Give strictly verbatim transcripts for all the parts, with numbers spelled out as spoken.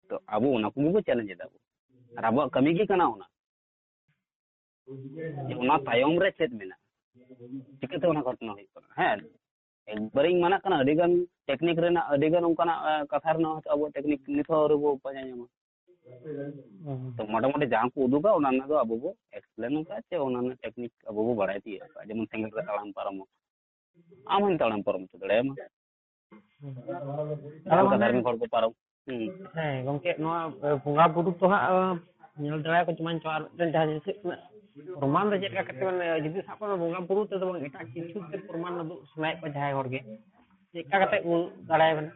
ᱛᱚ ᱟᱵᱚ ᱚᱱᱟ ᱠᱚᱜᱮ ᱵᱚ ᱪᱮᱞᱮᱧᱡᱽ ᱮᱫᱟ ᱵᱚ᱾ ᱟᱨ ᱟᱵᱚᱣᱟᱜ ᱠᱟᱹᱢᱤ ᱜᱮ ᱠᱟᱱᱟ ᱚᱱᱟ᱾ ᱡᱮ ᱚᱱᱟ ᱛᱟᱭᱚᱢ ᱨᱮ ᱪᱮᱫ ᱢᱮᱱᱟᱜᱼᱟ, ᱪᱤᱠᱟᱹᱛᱮ ᱚᱱᱟ ᱜᱷᱚᱴᱚᱱᱟ ᱦᱩᱭᱩᱜ ᱠᱟᱱᱟ᱾ ᱦᱮᱸ, ᱮᱠᱵᱟᱨᱮᱧ ᱢᱟᱱᱟᱜ ᱠᱟᱱᱟ, ᱟᱹᱰᱤ ᱜᱟᱱ ᱴᱮᱠᱱᱤᱠ ᱨᱮᱱᱟᱜ, ᱟᱹᱰᱤ ᱜᱟᱱ ᱚᱱᱠᱟᱱᱟᱜ, ᱮ, ᱠᱟᱛᱷᱟ ᱨᱮᱱᱟᱜ ᱦᱚᱭᱛᱳ ᱟᱵᱚ ᱴᱮᱠᱱᱤᱠ ᱱᱤᱛ ᱦᱚᱸ ᱟᱹᱣᱨᱤ ᱵᱚ ᱯᱟᱸᱡᱟ ᱧᱟᱢᱟ᱾ ᱦᱩᱸ᱾ ᱛᱚ ᱢᱚᱴᱟᱢᱩᱴᱤ ᱡᱟᱦᱟᱸ ᱠᱚ ᱩᱫᱩᱜᱟ, ᱚᱱᱟ ᱨᱮᱱᱟᱜ ᱫᱚ ᱟᱵᱚ ᱵᱚ ᱮᱠᱥᱯᱞᱮᱱ ᱟᱠᱟᱫ, ᱪᱮ ᱚᱱᱟ ᱨᱮᱱᱟᱜ ᱴᱮᱠᱱᱤᱠ ᱟᱵᱚ ᱵᱚ ᱵᱟᱲᱟᱭ ᱛᱤᱭᱳᱜ ᱟᱠᱟᱫ, ᱡᱮᱢᱚᱱ ᱥᱮᱸᱜᱮᱞ ᱨᱮ ᱛᱟᱲᱟᱢ ᱯᱟᱨᱚᱢᱚᱜ, ᱟᱢ ᱦᱚᱸᱢ ᱛᱟᱲᱟᱢ ᱯᱟᱨᱚᱢ ᱦᱚᱪᱚ ᱫᱟᱲᱮᱭᱟᱢᱟ᱾ ᱦᱩᱸ᱾ ᱟᱫᱚ ᱚᱱᱠᱟ ᱢᱟᱱᱮ, ᱫᱷᱟᱨᱢᱤᱠ ᱦᱚᱲ ᱠᱚ ᱯᱟᱨᱚᱢ᱾ ᱦᱩᱸ᱾ ᱦᱮᱸ, ᱜᱚᱝᱠᱮ, ᱱᱚᱣᱟ, ᱮ, ᱵᱚᱸᱜᱟ ᱵᱩᱨᱩ ᱫᱚ ᱦᱟᱸᱜ, ᱮ, ᱧᱮᱞ ᱫᱟᱲᱮᱭᱟᱠᱚ ᱪᱚ ᱵᱟᱝ ᱪᱚ, ᱟᱨ ᱢᱤᱫᱴᱮᱱ ᱡᱟᱦᱟᱸ ᱡᱤᱱᱤᱥ ᱦᱩᱭᱩᱜ ᱠᱟᱱᱟ, ᱯᱨᱚᱢᱟᱱ ᱫᱚ ᱪᱮᱫ ᱞᱮᱠᱟ ᱠᱟᱛᱮ, ᱢᱟᱱᱮ, ᱡᱩᱫᱤ ᱥᱟᱵ ᱠᱟᱜ ᱢᱮ ᱵᱚᱸᱜᱟ ᱵᱩᱨᱩ ᱛᱮᱫᱚ ᱵᱟᱝ, ᱮᱴᱟᱜ ᱠᱤᱪᱷᱩ ᱛᱮ ᱯᱨᱚᱢᱟᱱ ᱩᱫᱩᱜ ᱥᱟᱱᱟᱭᱮᱫ ᱠᱚᱣᱟ ᱡᱟᱦᱟᱸᱭ ᱦᱚᱲ ᱜᱮ, ᱪᱮᱫ ᱞᱮᱠᱟ ᱠᱟᱛᱮ ᱵᱚᱱ ᱫᱟᱲᱮᱭᱟᱵᱮᱱᱟ?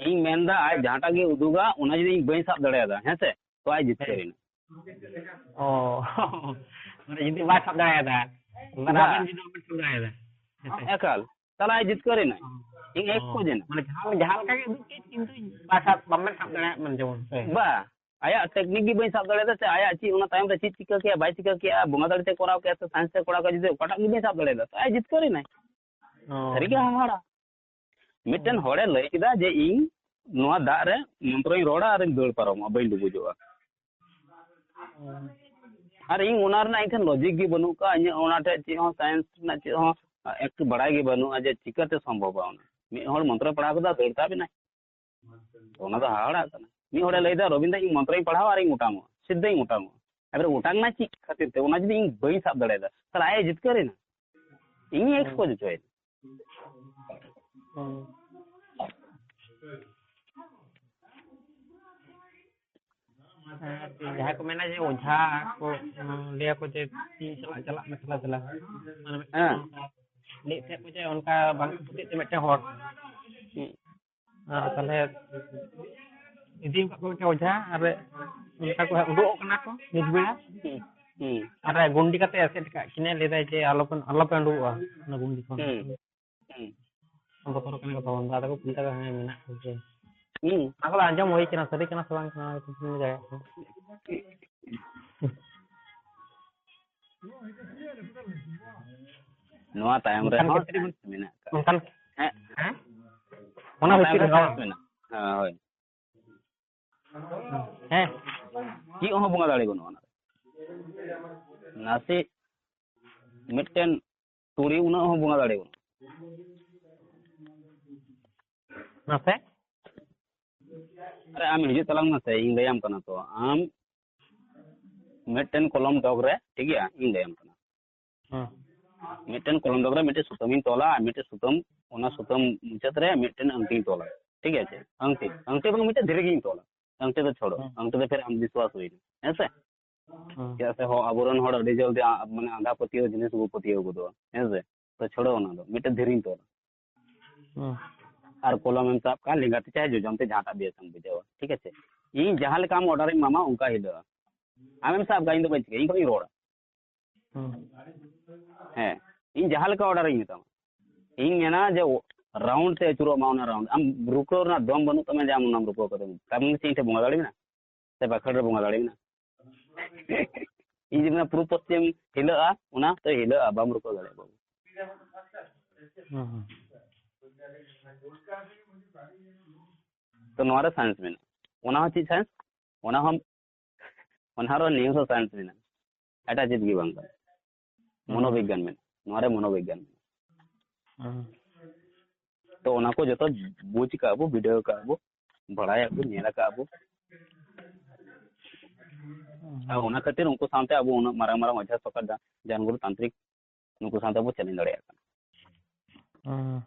ᱤᱧ ᱢᱮᱱᱫᱟ, ᱟᱡ ᱡᱟᱦᱟᱸᱴᱟᱜ ᱜᱮ ᱩᱫᱩᱜᱟ, ᱚᱱᱟ ᱡᱩᱫᱤ ᱤᱧ ᱵᱟᱹᱧ ᱥᱟᱵ ᱫᱟᱲᱮᱭᱟᱫᱟ, ᱦᱮᱸ ᱥᱮ, ᱛᱚ ᱟᱡ ᱡᱤᱛᱠᱟᱹᱨ ᱦᱮᱸ᱾ ᱮᱱᱟ᱾ ᱚ᱾ ᱢᱟᱱᱮ ᱡᱩᱫᱤ ᱵᱟᱭ ᱥᱟᱵ ᱫᱟᱲᱮᱭᱟᱫᱟ, ᱢᱟᱱᱮ ᱵᱟ᱾ ᱟᱵᱮᱱ ᱡᱩᱫᱤ ᱵᱟᱵᱮᱱ ᱥᱟᱵ ᱫᱟᱲᱮᱭᱟᱫᱟ᱾ ᱮᱠᱟᱞ᱾ ᱛᱟᱦᱞᱮ ᱟᱡ ᱡᱤᱛᱠᱟᱹᱨ ᱮᱱᱟᱭ᱾ ᱚ᱾ ᱤᱧ ᱮᱠᱥ ᱚ᱾ ᱠᱚ ᱡᱮᱱᱟ᱾ ᱢᱟᱱᱮ ᱡᱟᱦᱟᱸ, ᱡᱟᱦᱟᱸ ᱞᱮᱠᱟ ᱜᱮ ᱩᱫᱩᱜ ᱠᱮᱫ, ᱠᱤᱱᱛᱩ ᱵᱟᱭ ᱥᱟᱵ, ᱵᱟᱵᱮᱱ ᱥᱟᱵ ᱫᱟᱲᱮᱭᱟᱜ ᱢᱮᱱ ᱡᱮᱢᱚᱱ, ᱥᱮ? ᱵᱟ᱾ ᱟᱭᱟᱜ ᱴᱮᱠᱱᱤᱠ ᱜᱮ ᱵᱟᱹᱧ ᱥᱟᱵ ᱫᱟᱲᱮᱭᱟᱫᱟ, ᱥᱮ ᱟᱭᱟᱜ ᱪᱮᱫ ᱚᱱᱟ ᱛᱟᱭᱚᱢ ᱨᱮ ᱪᱮᱫ ᱪᱤᱠᱟᱹ ᱠᱮᱭᱟ, ᱵᱟᱭ ᱪᱤᱠᱟᱹ ᱠᱮᱭᱟ, ᱵᱚᱸᱜᱟ ᱫᱟᱲᱮ ᱛᱮ ᱠᱚᱨᱟᱣ ᱠᱮᱭᱟ, ᱥᱮ ᱥᱟᱭᱮᱱᱥ ᱛᱮ ᱠᱚᱨᱟᱣ ᱠᱮᱭᱟ, ᱡᱩᱫᱤ ᱚᱠᱟᱴᱟᱜ ᱜᱮ ᱵᱟᱹᱧ ᱥᱟᱵ ᱫᱟᱲᱮᱭᱟᱫᱟ, ᱛᱚ ᱟᱡ ᱡᱤᱛᱠᱟᱹᱨ ᱮᱱᱟᱭ᱾ ᱚ᱾ ᱥᱟᱹᱨᱤᱜᱮ ᱦᱟᱦᱟᱲᱟ᱾ ᱢᱤᱫᱴᱮᱱ ᱚ᱾ ᱦᱚᱲᱮ ᱞᱟᱹᱭ ᱠᱮᱫᱟ ᱡᱮ, "ᱤᱧ ᱱᱚᱣᱟ ᱫᱟᱜ ᱨᱮ ᱢᱚᱱᱛᱨᱚᱧ ᱨᱚᱲᱟ ᱟᱨᱤᱧ ᱫᱟᱹᱲ ᱯᱟᱨᱚᱢᱚᱜᱼᱟ, ᱵᱟᱹᱧ ᱰᱩᱵᱩᱡᱚᱜᱼᱟ᱾" ᱚ᱾ ᱟᱨ ᱤᱧ ᱚᱱᱟ ᱨᱮᱱᱟᱜ ᱤᱧ ᱴᱷᱮᱱ ᱞᱚᱡᱤᱠ ᱜᱮ ᱵᱟᱹᱱᱩᱜ ᱠᱟᱜᱼᱟ, ᱤᱧᱟᱹᱜ ᱚᱱᱟ ᱴᱷᱮᱱ ᱪᱮᱫ ᱦᱚᱸ ᱥᱟᱭᱮᱱᱥ ᱨᱮᱱᱟᱜ ᱪᱮᱫ ᱦᱚᱸ ᱮᱠᱴᱩ ᱵᱟᱲᱟᱭ ᱜᱮ ᱵᱟᱹᱱᱩᱜᱼᱟ ᱡᱮ ᱪᱤᱠᱟᱹᱛᱮ ᱥᱚᱢᱵᱷᱚᱵᱟ ᱚᱱᱟ᱾ ᱢᱤᱫ ᱦᱚᱲ ᱢᱚᱱᱛᱨᱚᱭ ᱯᱟᱲᱦᱟᱣ ᱠᱮᱫᱟ, ᱫᱟᱹᱲ ᱛᱟᱵ ᱮᱱᱟᱭ᱾ ᱛᱚ ᱚᱱᱟ ᱫᱚ ᱦᱟᱦᱟᱲᱟᱜ ᱠᱟᱱᱟ᱾ ᱢᱤᱫ ᱦᱚᱲᱮ ᱞᱟᱹᱭᱫᱟ, "ᱨᱚᱵᱤᱱᱫᱟ, ᱤᱧ ᱢᱚᱱᱛᱨᱚᱧ ᱯᱟᱲᱦᱟᱣᱟ ᱟᱨᱤᱧ ᱚᱴᱟᱝᱚᱜᱼᱟ, ᱥᱤᱫᱷᱟᱹᱧ ᱚᱴᱟᱝᱚᱜᱼᱟ᱾" ᱮᱵᱟᱨᱮ ᱚᱴᱟᱝ ᱱᱟ ᱪᱮᱫ ᱠᱷᱟᱹᱛᱤᱨ ᱛᱮ? ᱚᱱᱟ ᱡᱩᱫᱤ ᱤᱧ ᱵᱟᱹᱧ ᱥᱟᱵ ᱫᱟᱲᱮᱭᱟᱫᱟ, ᱛᱟᱦᱞᱮ ᱟᱡ ᱮ ᱡᱤᱛᱠᱟᱹᱨ ᱮᱱᱟ, ᱤᱧ ᱮᱠᱥᱯᱳᱡᱽ ᱦᱚᱪᱚᱭᱮᱱᱟ᱾ ᱦᱩᱸ᱾ ᱦᱮᱸ, ᱟᱨᱠᱤ ᱡᱟᱦᱟᱸᱭ ᱠᱚ ᱢᱮᱱᱟ ᱡᱮ ᱚᱡᱷᱟ ᱠᱚ, ᱩᱸ, ᱞᱟᱹᱭᱟᱠᱚ ᱡᱮ ᱛᱤ ᱪᱟᱞᱟᱜ, ᱪᱟᱞᱟᱜ ᱢᱮ ᱛᱷᱚᱲᱟ ᱛᱷᱚᱲᱟ᱾ ᱢᱟᱱᱮ ᱢᱤᱫᱴᱮᱱ ᱦᱮᱸ᱾ ᱚᱱᱠᱟ ᱞᱟᱹᱭᱮᱫ ᱛᱟᱦᱮᱸᱫ ᱠᱚ ᱡᱮ ᱚᱱᱠᱟ ᱵᱟᱝ ᱠᱚ ᱯᱟᱹᱛᱭᱟᱹᱜ ᱛᱮ ᱢᱤᱫᱴᱮᱱ ᱦᱚᱲ᱾ ᱦᱩᱸ᱾ ᱟᱨ ᱛᱟᱦᱞᱮ ᱤᱫᱤ ᱟᱠᱟᱫ ᱠᱚ ᱢᱤᱫᱴᱮᱱ ᱚᱡᱷᱟ, ᱟᱨ ᱚᱱᱠᱟ ᱠᱚ ᱩᱰᱩᱠᱚᱜ ᱠᱟᱱᱟ ᱠᱚ ᱢᱤᱫ ᱵᱮᱲᱟ᱾ ᱦᱩᱸ᱾ ᱦᱩᱸ᱾ ᱟᱨ ᱜᱩᱱᱰᱤ ᱠᱟᱛᱮ ᱮᱥᱮᱫ ᱟᱠᱟᱫ ᱠᱤᱱᱟᱹ, ᱞᱟᱹᱭᱫᱟᱭ ᱡᱮ ᱟᱞᱚᱯᱮ, ᱟᱞᱚᱯᱮ ᱩᱰᱩᱠᱚᱜᱼᱟ ᱚᱱᱟ ᱜᱩᱱᱰᱤ ᱠᱷᱚᱱ᱾ ᱦᱩᱸ᱾ ᱦᱩᱸ᱾ ᱵᱚᱛᱚᱨ ᱠᱟᱱᱟ ᱠᱚ ᱛᱚᱠᱷᱚᱱ ᱫᱚ, ᱟᱫᱚ ᱠᱚ ᱠᱩᱞᱤ ᱠᱟᱫᱟ, ᱦᱮᱸ, ᱢᱮᱱᱟᱜ ᱠᱚᱜᱮᱭᱟ᱾ ᱦᱩᱸ᱾ ᱚᱱᱟ ᱠᱚᱫᱚ ᱟᱸᱡᱚᱢ ᱦᱩᱭ ᱠᱟᱱᱟ, ᱥᱟᱹᱨᱤ ᱠᱟᱱᱟ ᱥᱮ ᱵᱟᱝ ᱠᱟᱱᱟ, ᱠᱩᱠᱞᱤ ᱡᱟᱭᱜᱟ ᱠᱚ᱾ ᱱᱚᱣᱟ ᱛᱟᱭᱚᱢ ᱚᱱᱠᱟᱱ ᱨᱮᱦᱚᱸ ᱠᱷᱮᱛᱨᱮ ᱪᱟᱱᱥ ᱢᱮᱱᱟᱜ ᱟᱠᱟᱫ᱾ ᱚᱱᱠᱟᱱ, ᱦᱮᱸ? ᱦᱮᱸ? ᱚᱱᱟ ᱱᱚᱣᱟ ᱵᱷᱤᱛᱤᱨ ᱛᱟᱭᱚᱢ ᱨᱮ ᱨᱮᱦᱚᱸ? ᱪᱟᱱᱥ ᱢᱮᱱᱟᱜᱼᱟ᱾ ᱦᱮᱸ, ᱦᱳᱭ᱾ ᱦᱮᱸ᱾ ᱪᱮᱫ ᱦᱚᱸ ᱵᱚᱸᱜᱟ ᱫᱟᱲᱮ ᱵᱟᱹᱱᱩᱜᱼᱟ ᱚᱱᱟ ᱨᱮ᱾ ᱱᱟᱥᱮ ᱢᱤᱫᱴᱮᱱ ᱛᱩᱲᱤ ᱩᱱᱟᱹᱜ ᱦᱚᱸ ᱵᱚᱸᱜᱟ ᱫᱟᱲᱮ ᱵᱟᱹᱱᱩᱜᱼᱟ᱾ ᱱᱟᱥᱮ? ᱟᱨᱮ ᱟᱢ ᱦᱤᱡᱩᱜ ᱛᱟᱞᱟᱝ ᱢᱮᱥᱮ, ᱤᱧ ᱞᱟᱹᱭᱟᱢ ᱠᱟᱱᱟ ᱛᱚ᱾ ᱟᱢ ᱢᱤᱫᱴᱮᱱ ᱠᱚᱞᱚᱢ ᱰᱚᱜᱽ ᱨᱮ, ᱴᱷᱤᱠ ᱜᱮᱭᱟ, ᱤᱧ ᱞᱟᱹᱭᱟᱢ ᱠᱟᱱᱟ᱾ ᱦᱮᱸ᱾ ᱢᱤᱫᱴᱮᱱ ᱠᱚᱞᱚᱢ ᱰᱚᱜᱽ ᱨᱮ ᱢᱤᱫᱴᱮᱱ ᱥᱩᱛᱟᱹᱢᱤᱧ ᱛᱚᱞᱟ, ᱟᱨ ᱢᱤᱫᱴᱮᱱ ᱥᱩᱛᱟᱹᱢ, ᱚᱱᱟ ᱥᱩᱛᱟᱹᱢ ᱢᱩᱪᱟᱹᱫ ᱨᱮ ᱢᱤᱫᱴᱮᱱ ᱟᱝᱴᱤᱧ ᱛᱚᱞᱟ, ᱴᱷᱤᱠ ᱟᱪᱷᱮ? ᱟᱝᱴᱤ, ᱟᱝᱴᱤ ᱵᱟᱝ, ᱢᱤᱫᱴᱮᱱ ᱫᱷᱤᱨᱤ ᱜᱤᱧ ᱛᱚᱞᱟ, ᱟᱝᱴᱤ ᱫᱚ ᱪᱷᱚᱲᱚ, ᱦᱮᱸ᱾ ᱟᱝᱴᱤ ᱫᱚ ᱯᱷᱮᱨ ᱟᱢ ᱵᱤᱥᱣᱟᱥ ᱦᱩᱭᱱᱟ, ᱦᱮᱸ ᱥᱮ? ᱦᱮᱸ᱾ ᱪᱮᱫᱟᱜ ᱥᱮ ᱦᱚ-, ᱟᱵᱚᱨᱮᱱ ᱦᱚᱲ ᱟᱹᱰᱤ ᱡᱚᱞᱫᱤ ᱟ-, ᱢᱟᱱᱮ ᱟᱸᱫᱷᱟ ᱯᱟᱹᱛᱭᱟᱹᱣ ᱡᱤᱱᱤᱥ ᱠᱚ ᱯᱟᱹᱛᱭᱟᱹᱣ ᱜᱚᱫᱚᱜᱼᱟ, ᱦᱮᱸ ᱥᱮ? ᱛᱚ ᱪᱷᱚᱲᱚ ᱚᱱᱟ ᱫᱚ, ᱢᱤᱫᱴᱮᱱ ᱫᱷᱤᱨᱤᱧ ᱛᱚᱞᱟ᱾ ᱦᱮᱸ᱾ ᱟᱨ ᱠᱚᱞᱚᱢ ᱮᱢ ᱥᱟᱵ ᱠᱟᱜᱼᱟ, ᱞᱮᱸᱜᱟ ᱛᱤ ᱪᱟᱦᱮ ᱡᱚᱡᱚᱢ ᱛᱤ, ᱡᱟᱦᱟᱸᱴᱟᱜ ᱵᱮᱥ ᱮᱢ ᱵᱩᱡᱷᱟᱹᱣᱟ, ᱴᱷᱤᱠ ᱟᱪᱷᱮ? ᱤᱧ ᱡᱟᱦᱟᱸ ᱞᱮᱠᱟ ᱟᱢ ᱚᱰᱟᱨ ᱤᱧ ᱮᱢᱟᱢᱟ, ᱚᱱᱠᱟ ᱦᱤᱞᱟᱹᱜᱼᱟ᱾ ᱟᱢᱮᱢ ᱥᱟᱵ ᱠᱟᱜᱼᱟ, ᱤᱧ ᱫᱚ ᱵᱟᱹᱧ ᱪᱤᱠᱟᱹᱭᱟ, ᱤᱧ ᱠᱷᱚᱱᱤᱧ ᱨᱚᱲᱟ᱾ ᱦᱮᱸ᱾ ᱦᱮᱸ, ᱤᱧ ᱡᱟᱦᱟᱸ ᱞᱮᱠᱟ ᱚᱰᱟᱨ ᱤᱧ ᱢᱮᱛᱟᱢᱟ, ᱤᱧ ᱢᱮᱱᱟ ᱡᱮ ᱨᱟᱣᱩᱱᱰ ᱛᱮ ᱟᱹᱪᱩᱨᱚᱜ ᱢᱟ ᱚᱱᱟ ᱨᱟᱣᱩᱱᱰ᱾ ᱟᱢ ᱨᱩᱠᱟᱹᱣ ᱨᱮᱱᱟᱜ ᱫᱚᱢ ᱵᱟᱹᱱᱩᱜ ᱛᱟᱢᱟ ᱡᱮ ᱟᱢ ᱚᱱᱟᱢ ᱨᱩᱠᱟᱹᱣ ᱠᱟᱛᱮ, ᱛᱟᱨ ᱢᱟᱱᱮ ᱪᱮᱫ ᱤᱧ ᱴᱷᱮᱱ ᱵᱚᱸᱜᱟ ᱫᱟᱲᱮ ᱢᱮᱱᱟᱜᱼᱟ? ᱥᱮ ᱵᱟᱠᱷᱮᱲ ᱨᱮ ᱵᱚᱸᱜᱟ ᱫᱟᱲᱮ ᱢᱮᱱᱟᱜᱼᱟ? ᱤᱧ ᱡᱩᱫᱤ ᱢᱮᱱᱟ ᱯᱩᱨᱩᱵ ᱯᱚᱥᱪᱤᱢ ᱦᱤᱞᱟᱹᱜᱼᱟ, ᱚᱱᱟ ᱛᱚ ᱦᱤᱞᱟᱹᱜᱼᱟ, ᱵᱟᱢ ᱨᱩᱠᱟᱹᱣ ᱫᱟᱲᱮᱭᱟᱜᱼᱟ ᱵᱟᱹᱵᱩ᱾ ᱦᱩᱸ, ᱦᱩᱸ᱾ ᱛᱚ ᱱᱚᱣᱟ ᱨᱮ ᱥᱟᱭᱮᱱᱥ ᱢᱮᱱᱟᱜᱼᱟ᱾ ᱚᱱᱟ ᱦᱚᱸ ᱪᱮᱫ ᱥᱟᱭᱮᱱᱥ? ᱚᱱᱟ ᱦᱚᱸ, ᱚᱱᱟ ᱨᱮ ᱱᱤᱭᱩᱨᱳ ᱥᱟᱭᱮᱱᱥ ᱢᱮᱱᱟᱜᱼᱟ᱾ ᱮᱴᱟᱜ ᱪᱮᱫ ᱜᱮ ᱵᱟᱝ ᱠᱟᱱᱟ᱾ ᱦᱩᱸ᱾ ᱢᱚᱱᱳᱵᱤᱜᱽᱜᱟᱱ ᱢᱮᱱᱟᱜᱼᱟ᱾ ᱱᱚᱣᱟ ᱨᱮ ᱢᱚᱱᱳᱵᱤᱜᱽᱜᱟᱱ ᱢᱮᱱᱟᱜᱼᱟ᱾ ᱦᱩᱸ᱾ ᱛᱚ ᱚᱱᱟ ᱠᱚ ᱡᱚᱛᱚ ᱵᱩᱡᱽ ᱠᱟᱜᱼᱟ ᱵᱚ, ᱵᱤᱰᱟᱹᱣ ᱠᱟᱜᱼᱟ ᱵᱚ, ᱵᱟᱲᱟᱭᱟᱜ ᱵᱚ, ᱧᱮᱞ ᱟᱠᱟᱫ ᱵᱚ᱾ ᱦᱩᱸ᱾ ᱟᱨ ᱚᱱᱟ ᱠᱷᱟᱹᱛᱤᱨ ᱩᱱᱠᱩ ᱥᱟᱶᱛᱮ ᱟᱵᱚ ᱩᱱᱟᱹᱜ ᱢᱟᱨᱟᱝ ᱢᱟᱨᱟᱝ ᱚᱡᱷᱟ ᱥᱚᱨᱠᱟᱨ ᱡᱟ-, ᱡᱟᱱᱜᱩᱨᱩ ᱛᱟᱱᱛᱨᱤᱠ ᱱᱩᱠᱩ ᱥᱟᱶᱛᱮ ᱵᱚ ᱪᱟᱹᱞᱤᱧ ᱫᱟᱲᱮᱭᱟᱜ ᱠᱟᱱᱟ᱾ ᱦᱩᱸ᱾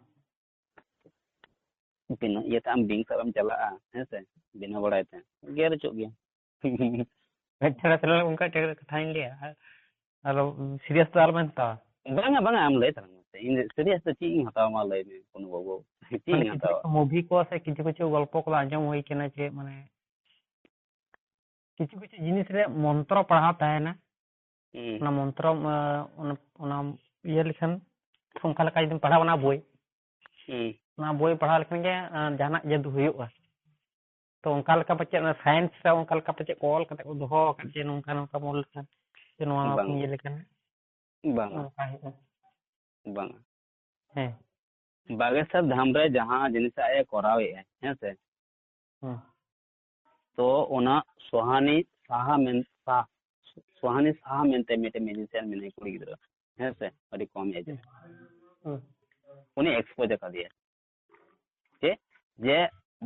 ᱵᱤᱱᱟᱹ ᱤᱭᱟᱹᱛᱮ ᱟᱢ ᱵᱤᱧ ᱥᱟᱵ ᱮᱢ ᱪᱟᱞᱟᱜᱼᱟ, ᱦᱮᱸ ᱥᱮ? ᱵᱤᱱᱟᱹ ᱵᱟᱲᱟᱭ ᱛᱮ᱾ ᱜᱮᱨ ᱦᱚᱪᱚᱜ ᱜᱮᱭᱟ᱾ ᱟᱪᱪᱷᱟ, ᱛᱟᱦᱞᱮ ᱚᱱᱠᱟ ᱮᱴᱟᱜ ᱠᱟᱛᱷᱟᱧ ᱞᱟᱹᱭᱟ᱾ ᱟᱨ, ᱟᱨᱚ serious ᱫᱚ ᱟᱞᱚᱵᱮᱱ ᱦᱟᱛᱟᱣᱟ᱾ ᱵᱟᱝᱟ, ᱵᱟᱝᱟ, ᱟᱢ ᱞᱟᱹᱭ ᱛᱟᱞᱟᱝ ᱢᱮ᱾ ᱤᱧ serious ᱫᱚ ᱪᱮᱫ ᱤᱧ ᱦᱟᱛᱟᱣᱟ, ᱢᱟ ᱞᱟᱹᱭ ᱢᱮ, ᱠᱳᱱᱳ ᱵᱟᱹᱵᱩ᱾ ᱪᱮᱫ ᱢᱟᱱᱮ ᱤᱧ ᱠᱤᱪᱷᱩ ᱦᱟᱛᱟᱣᱟ? ᱠᱤᱪᱷᱩ movie ᱠᱚ ᱥᱮ ᱠᱤᱪᱷᱩ ᱠᱤᱪᱷᱩ ᱜᱚᱞᱯᱚ ᱠᱚᱫᱚ ᱟᱸᱡᱚᱢ ᱦᱩᱭ ᱠᱟᱱᱟ ᱡᱮ, ᱢᱟᱱᱮ, ᱠᱤᱪᱷᱩ ᱠᱤᱪᱷᱩ ᱡᱤᱱᱤᱥ ᱨᱮ ᱢᱚᱱᱛᱨᱚ ᱯᱟᱲᱦᱟᱣ ᱛᱟᱦᱮᱱᱟ᱾ ᱦᱩᱸ᱾ ᱚᱱᱟ ᱢᱚᱱᱛᱨᱚ, ᱮ, ᱚᱱᱟ, ᱚᱱᱟ ᱤᱭᱟᱹ ᱞᱮᱠᱷᱟᱱ, ᱚᱱᱠᱟ ᱞᱮᱠᱟ ᱡᱩᱫᱤᱢ ᱯᱟᱲᱦᱟᱣᱟ ᱚᱱᱟ ᱵᱳᱭ, ᱦᱩᱸ᱾ ᱚᱱᱟ ᱵᱳᱭ ᱯᱟᱲᱦᱟᱣ ᱞᱮᱠᱷᱟᱱ ᱜᱮ, ᱮ, ᱡᱟᱦᱟᱱᱟᱜ ᱡᱟᱹᱫᱩ ᱦᱩᱭᱩᱜᱼᱟ᱾ ᱛᱚ ᱚᱱᱠᱟ ᱞᱮᱠᱟ ᱯᱟᱪᱮᱫ ᱚᱱᱟ science ᱨᱮ ᱚᱱᱠᱟ ᱞᱮᱠᱟ ᱯᱟᱪᱮᱫ ᱠᱚ ᱚᱞ ᱠᱟᱛᱮ ᱠᱚ ᱫᱚᱦᱚ ᱟᱠᱟᱫ ᱡᱮ ᱱᱚᱝᱠᱟ ᱱᱚᱝᱠᱟ ᱵᱚᱞ ᱞᱮᱠᱷᱟᱱ ᱥᱮ ᱱᱚᱣᱟ ᱱᱚᱣᱟ ᱵᱟᱝ᱾ ᱠᱚ ᱤᱭᱟᱹ ᱞᱮᱠᱷᱟᱱ ᱵᱟᱝᱟ᱾ ᱱᱚᱝᱠᱟ ᱦᱩᱭᱩᱜᱼᱟ᱾ ᱵᱟᱝᱟ᱾ ᱦᱮᱸ᱾ ᱵᱟᱜᱮᱥᱚᱨ ᱫᱷᱟᱢ ᱨᱮ ᱡᱟᱦᱟᱸ ᱡᱤᱱᱤᱥ ᱟᱡ ᱮ ᱠᱚᱨᱟᱣᱮᱫᱼᱟ, ᱦᱮᱸ ᱥᱮ? ᱦᱮᱸ᱾ ᱛᱚ ᱚᱱᱟ ᱥᱚᱦᱟᱱᱤ ᱥᱟᱦᱟ ᱢᱮᱱ ᱥᱟᱦᱟ ᱥᱚᱦᱟᱱᱤ ᱥᱟᱦᱟ ᱢᱮᱱᱛᱮ ᱢᱤᱫᱴᱮᱱ ᱢᱤᱭᱩᱡᱤᱥᱤᱭᱟᱱ ᱢᱮᱱᱟᱭ, ᱠᱩᱲᱤ ᱜᱤᱫᱽᱨᱟᱹ, ᱦᱮᱸ ᱥᱮ, ᱟᱹᱰᱤ ᱠᱚᱢ ᱮᱡᱽ ᱨᱮ᱾ ᱦᱩᱸ᱾ ᱩᱱᱤ ᱮᱠᱥᱯᱳᱡᱽ ᱟᱠᱟᱫᱮᱭᱟ ᱡᱮ ᱡᱮ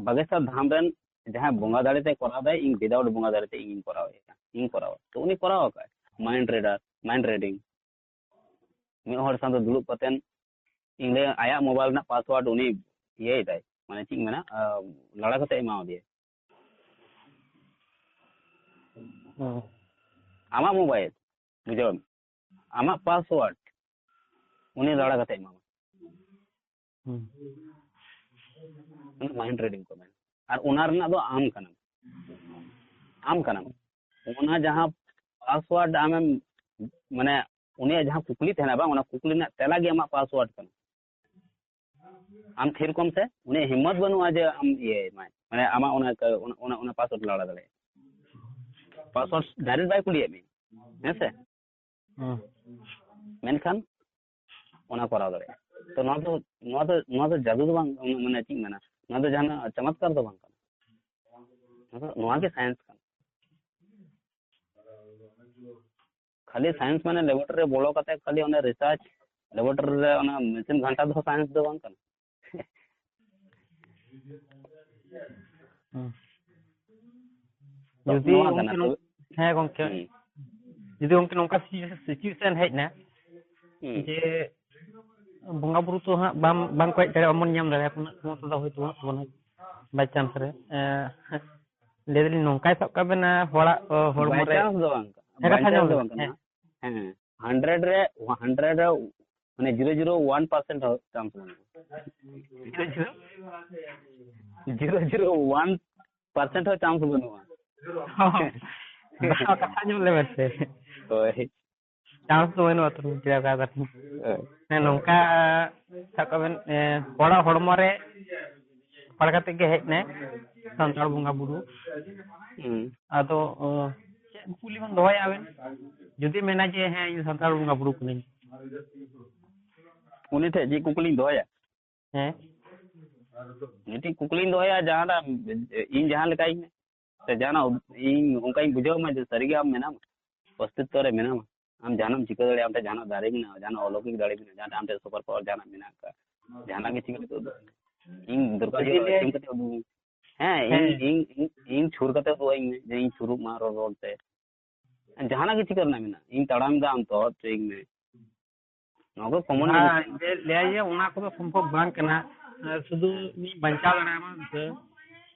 ᱵᱟᱜᱮᱥᱟᱨ ᱫᱷᱟᱢ ᱨᱮᱱ ᱡᱟᱦᱟᱸᱭ ᱵᱚᱸᱜᱟ ᱫᱟᱲᱮ ᱛᱮ ᱠᱚᱨᱟᱣ ᱫᱟᱭ, ᱤᱧ ᱵᱤᱫᱟᱣᱩᱴ ᱵᱚᱸᱜᱟ ᱫᱟᱲᱮ ᱛᱮ ᱤᱧᱤᱧ ᱠᱚᱨᱟᱣ ᱮᱫᱟ, ᱤᱧ ᱠᱚᱨᱟᱣᱟ᱾ ᱛᱚ ᱩᱱᱤ ᱠᱚᱨᱟᱣ ᱟᱠᱟᱫ, ᱢᱟᱭᱤᱱᱰ ᱨᱤᱰᱟᱨ, ᱢᱟᱭᱤᱱᱰ ᱨᱤᱰᱤᱝ᱾ ᱢᱤᱫ ᱦᱚᱲ ᱥᱟᱶᱛᱮ ᱫᱩᱲᱩᱵ ᱠᱟᱛᱮᱱ ᱤᱧ ᱞᱟᱹᱭᱟ, ᱟᱭᱟᱜ ᱢᱳᱵᱟᱭᱤᱞ ᱨᱮᱱᱟᱜ ᱯᱟᱥᱣᱟᱨᱰ ᱩᱱᱤ ᱤᱭᱟᱹᱭ ᱫᱟᱭ, ᱢᱟᱱᱮ ᱪᱮᱫ ᱤᱧ ᱢᱮᱱᱟ, ᱟᱸ, ᱞᱟᱲᱟ ᱠᱟᱛᱮ ᱮᱢᱟᱣᱟᱫᱮᱭᱟ᱾ ᱦᱩᱸ᱾ ᱟᱢᱟᱜ ᱢᱳᱵᱟᱭᱤᱞ, ᱵᱩᱡᱷᱟᱹᱣ ᱢᱮ, ᱟᱢᱟᱜ ᱯᱟᱥᱣᱟᱨᱰ ᱩᱱᱤ ᱞᱟᱲᱟ ᱠᱟᱛᱮ ᱮᱢᱟᱢᱟ᱾ ᱦᱩᱸ᱾ ᱚᱱᱟ ᱢᱟᱭᱤᱱᱰ ᱨᱤᱰᱤᱝ ᱠᱚ ᱢᱮᱱᱟ᱾ ᱟᱨ ᱚᱱᱟ ᱨᱮᱱᱟᱜ ᱫᱚ ᱟᱢ ᱠᱟᱱᱟᱢ, ᱟᱢ ᱠᱟᱱᱟᱢ᱾ ᱚᱱᱟ ᱡᱟᱦᱟᱸ ᱯᱟᱥᱣᱟᱨᱰ ᱟᱢᱮᱢ, ᱢᱟᱱᱮ, ᱩᱱᱤᱭᱟᱜ ᱡᱟᱦᱟᱸ ᱠᱩᱠᱞᱤ ᱛᱟᱦᱮᱱᱟ ᱵᱟᱝ, ᱚᱱᱟ ᱠᱩᱠᱞᱤ ᱨᱮᱱᱟᱜ ᱛᱮᱞᱟ ᱜᱮ ᱟᱢᱟᱜ ᱯᱟᱥᱣᱟᱨᱰ ᱠᱟᱱᱟ᱾ ᱟᱢ ᱛᱷᱤᱨ ᱠᱚᱢ ᱥᱮ, ᱩᱱᱤᱭᱟᱜ ᱦᱤᱢᱢᱚᱛ ᱵᱟᱹᱱᱩᱜᱼᱟ ᱡᱮ ᱟᱢ ᱤᱭᱟᱹᱭ ᱢᱟᱭ, ᱢᱟᱱᱮ, ᱟᱢᱟᱜ ᱚᱱᱟ ᱠᱟ-, ᱚᱱᱟ, ᱚᱱᱟ, ᱚᱱᱟ ᱯᱟᱥᱣᱟᱨᱰ ᱞᱟᱲᱟ ᱫᱟᱲᱮᱭᱟᱜᱼᱟ᱾ ᱯᱟᱥᱣᱟᱨᱰ ᱰᱟᱭᱨᱮᱠᱴ ᱵᱟᱭ ᱠᱩᱞᱤᱭᱮᱫ ᱢᱮᱭᱟ, ᱦᱮᱸ ᱥᱮ? ᱦᱩᱸ᱾ ᱢᱮᱱᱠᱷᱟᱱ ᱚᱱᱟ ᱠᱚᱨᱟᱣ ᱫᱟᱲᱮᱭᱟᱜᱼᱟ᱾ ᱛᱚ ᱱᱚᱣᱟ ᱫᱚ, ᱱᱚᱣᱟ ᱫᱚ, ᱱᱚᱣᱟ ᱫᱚ ᱡᱟᱫᱩ ᱫᱚ ᱵᱟᱝ, ᱢᱟᱱᱮ ᱪᱮᱫ ᱤᱧ ᱢᱮᱱᱟ, ᱱᱚᱣᱟ ᱫᱚ ᱡᱟᱦᱟᱱᱟᱜ ᱪᱚᱢᱚᱛᱠᱟᱨ ᱫᱚ ᱵᱟᱝ ᱠᱟᱱᱟ᱾ ᱱᱚᱣᱟ ᱫᱚ, ᱱᱚᱣᱟ ᱜᱮ ᱥᱟᱭᱮᱱᱥ ᱠᱟᱱᱟ᱾ ᱠᱷᱟᱹᱞᱤ ᱥᱟᱭᱮᱱᱥ ᱢᱟᱱᱮ ᱞᱮᱵᱚᱨᱮᱴᱚᱨᱤ ᱨᱮ ᱵᱚᱞᱚ ᱠᱟᱛᱮ ᱠᱷᱟᱹᱞᱤ ᱚᱱᱟ ᱨᱤᱥᱟᱨᱪ, ᱞᱮᱵᱚᱨᱮᱴᱚᱨᱤ ᱨᱮ ᱚᱱᱟ ᱢᱮᱥᱤᱱ ᱜᱷᱟᱱᱴᱟ ᱫᱚ ᱥᱟᱭᱮᱱᱥ ᱫᱚ ᱵᱟᱝ ᱠᱟᱱᱟ᱾ ᱦᱩᱸ᱾ ᱛᱚ ᱡᱩᱫᱤ ᱱᱚᱣᱟ ᱜᱚᱝᱠᱮ ᱠᱟᱱᱟ ᱱᱚᱝ-, ᱛᱚᱵᱮ᱾ ᱦᱮᱸ ᱜᱚᱝᱠᱮ, ᱦᱩᱸ, ᱡᱩᱫᱤ ᱜᱚᱝᱠᱮ ᱱᱚᱝᱠᱟ ᱥᱤᱪᱩᱭᱮᱥᱚᱱ ᱦᱮᱡ ᱮᱱᱟ ᱦᱩᱸ, ᱡᱮ ᱵᱚᱸᱜᱟ ᱵᱩᱨᱩ ᱛᱚ ᱦᱟᱸᱜ ᱵᱟᱢ, ᱵᱟᱝ ᱠᱚ ᱦᱮᱡ ᱫᱟᱲᱮᱭᱟᱜᱼᱟ, ᱚᱢᱚᱱ ᱧᱟᱢ ᱫᱟᱲᱮᱭᱟᱜᱼᱟ, ᱩᱱᱟᱹᱜ ᱥᱚᱢᱚᱭ ᱫᱚ ᱦᱚᱭᱛᱳ ᱵᱟᱹᱱᱩᱜ ᱛᱟᱵᱚᱱᱟ, ᱵᱟᱭ ᱪᱟᱱᱥ ᱨᱮ᱾ ᱮᱸ, ᱞᱟᱹᱭ ᱫᱟᱞᱤᱧ ᱱᱚᱝᱠᱟᱭ ᱥᱟᱵ ᱠᱟᱜ ᱵᱮᱱᱟ, ᱦᱚᱲᱟᱜ, ᱚ, ᱦᱚᱲᱢᱚ ᱵᱟᱭ ᱨᱮ᱾ ᱪᱟᱱᱥ ᱫᱚ ᱵᱟᱝ ᱠᱟᱱᱟ, ᱦᱮᱸ, ᱵᱟᱭ ᱠᱟᱛᱷᱟ ᱧᱚᱜ ᱪᱟᱱᱥ ᱫᱚ ᱵᱮᱱ, ᱵᱟᱝ ᱠᱟᱱᱟ᱾ ᱦᱮᱸ᱾ ᱦᱮᱸ, ᱦᱟᱱᱰᱨᱮᱰ ᱨᱮ, ᱦᱟᱱᱰᱨᱮᱰ ᱨᱮ ᱢᱟᱱᱮ ᱡᱤᱨᱳ ᱡᱤᱨᱳ ᱚᱣᱟᱱ ᱯᱟᱨᱥᱮᱱᱴ ᱦᱚᱸ ᱪᱟᱱᱥ ᱵᱟᱹᱱᱩᱜᱼᱟ᱾ Zero zero? Zero zero one percent ᱦᱚᱸ ᱪᱟᱱᱥ ᱵᱟᱹᱱᱩᱜᱼᱟ᱾ ᱦᱚᱸ᱾ ᱫᱟᱫᱟ, ᱠᱟᱛᱷᱟ ᱧᱚᱜ ᱞᱮ ᱢᱮᱥᱮ᱾ ᱦᱳᱭ᱾ ᱪᱟᱱᱥ ᱫᱚ ᱵᱟᱹᱱᱩᱜᱼᱟ ᱛᱚ, ᱪᱮᱫᱟᱜ ᱠᱟᱛᱷᱟ? ᱦᱳᱭ᱾ ᱦᱮᱸ, ᱱᱚᱝᱠᱟ ᱥᱟᱵ ᱠᱟᱜ ᱵᱮᱱ, ᱮ, ᱦᱚᱲᱟᱜ ᱦᱚᱲᱢᱚ ᱨᱮ ᱯᱟᱲ ᱠᱟᱛᱮ ᱜᱮ ᱦᱮᱡ ᱱᱟᱭ ᱥᱟᱱᱛᱟᱲ ᱵᱚᱸᱜᱟ ᱵᱩᱨᱩ᱾ ᱦᱩᱸ᱾ ᱟᱫᱚ, ᱚ, ᱪᱮᱫ ᱠᱩᱠᱞᱤ ᱵᱮᱱ ᱫᱚᱦᱚᱭᱟ ᱟᱵᱮᱱ? ᱡᱩᱫᱤ ᱢᱮᱱᱟ ᱡᱮ, "ᱦᱮᱸ, ᱤᱧ ᱥᱟᱱᱛᱟᱲ ᱵᱚᱸᱜᱟ ᱵᱩᱨᱩ ᱠᱟᱹᱱᱟᱹᱧ", ᱩᱱᱤ ᱴᱷᱮᱡ ᱪᱮᱫ ᱠᱩᱠᱞᱤᱧ ᱫᱚᱦᱚᱭᱟ? ᱦᱮᱸ? ᱢᱤᱫᱴᱤᱡ ᱠᱩᱠᱞᱤᱧ ᱫᱚᱦᱚᱭᱟ, ᱡᱟᱦᱟᱸᱴᱟᱜ ᱤᱧ ᱡᱟᱦᱟᱸ ᱞᱮᱠᱟᱧ ᱥᱮ ᱡᱟᱦᱟᱱᱟᱜ ᱤᱧ ᱚᱱᱠᱟᱧ ᱵᱩᱡᱷᱟᱹᱣ ᱢᱟ ᱡᱮ ᱥᱟᱹᱨᱤᱜᱮ ᱟᱢ ᱢᱮᱱᱟᱢ, ᱚᱥᱛᱤᱛᱛᱚ ᱨᱮ ᱢᱮᱱᱟᱢᱟ, ᱟᱢ ᱡᱟᱦᱟᱱᱟᱜ ᱮᱢ ᱪᱤᱠᱟᱹ ᱫᱟᱲᱮᱭᱟᱜᱼᱟ, ᱟᱢ ᱴᱷᱮᱱ ᱡᱟᱦᱟᱱᱟᱜ ᱫᱟᱲᱮ ᱢᱮᱱᱟᱜᱼᱟ, ᱡᱟᱦᱟᱱᱟᱜ ᱚᱞᱚᱠᱤᱠ ᱫᱟᱲᱮ ᱢᱮᱱᱟᱜᱼᱟ, ᱡᱟᱦᱟᱸ ᱟᱢ ᱴᱷᱮᱱ ᱥᱩᱯᱟᱨ ᱯᱟᱣᱟᱨ ᱡᱟᱦᱟᱱᱟᱜ ᱢᱮᱱᱟᱜ ᱟᱠᱟᱫ, ᱡᱟᱦᱟᱱᱟᱜ ᱜᱮ ᱪᱤᱠᱟᱹ ᱠᱟᱛᱮ ᱩᱫᱩᱜ ᱤᱧ ᱫᱚᱨᱠᱟᱨ ᱡᱩᱫᱤ ᱦᱩᱭᱩᱜᱼᱟ, ᱞᱟᱹᱭ ᱥᱤᱢ ᱠᱟᱛᱮ ᱩᱫᱩᱜ ᱤᱧ᱾ ᱦᱮᱸ, ᱤᱧ, ᱦᱮᱸ᱾ ᱤᱧ, ᱤᱧ, ᱤᱧ ᱥᱩᱨ ᱠᱟᱛᱮ ᱩᱫᱩᱜ ᱟᱹᱧ ᱢᱮ ᱡᱮ ᱤᱧ ᱥᱩᱨᱩᱜ ᱢᱟ ᱨᱚᱲ ᱨᱚᱲ ᱛᱮ᱾ ᱡᱟᱦᱟᱱᱟᱜ ᱜᱮ ᱪᱤᱠᱟᱹ ᱨᱮᱱᱟᱜ ᱢᱮᱱᱟᱜᱼᱟ, ᱤᱧ ᱛᱟᱲᱟᱢ ᱫᱟ, ᱟᱢ ᱛᱚᱦᱚᱫ ᱦᱚᱪᱚᱭᱤᱧ ᱢᱮ᱾ ᱱᱚᱣᱟ ᱠᱚ ᱠᱚᱢᱚᱱ ᱡᱤᱱᱤᱥ ᱦᱮᱸ, ᱠᱟᱱᱟ᱾ ᱡᱮ ᱞᱟᱹᱭᱟ ᱡᱮ ᱚᱱᱟ ᱠᱚᱫᱚ ᱥᱚᱢᱵᱷᱚᱵ ᱵᱟᱝ ᱠᱟᱱᱟ᱾ ᱟᱨ ᱥᱩᱫᱷᱩ ᱩᱱᱤ ᱵᱟᱧᱪᱟᱣ ᱫᱟᱲᱮᱭᱟᱢᱟ ᱤᱱᱠᱟᱹ,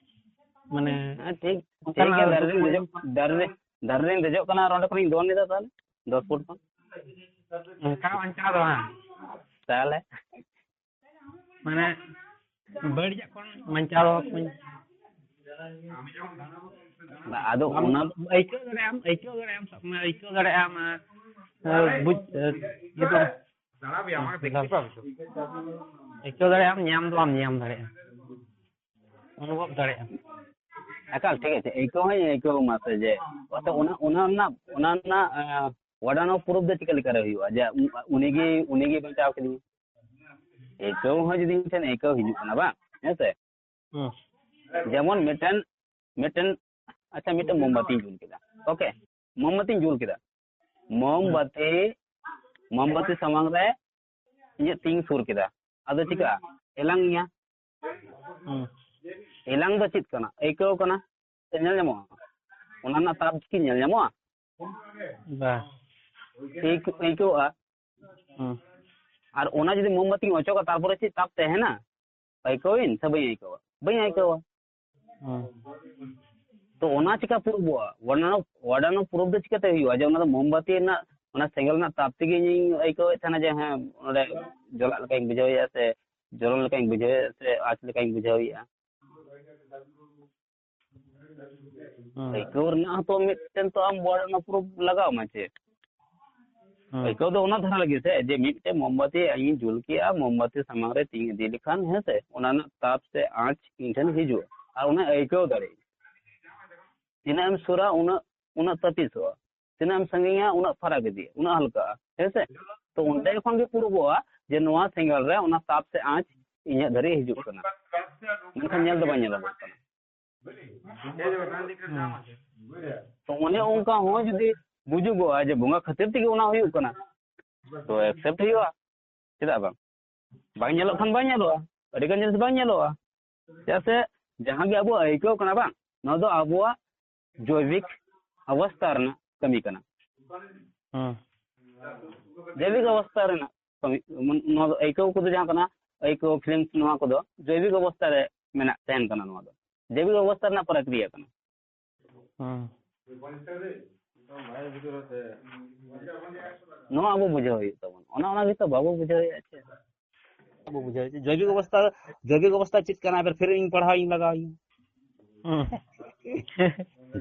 ᱢᱟᱱᱮ, ᱦᱮᱸ, ᱴᱷᱤᱠ, ᱴᱷᱤᱠ ᱚᱱᱠᱟᱱᱟᱜ ᱜᱮᱭᱟ᱾ ᱫᱟᱨᱮ ᱨᱮᱧ ᱫᱮᱡᱚᱜ, ᱫᱟᱨᱮ ᱨᱮ, ᱫᱟᱨᱮ ᱨᱮᱧ ᱫᱮᱡᱚᱜ ᱠᱟᱱᱟ ᱟᱨ ᱚᱸᱰᱮ ᱠᱷᱚᱱᱤᱧ ᱫᱚᱱ ᱮᱫᱟ, ᱛᱟᱦᱚᱞᱮ ᱫᱚᱥ ᱯᱷᱩᱴ ᱠᱷᱚᱱ᱾ ᱚᱱᱠᱟ ᱵᱟᱧᱪᱟᱣ ᱫᱚ ᱵᱟᱝ᱾ ᱛᱟᱦᱚᱞᱮ? ᱢᱟᱱᱮ, ᱵᱟᱹᱲᱤᱡᱟᱜ ᱠᱷᱚᱱ ᱵᱟᱧᱪᱟᱣ ᱠᱚᱧ᱾ ᱵᱟ, ᱟᱫᱚ ᱵᱟᱢ ᱚᱱᱟ ᱟᱹᱭᱠᱟᱹᱣ ᱫᱟᱲᱮᱭᱟᱜᱼᱟᱢ, ᱟᱹᱭᱠᱟᱹᱣ ᱫᱟᱲᱮᱭᱟᱜᱼᱟᱢ, ᱥᱟᱵ ᱠᱟᱜ ᱢᱮ, ᱟᱹᱭᱠᱟᱹᱣ ᱫᱟᱲᱮᱭᱟᱜᱼᱟᱢ, ᱟᱨ, ᱟᱨ ᱵᱩᱡᱽ, ᱟᱨ ᱤᱭᱟᱹ ᱫᱚ ᱟᱹᱭᱠᱟᱹᱣ ᱫᱟᱲᱮᱭᱟᱜᱼᱟᱢ, ᱧᱟᱢ ᱫᱚ ᱵᱟᱢ ᱧᱟᱢ ᱫᱟᱲᱮᱭᱟᱜᱼᱟ, ᱚᱱᱩᱵᱷᱚᱵ ᱫᱟᱲᱮᱭᱟᱜᱼᱟᱢ᱾ ᱮᱠᱟᱞ ᱴᱷᱤᱠ ᱟᱪᱷᱮ, ᱟᱹᱭᱠᱟᱹᱣ ᱦᱚᱸᱧ ᱟᱹᱭᱠᱟᱹᱣ ᱢᱟ ᱥᱮ ᱡᱮ, ᱚᱱᱟ, ᱚᱱᱟ ᱨᱮᱱᱟᱜ, ᱚᱱᱟ ᱨᱮᱱᱟᱜ, ᱟᱸ, ᱚᱰᱟᱱᱚ ᱯᱨᱩᱯᱷ ᱫᱚ ᱪᱤᱠᱟᱹ ᱞᱮᱠᱟᱨᱮ ᱦᱩᱭᱩᱜᱼᱟ ᱡᱮ ᱩ-, ᱩᱱᱤᱜᱮ, ᱩᱱᱤᱜᱮ ᱵᱟᱧᱪᱟᱣ ᱠᱤᱫᱤᱧᱟ? ᱟᱹᱭᱠᱟᱹᱣ ᱦᱚᱸ ᱡᱩᱫᱤ ᱤᱧ ᱴᱷᱮᱱ ᱟᱹᱭᱠᱟᱹᱣ ᱦᱤᱡᱩᱜ ᱠᱟᱱᱟ, ᱵᱟᱝ? ᱦᱮᱸ ᱥᱮ? ᱦᱩᱸ᱾ ᱡᱮᱢᱚᱱ ᱢᱤᱫᱴᱮᱱ, ᱢᱤᱫᱴᱮᱱ, ᱟᱪᱪᱷᱟ, ᱢᱤᱫᱴᱮᱱ ᱢᱳᱢᱵᱟᱛᱤᱧ ᱡᱩᱞ ᱠᱮᱫᱟ᱾ ᱳᱠᱮ, ᱢᱳᱢᱵᱟᱛᱤᱧ ᱡᱩᱞ ᱠᱮᱫᱟ᱾ ᱢᱳᱢᱵᱟᱛᱤ, ᱢᱳᱢᱵᱟᱛᱤ ᱥᱟᱢᱟᱝ ᱨᱮ ᱤᱧᱟᱹᱜ ᱛᱤᱧ ᱥᱩᱨ ᱠᱮᱫᱟ᱾ ᱟᱫᱚ ᱪᱤᱠᱟᱹᱜᱼᱟ? ᱮᱞᱟᱝ ᱤᱧᱟ᱾ ᱦᱩᱸ᱾ ᱮᱞᱟᱝ ᱫᱚ ᱪᱮᱫ ᱠᱟᱱᱟ? ᱟᱹᱭᱠᱟᱹᱣ ᱠᱟᱱᱟ ᱥᱮ ᱧᱮᱞ ᱧᱟᱢᱚᱜᱼᱟ? ᱚᱱᱟ ᱨᱮᱱᱟᱜ ᱛᱟᱯ ᱠᱤ ᱧᱮᱞ ᱧᱟᱢᱚᱜᱼᱟ? ᱵᱟ᱾ ᱟᱹᱭᱠᱟᱹ-, ᱟᱹᱭᱠᱟᱹᱣᱚᱜᱼᱟ᱾ ᱦᱩᱸ᱾ ᱟᱨ ᱚᱱᱟ ᱡᱩᱫᱤ ᱢᱳᱢᱵᱟᱛᱤᱧ ᱚᱪᱚᱜᱟ, ᱛᱟᱨᱯᱚᱨᱮ ᱪᱮᱫ ᱛᱟᱯ ᱛᱟᱦᱮᱱᱟ? ᱟᱹᱭᱠᱟᱹᱣᱤᱧ ᱥᱮ ᱵᱟᱹᱧ ᱟᱹᱭᱠᱟᱹᱣᱟ? ᱵᱟᱹᱧ ᱟᱹᱭᱠᱟᱹᱣᱟ᱾ ᱦᱩᱸ᱾ ᱛᱚ ᱚᱱᱟ ᱪᱤᱠᱟ ᱯᱩᱨᱩᱵᱚᱜᱼᱟ? ᱚᱰᱟᱱᱚ, ᱚᱰᱟᱱᱚ ᱯᱩᱨᱩᱵ ᱫᱚ ᱪᱤᱠᱟᱛᱮ ᱦᱩᱭᱩᱜᱼᱟ? ᱡᱮ ᱚᱱᱟ ᱫᱚ ᱢᱳᱢᱵᱟᱛᱤ ᱨᱮᱱᱟᱜ, ᱚᱱᱟ ᱥᱮᱸᱜᱮᱞ ᱨᱮᱱᱟᱜ ᱛᱟᱯ ᱛᱮᱜᱮ ᱤᱧᱤᱧ ᱟᱹᱭᱠᱟᱹᱣᱮᱫ ᱛᱟᱦᱮᱱᱟ ᱡᱮ ᱦᱮᱸ, ᱚᱸᱰᱮ ᱡᱚᱞᱟᱜ ᱞᱮᱠᱟᱧ ᱵᱩᱡᱷᱟᱹᱣᱮᱫᱼᱟ ᱥᱮ ᱡᱚᱞᱚᱱ ᱞᱮᱠᱟᱧ ᱵᱩᱡᱷᱟᱹᱣᱮᱫᱼᱟ ᱥᱮ ᱟᱸᱪ ᱞᱮᱠᱟᱧ ᱵᱩᱡᱷᱟᱹᱣᱮᱫᱼᱟ᱾ ᱦᱩᱸ᱾ ᱟᱹᱭᱠᱟᱹᱣ ᱨᱮᱱᱟᱜ ᱦᱚᱸᱛᱚ ᱢᱤᱫᱴᱮᱱ ᱛᱚ ᱟᱢ ᱚᱰᱟᱱᱚ ᱯᱩᱨᱩᱵ ᱞᱟᱜᱟᱣ ᱟᱢᱟ ᱪᱮ? ᱦᱩᱸ᱾ ᱟᱹᱭᱠᱟᱹᱣ ᱫᱚ ᱚᱱᱟ ᱫᱷᱟᱨᱟ ᱞᱟᱹᱜᱤᱫ ᱥᱮ, ᱡᱮ ᱢᱤᱫᱴᱮᱱ ᱢᱳᱢᱵᱟᱛᱤ ᱤᱧᱤᱧ ᱡᱩᱞ ᱠᱮᱜᱼᱟ, ᱢᱳᱢᱵᱟᱛᱤ ᱥᱟᱢᱟᱝ ᱨᱮ ᱛᱤᱧ ᱤᱫᱤ ᱞᱮᱠᱷᱟᱱ, ᱦᱮᱸ ᱥᱮ, ᱚᱱᱟ ᱨᱮᱱᱟᱜ ᱛᱟᱯ ᱥᱮ ᱟᱸᱪ ᱤᱧ ᱴᱷᱮᱱ ᱦᱤᱡᱩᱜᱼᱟ ᱟᱨ ᱚᱱᱟ ᱟᱹᱭᱠᱟᱹᱣ ᱫᱟᱲᱮᱭᱟᱜᱼᱟ᱾ ᱛᱤᱱᱟᱹᱜ ᱮᱢ ᱥᱩᱨᱟ, ᱩᱱᱟᱹᱜ, ᱩᱱᱟᱹᱜ ᱛᱟᱹᱯᱤᱥᱚᱜᱼᱟ᱾ ᱛᱤᱱᱟᱹᱜ ᱮᱢ ᱥᱟᱺᱜᱤᱧᱟ, ᱩᱱᱟᱹᱜ ᱯᱷᱟᱨᱟᱠ ᱤᱫᱤᱜᱼᱟ, ᱩᱱᱟᱹᱜ ᱦᱟᱞᱠᱟᱜᱼᱟ, ᱦᱮᱸ ᱥᱮ? ᱛᱚ ᱚᱸᱰᱮ ᱠᱷᱚᱱ ᱜᱮ ᱯᱩᱨᱩᱵᱚᱜᱼᱟ ᱡᱮ ᱱᱚᱣᱟ ᱥᱮᱸᱜᱮᱞ ᱨᱮ ᱚᱱᱟ ᱛᱟᱯ ᱥᱮ ᱟᱸᱪ ᱤᱧᱟᱹᱜ ᱫᱷᱟᱹᱨᱤᱡ ᱦᱤᱡᱩᱜ ᱠᱟᱱᱟ, ᱢᱮᱱᱠᱷᱟᱱ ᱧᱮᱞ ᱫᱚ ᱵᱟᱝ ᱧᱮᱞᱚᱜᱚᱜ ᱠᱟᱱᱟ᱾ ᱛᱚ ᱚᱱᱮ ᱚᱱᱠᱟ ᱦᱚᱸ ᱡᱩᱫᱤ ᱵᱩᱡᱩᱜᱚᱜᱼᱟ ᱡᱮ ᱵᱚᱸᱜᱟ ᱠᱷᱟᱹᱛᱤᱨ ᱛᱮᱜᱮ ᱚᱱᱟ ᱦᱩᱭᱩᱜ ᱠᱟᱱᱟ, ᱛᱚ accept ᱦᱩᱭᱩᱜᱼᱟ, ᱪᱮᱫᱟᱜ ᱵᱟᱝ? ᱵᱟᱝ ᱧᱮᱞᱚᱜ ᱠᱷᱟᱱ ᱵᱟᱝ ᱧᱮᱞᱚᱜᱼᱟ, ᱟᱹᱰᱤ ᱜᱟᱱ ᱡᱤᱱᱤᱥ ᱵᱟᱝ ᱧᱮᱞᱚᱜᱼᱟ᱾ ᱪᱮᱫᱟᱜ ᱥᱮ ᱡᱟᱦᱟᱸ ᱜᱮ ᱟᱵᱚᱣᱟᱜ ᱟᱹᱭᱠᱟᱹᱣ ᱠᱟᱱᱟ ᱵᱟᱝ, ᱱᱚᱣᱟ ᱫᱚ ᱟᱵᱚᱣᱟᱜ ᱡᱳᱭᱵᱤᱠ ᱚᱵᱚᱥᱛᱟ ᱨᱮᱱᱟᱜ ᱠᱟᱹᱢᱤ ᱠᱟᱱᱟ᱾ ᱦᱩᱸ᱾ ᱡᱳᱭᱵᱤᱠ ᱚᱵᱚᱥᱛᱟ ᱨᱮᱱᱟᱜ ᱠᱟᱹᱢᱤ, ᱢᱟᱱᱮ ᱱᱚᱣᱟ ᱫᱚ ᱟᱹᱭᱠᱟᱹᱣ ᱠᱚᱫᱚ ᱡᱟᱦᱟᱸ ᱠᱟᱱᱟ, ᱟᱹᱭᱠᱟᱹᱣ feelings ᱱᱚᱣᱟ ᱠᱚᱫᱚ ᱡᱳᱭᱵᱤᱠ ᱚᱵᱚᱥᱛᱟ ᱨᱮ ᱢᱮᱱᱟᱜ ᱛᱟᱦᱮᱱ ᱠᱟᱱᱟ᱾ ᱱᱚᱣᱟ ᱫᱚ ᱡᱳᱭᱵᱤᱠ ᱚᱵᱚᱥᱛᱟ ᱨᱮᱱᱟᱜ ᱯᱨᱚᱠᱨᱤᱭᱟ ᱠᱟᱱᱟ᱾ ᱦᱩᱸ᱾ ᱱᱚᱣᱟ ᱟᱵᱚ ᱵᱩᱡᱷᱟᱹᱣ ᱦᱩᱭᱩᱜ ᱛᱟᱵᱚᱱᱟ᱾ ᱚᱱᱟ, ᱚᱱᱟ ᱜᱮᱛᱚ ᱵᱟᱵᱚ ᱵᱩᱡᱷᱟᱹᱣᱮᱫᱼᱟ ᱪᱮ᱾ ᱵᱟᱵᱚ ᱵᱩᱡᱷᱟᱹᱣᱮᱫᱼᱟ ᱪᱮ᱾ ᱡᱳᱭᱵᱤᱠ ᱚᱵᱚᱥᱛᱟ, ᱡᱳᱭᱵᱤᱠ ᱚᱵᱚᱥᱛᱟ ᱪᱮᱫ ᱠᱟᱱᱟ? ᱮᱵᱟᱨ ᱯᱷᱤᱨ ᱤᱧ ᱯᱟᱲᱦᱟᱣ ᱤᱧ ᱞᱟᱜᱟᱣ ᱤᱧ᱾ ᱦᱩᱸ᱾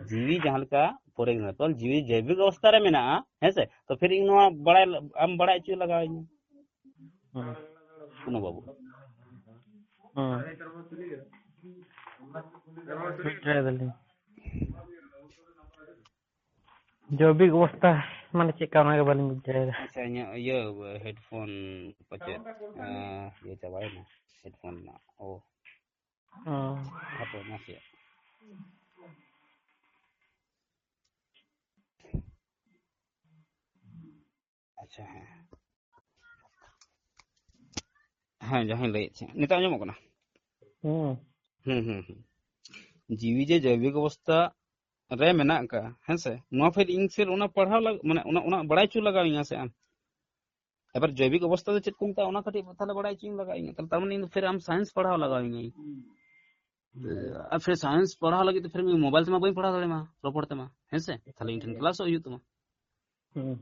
ᱡᱤᱣᱤ ᱡᱟᱦᱟᱸ ᱞᱮᱠᱟ, for example, ᱡᱤᱣᱤ ᱡᱳᱭᱵᱤᱠ ᱚᱵᱚᱥᱛᱟ ᱨᱮ ᱢᱮᱱᱟᱜᱼᱟ, ᱦᱮᱸ ᱥᱮ? ᱛᱚ ᱯᱷᱤᱨ ᱤᱧ ᱱᱚᱣᱟ ᱵᱟᱲᱟᱭ, ᱟᱢ ᱵᱟᱲᱟᱭ ᱦᱚᱪᱚ ᱞᱟᱜᱟᱣ ᱤᱧᱟ᱾ ᱦᱩᱸ᱾ ᱠᱳᱱᱳ ᱵᱟᱵᱚ᱾ ᱦᱩᱸ᱾ ᱵᱩᱡᱷᱟᱹᱣ ᱫᱟᱞᱤᱧ᱾ ᱡᱳᱭᱵᱤᱠ ᱚᱵᱚᱥᱛᱟ ᱢᱟᱱᱮ ᱪᱮᱫ ᱠᱟ, ᱚᱱᱟ ᱜᱮ ᱵᱟᱹᱞᱤᱧ ᱵᱩᱡᱷᱟᱹᱣ ᱮᱫᱟ᱾ ᱟᱪᱪᱷᱟ, ᱤᱧᱟᱹᱜ ᱤᱭᱟᱹ headphone ᱯᱟᱪᱮᱫ, ᱟᱸ, ᱤᱭᱟᱹ ᱪᱟᱵᱟᱭᱮᱱᱟ headphone ᱨᱮᱱᱟᱜ᱾ ᱳ, ᱦᱩᱸ᱾ ᱦᱟᱯᱮ ᱱᱟᱥᱮᱭᱟᱜ᱾ ᱟᱪᱪᱷᱟ, ᱦᱮᱸ᱾ ᱦᱮᱸ, ᱡᱟᱦᱟᱸᱧ ᱞᱟᱹᱭᱮᱫ ᱛᱟᱦᱮᱸᱫ᱾ ᱱᱤᱛᱚᱜ ᱟᱸᱡᱚᱢᱚᱜ ᱠᱟᱱᱟ? ᱦᱩᱸ᱾ ᱦᱩᱸ, ᱦᱩᱸ, ᱦᱩᱸ᱾ ᱡᱤᱣᱤ ᱡᱮ ᱡᱳᱭᱵᱤᱠ ᱚᱵᱚᱥᱛᱟ ᱨᱮ ᱢᱮᱱᱟᱜ ᱟᱠᱟᱫᱼᱟ, ᱦᱮᱸ ᱥᱮ? ᱱᱚᱣᱟ ᱯᱷᱤᱨ ᱤᱧ ᱯᱷᱤᱨ ᱚᱱᱟ ᱯᱟᱲᱦᱟᱣ ᱞᱟᱜ-, ᱢᱟᱱᱮ ᱚᱱᱟ, ᱚᱱᱟ ᱵᱟᱲᱟᱭ ᱦᱚᱪᱚ ᱞᱟᱜᱟᱣ ᱤᱧᱟ ᱥᱮ ᱟᱢ? ᱮᱵᱟᱨ ᱡᱳᱭᱵᱤᱠ ᱚᱵᱚᱥᱛᱟ ᱫᱚ ᱪᱮᱫ ᱠᱚ ᱢᱮᱛᱟᱜᱼᱟ, ᱚᱱᱟ ᱠᱟᱹᱴᱤᱡ ᱛᱟᱦᱞᱮ ᱵᱟᱲᱟᱭ ᱦᱚᱪᱚᱧ ᱞᱟᱜᱟᱣ ᱤᱧᱟ᱾ ᱛᱟᱦᱞᱮ ᱛᱟᱨ ᱢᱟᱱᱮ ᱤᱧ ᱫᱚ ᱯᱷᱤᱨ ᱟᱢ science ᱯᱟᱲᱦᱟᱣ ᱞᱟᱜᱟᱣ ᱤᱧᱟ᱾ ᱟᱨ ᱯᱷᱤᱨ science ᱯᱟᱲᱦᱟᱣ ᱞᱟᱹᱜᱤᱫ ᱛᱮ ᱯᱷᱤᱨ ᱤᱧ mobile ᱛᱮᱢᱟ ᱵᱟᱹᱧ ᱯᱟᱲᱦᱟᱣ ᱫᱟᱲᱮᱭᱟᱢᱟ, ᱨᱚᱯᱚᱲ ᱛᱮᱢᱟ, ᱦᱮᱸ ᱥᱮ? ᱛᱟᱦᱞᱮ ᱤᱧ ᱴᱷᱮᱱ ᱠᱞᱟᱥᱚᱜ ᱦᱩᱭᱩᱜ ᱛᱟᱢᱟ᱾ ᱦᱩᱸ᱾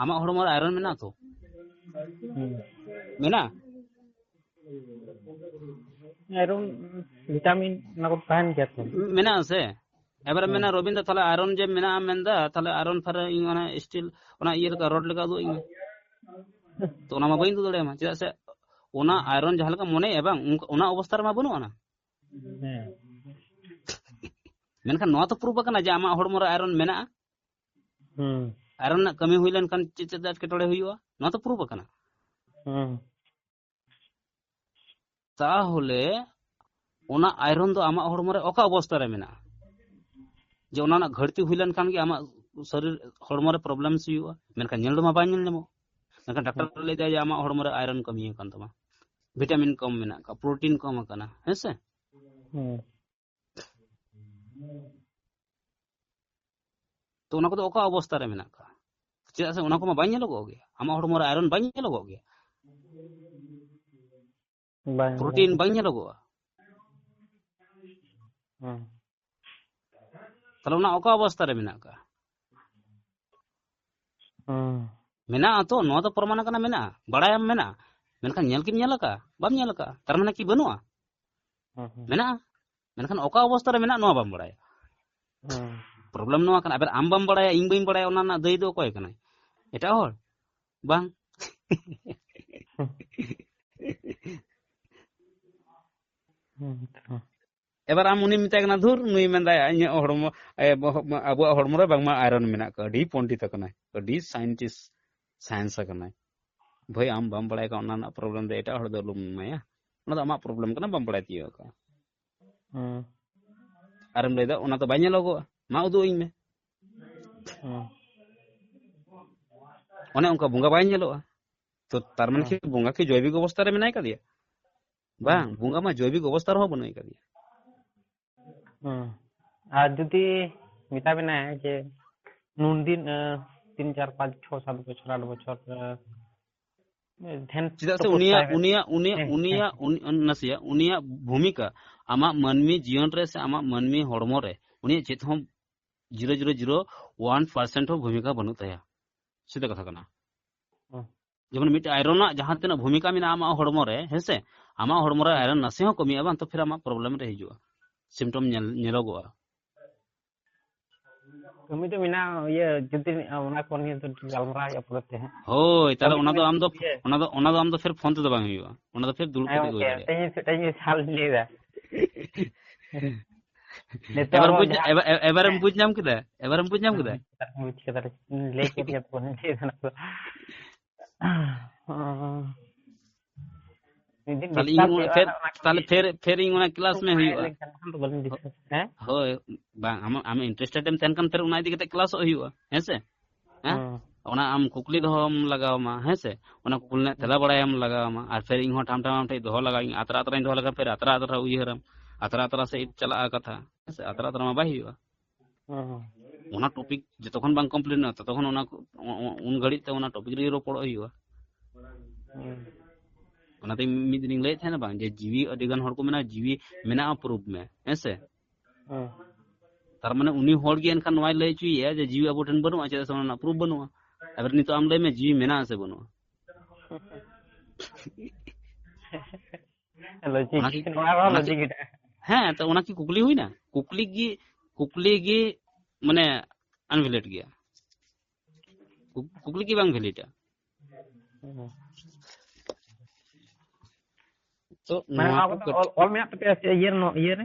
ᱟᱢᱟᱜ ᱦᱚᱲᱢᱚ ᱨᱮ iron ᱢᱮᱱᱟᱜᱼᱟ ᱛᱚ? ᱦᱩᱸ᱾ ᱢᱮᱱᱟᱜᱼᱟ? iron, vitamin, ᱚᱱᱟ ᱠᱚ ᱛᱟᱦᱮᱱ ᱜᱮᱭᱟ ᱛᱚ᱾ ᱢᱮᱱᱟᱜᱼᱟ ᱥᱮ? ᱮᱵᱟᱨᱮ ᱦᱩᱸ᱾ ᱢᱮᱱᱟ, "ᱨᱚᱵᱤᱱᱫᱟ, ᱛᱟᱦᱞᱮ iron ᱡᱮ ᱢᱮᱱᱟᱜᱼᱟ ᱢᱮᱱᱫᱟ, ᱛᱟᱦᱞᱮ iron ᱯᱷᱟᱨ ᱤᱧ ᱚᱱᱟ steel, ᱚᱱᱟ ᱤᱭᱟᱹ ᱞᱮᱠᱟ, rod ᱞᱮᱠᱟ ᱩᱫᱩᱜ ᱟᱹᱧ ᱢᱮ᱾" ᱛᱚ ᱚᱱᱟ ᱢᱟ ᱵᱟᱹᱧ ᱩᱫᱩᱜ ᱫᱟᱲᱮᱭᱟᱢᱟ, ᱪᱮᱫᱟᱜ ᱥᱮ ᱚᱱᱟ iron ᱡᱟᱦᱟᱸ ᱞᱮᱠᱟ ᱢᱚᱱᱮᱭᱟ ᱵᱟᱝ, ᱚᱱᱠᱟ, ᱚᱱᱟ ᱚᱵᱚᱥᱛᱟ ᱨᱮᱢᱟ ᱵᱟᱹᱱᱩᱜ ᱟᱱᱟ᱾ ᱦᱮᱸ᱾ ᱢᱮᱱᱠᱷᱟᱱ ᱱᱚᱣᱟ ᱛᱚ proof ᱟᱠᱟᱱᱟ ᱡᱮ ᱟᱢᱟᱜ ᱦᱚᱲᱢᱚ ᱨᱮ iron ᱢᱮᱱᱟᱜᱼᱟ᱾ ᱦᱩᱸ᱾ iron ᱨᱮᱱᱟᱜ ᱠᱟᱹᱢᱤ ᱦᱩᱭ ᱞᱮᱱᱠᱷᱟᱱ ᱪᱮᱫ ᱪᱮᱫ ᱮᱴᱠᱮᱴᱚᱬᱮ ᱦᱩᱭᱩᱜᱼᱟ, ᱱᱚᱣᱟ ᱛᱚ proof ᱟᱠᱟᱱᱟ᱾ ᱦᱩᱸ᱾ ᱛᱟᱦᱚᱞᱮ ᱚᱱᱟ ᱟᱭᱨᱚᱱ ᱫᱚ ᱟᱢᱟᱜ ᱦᱚᱲᱢᱚ ᱨᱮ ᱚᱠᱟ ᱚᱵᱚᱥᱛᱟ ᱨᱮ ᱢᱮᱱᱟᱜᱼᱟ? ᱡᱮ ᱚᱱᱟ ᱨᱮᱱᱟᱜ ᱜᱷᱟᱹᱴᱛᱤ ᱦᱩᱭ ᱞᱮᱱᱠᱷᱟᱱ ᱜᱮ ᱟᱢᱟᱜ ᱥᱚᱨᱤᱨ, ᱦᱚᱲᱢᱚ ᱨᱮ ᱯᱨᱚᱵᱞᱮᱢᱥ ᱦᱩᱭᱩᱜᱼᱟ, ᱢᱮᱱᱠᱷᱟᱱ ᱧᱮᱞ ᱫᱚ ᱢᱟ ᱵᱟᱭ ᱧᱮᱞ ᱧᱟᱢᱚᱜ᱾ ᱢᱮᱱᱠᱷᱟᱱ ᱰᱟᱠᱛᱟᱨ ᱞᱟᱹᱭ ᱫᱟᱭ ᱡᱮ ᱟᱢᱟᱜ ᱦᱚᱲᱢᱚ ᱨᱮ ᱟᱭᱨᱚᱱ ᱠᱚᱢᱤ ᱟᱠᱟᱱ ᱛᱟᱢᱟ, ᱵᱷᱤᱴᱟᱢᱤᱱ ᱠᱚᱢ ᱢᱮᱱᱟᱜ ᱟᱠᱟᱫ, ᱯᱨᱳᱴᱤᱱ ᱠᱚᱢ ᱟᱠᱟᱱᱟ, ᱦᱮᱸ ᱥᱮ? ᱦᱩᱸ᱾ ᱛᱚ ᱚᱱᱟ ᱠᱚᱫᱚ ᱚᱠᱟ ᱚᱵᱚᱥᱛᱟ ᱨᱮ ᱢᱮᱱᱟᱜ ᱟᱠᱟᱫ? ᱪᱮᱫᱟᱜ ᱥᱮ ᱚᱱᱟ ᱠᱚᱢᱟ ᱵᱟᱝ ᱧᱮᱞᱚᱜᱚᱜ ᱜᱮᱭᱟ, ᱟᱢᱟᱜ ᱦᱚᱲᱢᱚ ᱨᱮ ᱟᱭᱨᱚᱱ ᱵᱟᱝ ᱧᱮᱞᱚᱜᱚᱜ ᱜᱮᱭᱟ, ᱵᱟᱝ, ᱯᱨᱳᱴᱤᱱ ᱵᱟᱝ᱾ ᱵᱟᱝ ᱧᱮᱞᱚᱜᱚᱜᱼᱟ, ᱦᱩᱸ᱾ ᱛᱟᱦᱚᱞᱮ ᱚᱱᱟ ᱚᱠᱟ ᱚᱵᱚᱥᱛᱟ ᱨᱮ ᱢᱮᱱᱟᱜ ᱟᱠᱟᱫ? ᱦᱩᱸ᱾ ᱢᱮᱱᱟᱜᱼᱟ ᱛᱚ, ᱱᱚᱣᱟ ᱫᱚ ᱯᱨᱚᱢᱟᱱ ᱟᱠᱟᱱᱟ, ᱢᱮᱱᱟᱜᱼᱟ, ᱵᱟᱲᱟᱭᱟᱢ ᱢᱮᱱᱟᱜᱼᱟ, ᱢᱮᱱᱠᱷᱟᱱ ᱧᱮᱞ ᱠᱤᱢ ᱧᱮᱞ ᱟᱠᱟᱫᱼᱟ? ᱵᱟᱢ ᱧᱮᱞ ᱟᱠᱟᱫᱼᱟ, ᱛᱟᱨ ᱢᱟᱱᱮ ᱠᱤ ᱵᱟᱹᱱᱩᱜᱼᱟ? ᱦᱩᱸ, ᱦᱩᱸ᱾ ᱢᱮᱱᱟᱜᱼᱟ, ᱢᱮᱱᱠᱷᱟᱱ ᱚᱠᱟ ᱚᱵᱚᱥᱛᱟ ᱨᱮ ᱢᱮᱱᱟᱜᱼᱟ ᱱᱚᱣᱟ ᱵᱟᱢ ᱵᱟᱲᱟᱭᱟ᱾ ᱦᱩᱸ᱾ ᱯᱨᱚᱵᱞᱮᱢ ᱱᱚᱣᱟ ᱠᱟᱱᱟ, ᱟᱵᱟᱨ ᱟᱢ ᱵᱟᱢ ᱵᱟᱲᱟᱭᱟ, ᱤᱧ ᱵᱟᱹᱧ ᱵᱟᱲᱟᱭᱟ, ᱚᱱᱟ ᱨᱮᱱᱟᱜ ᱫᱟᱹᱭᱤ ᱫᱚ ᱚᱠᱚᱭ ᱠᱟᱱᱟᱭ? ᱮᱴᱟᱜ ᱦᱚᱲ? ᱵᱟᱝ᱾ ᱦᱩᱸ, ᱛᱚ᱾ ᱮᱵᱟᱨ ᱟᱢ ᱩᱱᱤᱢ ᱢᱮᱛᱟᱭ ᱠᱟᱱᱟ, "ᱫᱷᱩᱨ, ᱱᱩᱭ ᱢᱮᱱᱫᱟᱭ ᱤᱧᱟᱹᱜ ᱦᱚᱲᱢᱚ, ᱮ, ᱵᱚᱦᱚᱜ, ᱟᱵᱚᱣᱟᱜ ᱦᱚᱲᱢᱚ ᱨᱮ ᱵᱟᱝᱢᱟ ᱟᱭᱨᱚᱱ ᱢᱮᱱᱟᱜ ᱠᱚᱣᱟ, ᱟᱹᱰᱤ ᱯᱚᱱᱰᱤᱛ ᱟᱠᱟᱱᱟᱭ, ᱟᱹᱰᱤ ᱥᱟᱭᱮᱱᱴᱤᱥᱴ, ᱥᱟᱭᱮᱱᱥ ᱟᱠᱟᱱᱟᱭ, ᱵᱷᱟᱹᱭ, ᱟᱢ ᱵᱟᱢ ᱵᱟᱲᱟᱭ ᱠᱷᱟᱱ ᱚᱱᱟ ᱨᱮᱱᱟᱜ ᱯᱨᱚᱵᱞᱮᱢ ᱫᱚ ᱮᱴᱟᱜ ᱦᱚᱲ ᱫᱚ ᱟᱞᱚᱢ ᱮᱢᱟᱭᱟ, ᱚᱱᱟ ᱫᱚ ᱟᱢᱟᱜ ᱯᱨᱚᱵᱞᱮᱢ ᱠᱟᱱᱟ, ᱵᱟᱢ ᱵᱟᱲᱟᱭ ᱛᱤᱭᱳᱜ ᱟᱠᱟᱫᱼᱟ᱾" ᱦᱩᱸ᱾ ᱟᱨᱮᱢ ᱞᱟᱹᱭᱫᱟ, "ᱚᱱᱟ ᱫᱚ ᱵᱟᱭ ᱧᱮᱞᱚᱜᱚᱜᱼᱟ, ᱢᱟ ᱩᱫᱩᱜ ᱟᱹᱧ ᱢᱮ᱾" ᱦᱩᱸ᱾ ᱚᱱᱮ ᱚᱱᱠᱟ ᱵᱚᱸᱜᱟ ᱵᱟᱭ ᱧᱮᱞᱚᱜᱼᱟ᱾ ᱛᱚ ᱛᱟᱨ ᱢᱟᱱᱮ ᱠᱤ ᱵᱚᱸᱜᱟ ᱠᱤ ᱡᱳᱭᱵᱤᱠ ᱚᱵᱚᱥᱛᱟ ᱨᱮ ᱢᱮᱱᱟᱭ ᱠᱟᱫᱮᱭᱟ? ᱵᱟᱝ, ᱵᱚᱸᱜᱟ ᱢᱟ ᱡᱳᱭᱵᱤᱠ ᱚᱵᱚᱥᱛᱟ ᱨᱮᱦᱚᱸ ᱵᱟᱹᱱᱩᱭ ᱠᱟᱫᱮᱭᱟ᱾ ᱦᱩᱸ᱾ ᱟᱨ ᱡᱩᱫᱤ ᱢᱮᱛᱟ ᱵᱮᱱᱟᱭ ᱡᱮ ᱱᱩᱱ ᱫᱤᱱ, ᱟᱸ, ᱛᱤᱱ, ᱪᱟᱨ, ᱯᱟᱸᱪ, ᱪᱷᱚ, ᱥᱟᱛ ᱵᱚᱪᱷᱚᱨ, ᱟᱴ ᱵᱚᱪᱷᱚᱨ, ᱟᱸ, ᱫᱷᱮᱱ ᱪᱮᱫᱟᱜ ᱥᱮ ᱛᱚᱯᱚᱥᱭᱟ ᱩᱱᱤᱭᱟᱜ, ᱵᱮᱱ᱾ ᱩᱱᱤᱭᱟᱜ, ᱩᱱᱤᱭᱟᱜ, ᱦᱮᱸ, ᱩᱱᱤᱭᱟᱜ, ᱦᱮᱸ᱾ ᱩᱱᱤ, ᱱᱟᱥᱮᱭᱟᱜ ᱩᱱᱤᱭᱟᱜ ᱵᱷᱩᱢᱤᱠᱟ ᱟᱢᱟᱜ ᱢᱟᱹᱱᱢᱤ ᱡᱤᱭᱚᱱ ᱨᱮ ᱥᱮ ᱟᱢᱟᱜ ᱢᱟᱹᱱᱢᱤ ᱦᱚᱲᱢᱚ ᱨᱮ ᱩᱱᱤᱭᱟᱜ ᱪᱮᱫ ᱦᱚᱸ zero zero zero one percent ᱦᱚᱸ ᱵᱷᱩᱢᱤᱠᱟ ᱵᱟᱹᱱᱩᱜ ᱛᱟᱭᱟ᱾ ᱥᱮ ᱠᱟᱛᱷᱟ ᱠᱟᱱᱟ᱾ ᱦᱩᱸ᱾ ᱡᱮᱢᱚᱱ ᱢᱤᱫᱴᱮᱱ ᱟᱭᱨᱚᱱ ᱨᱮᱱᱟᱜ ᱡᱟᱦᱟᱸ ᱛᱤᱱᱟᱹᱜ ᱵᱷᱩᱢᱤᱠᱟ ᱢᱮᱱᱟᱜᱼᱟ ᱟᱢᱟᱜ ᱦᱚᱲᱢᱚ ᱨᱮ, ᱦᱮᱸ ᱥᱮ, ᱟᱢᱟᱜ ᱦᱚᱲᱢᱚ ᱨᱮ ᱟᱭᱨᱚᱱ ᱱᱟᱥᱮ ᱦᱚᱸ ᱠᱚᱢᱤᱜᱼᱟ ᱵᱟᱝ, ᱛᱚ ᱯᱷᱤᱨ ᱟᱢᱟᱜ ᱯᱨᱚᱵᱞᱮᱢ ᱨᱮ ᱦᱤᱡᱩᱜᱼᱟ, ᱥᱤᱢᱴᱚᱢ ᱧᱮᱞ, ᱧᱮᱞᱚᱜᱚᱜᱼᱟ᱾ ᱠᱟᱹᱢᱤ ᱫᱚ ᱢᱮᱱᱟᱜᱼᱟ, ᱤᱭᱟᱹ, ᱡᱩᱫᱤ ᱚᱱᱟ ᱠᱚ ᱱᱤᱭᱮ ᱫᱚ ᱜᱟᱞᱢᱟᱨᱟᱣ ᱦᱩᱭᱩᱜᱼᱟ ᱯᱚᱨᱮᱛᱮ ᱦᱟᱸᱜ᱾ ᱦᱳᱭ, ᱛᱟᱦᱞᱮ ᱚᱱᱟ ᱫᱚ ᱟᱢ ᱫᱚ, ᱚᱱᱟ ᱫᱚ, ᱚᱱᱟ ᱫᱚ ᱟᱢ ᱫᱚ ᱯᱷᱤᱨ ᱯᱷᱳᱱ ᱛᱮᱫᱚ ᱵᱟᱝ ᱦᱩᱭᱩᱜᱼᱟ, ᱚᱱᱟ ᱫᱚ ᱯᱷᱤᱨ ᱫᱩᱲᱩᱵ ᱦᱮᱸ ᱠᱟᱛᱮ ᱜᱮ ᱦᱩᱭ ᱜᱚᱝᱠᱮ, ᱫᱟᱲᱮᱭᱟᱜᱼᱟ᱾ ᱛᱮᱦᱮᱧ ᱥᱮ-, ᱛᱮᱦᱮᱧ ᱥᱟᱞ ᱞᱟᱹᱭ ᱫᱟ᱾ ᱱᱤᱛᱚᱜ ᱮᱵᱟᱨᱮᱢ ᱟᱵᱚ ᱵᱩᱡᱽ, ᱡᱟᱦᱟᱸ ᱮᱵᱟᱨ, ᱮᱵᱟᱨᱮᱢ ᱵᱩᱡᱽ ᱧᱟᱢ ᱠᱮᱫᱟ? ᱮᱵᱟᱨᱮᱢ ᱵᱩᱡᱽ ᱧᱟᱢ ᱠᱮᱫᱟ? ᱵᱩᱡᱽ ᱠᱮᱫᱟ, ᱞᱟᱹᱭ ᱠᱮᱫ ᱜᱮᱭᱟ ᱛᱚ, ᱞᱟᱹᱭ ᱫᱟ ᱱᱟᱯᱮ᱾ ᱢᱤᱫ ᱫᱤᱱ ᱛᱟᱦᱞᱮ ᱤᱧ discuss ᱚᱱᱟ ᱦᱩᱭᱩᱜᱼᱟ ᱯᱷᱮᱨ, ᱦᱟᱸᱜ, ᱚᱱᱟ ᱛᱟᱦᱞᱮ ᱠᱚᱜᱮ᱾ ᱯᱷᱮᱨ, ᱯᱷᱮᱨ ᱤᱧ ᱚᱱᱟ ᱠᱞᱟᱥ ᱢᱮ ᱦᱩᱭᱩᱜᱼᱟ᱾ ᱞᱮᱱᱠᱷᱟᱱ ᱵᱟᱠᱷᱟᱱ ᱫᱚ ᱵᱟᱹᱞᱤᱧ discuss, ᱦᱮᱸ? ᱦᱳᱭ, ᱵᱟᱝ, ᱟᱢ, ᱟᱢ interested ᱮᱢ ᱛᱟᱦᱮᱱ ᱠᱷᱟᱱ ᱯᱷᱮᱨ ᱚᱱᱟ ᱤᱫᱤ ᱠᱟᱛᱮ ᱠᱞᱟᱥᱚᱜ ᱦᱩᱭᱩᱜᱼᱟ, ᱦᱮᱸ ᱥᱮ? ᱦᱮᱸ? ᱦᱮᱸ᱾ ᱚᱱᱟ ᱟᱢ ᱠᱩᱠᱞᱤ ᱫᱚᱦᱚᱢ ᱞᱟᱜᱟᱣ ᱟᱢᱟ, ᱦᱮᱸ ᱥᱮ? ᱚᱱᱟ ᱠᱩᱠᱞᱤ ᱨᱮᱱᱟᱜ ᱦᱮᱸ᱾ ᱛᱮᱞᱟ ᱵᱟᱲᱟᱭᱟᱢ ᱞᱟᱜᱟᱣ ᱟᱢᱟ, ᱟᱨ ᱯᱷᱮᱨ ᱤᱧ ᱦᱚᱸ ᱴᱷᱟᱢ ᱴᱷᱟᱢ ᱟᱢ ᱴᱷᱮᱱ ᱫᱚᱦᱚ ᱞᱟᱜᱟᱣ ᱤᱧ, ᱟᱛᱨᱟ ᱟᱛᱨᱟᱧ ᱫᱚᱦᱚ ᱞᱮᱠᱷᱟᱱ ᱯᱷᱮᱨ ᱟᱛᱨᱟ ᱟᱛᱨᱟ ᱩᱭᱦᱟᱹᱨᱟᱢ, ᱟᱛᱨᱟ ᱟᱛᱨᱟ ᱥᱮᱫ ᱪᱟᱞᱟᱜᱼᱟ ᱠᱟᱛᱷᱟ, ᱦᱮᱸ ᱥᱮ? ᱟᱛᱨᱟ ᱟᱛᱨᱟ ᱢᱟ ᱵᱟᱭ ᱦᱩᱭᱩᱜᱼᱟ᱾ ᱦᱮᱸ, ᱦᱮᱸ᱾ ᱚᱱᱟ topic ᱡᱚᱛᱚᱠᱷᱚᱱ ᱵᱟᱝ complete ᱚᱜᱼᱟ, ᱛᱚᱛᱚᱠᱷᱚᱱ ᱚᱱᱟ ᱠᱚ, ᱩ-, ᱩ-, ᱩᱱ ᱜᱷᱟᱹᱲᱤᱡ ᱛᱮ ᱚᱱᱟ topic ᱨᱮᱜᱮ ᱨᱚᱯᱚᱲᱚᱜ ᱦᱩᱭᱩᱜᱼᱟ᱾ ᱦᱮᱸ᱾ ᱚᱱᱟᱛᱮ ᱢᱤᱫ ᱫᱤᱱᱤᱧ ᱞᱟᱹᱭᱮᱫ ᱛᱟᱦᱮᱱᱟ ᱵᱟᱝ, ᱡᱮ ᱡᱤᱣᱤ ᱟᱹᱰᱤ ᱜᱟᱱ ᱦᱚᱲ ᱠᱚ ᱢᱮᱱᱟ, "ᱡᱤᱣᱤ ᱢᱮᱱᱟᱜᱼᱟ, proof ᱢᱮ", ᱦᱮᱸ ᱥᱮ? ᱦᱮᱸ᱾ ᱛᱟᱨ ᱢᱟᱱᱮ ᱩᱱᱤ ᱦᱚᱲ ᱜᱮ ᱮᱱᱠᱷᱟᱱ ᱱᱚᱣᱟᱭ ᱞᱟᱹᱭ ᱦᱚᱪᱚᱭᱮᱭᱟ ᱡᱮ ᱡᱤᱣᱤ ᱟᱵᱚ ᱴᱷᱮᱱ ᱵᱟᱹᱱᱩᱜᱼᱟ, ᱪᱮᱫᱟᱜ ᱥᱮ ᱚᱱᱟ ᱨᱮᱱᱟᱜ proof ᱵᱟᱹᱱᱩᱜᱼᱟ᱾ ᱮᱵᱟᱨ ᱱᱤᱛᱚᱜ ᱟᱢ ᱞᱟᱹᱭ ᱢᱮ, ᱡᱤᱣᱤ ᱢᱮᱱᱟᱜᱼᱟ ᱥᱮ ᱵᱟᱹᱱᱩᱜᱼᱟ? Logic, ᱚᱱᱟ ᱠᱤ, ᱱᱚᱣᱟ ᱦᱚᱸ ᱚᱱᱟ ᱠᱤ, logic ᱜᱮ᱾ ᱦᱮᱸ, ᱛᱚ ᱚᱱᱟ ᱠᱤ ᱠᱩᱠᱞᱤ ᱦᱩᱭᱱᱟ? ᱠᱩᱠᱞᱤ ᱜᱮ, ᱠᱩᱠᱞᱤ ᱜᱮ ᱢᱟᱱᱮ unvalid ᱜᱮᱭᱟ᱾ ᱠᱩ-, ᱠᱩᱠᱞᱤ ᱜᱮ ᱵᱟᱝ validᱟ᱾ ᱦᱩᱸ᱾ ᱛᱚ ᱢᱟᱱᱮ ᱱᱚᱣᱟ ᱱᱚᱣᱟ ᱠᱚ ᱠᱚᱫᱚ ᱠᱟᱹᱴ- ᱚᱞ, ᱚᱞ ᱢᱮᱱᱟᱜ ᱛᱟᱯᱮᱭᱟ ᱥᱮ ᱤᱭᱟᱹ ᱨᱮ, ᱱᱚ-, ᱤᱭᱟᱹ ᱨᱮ?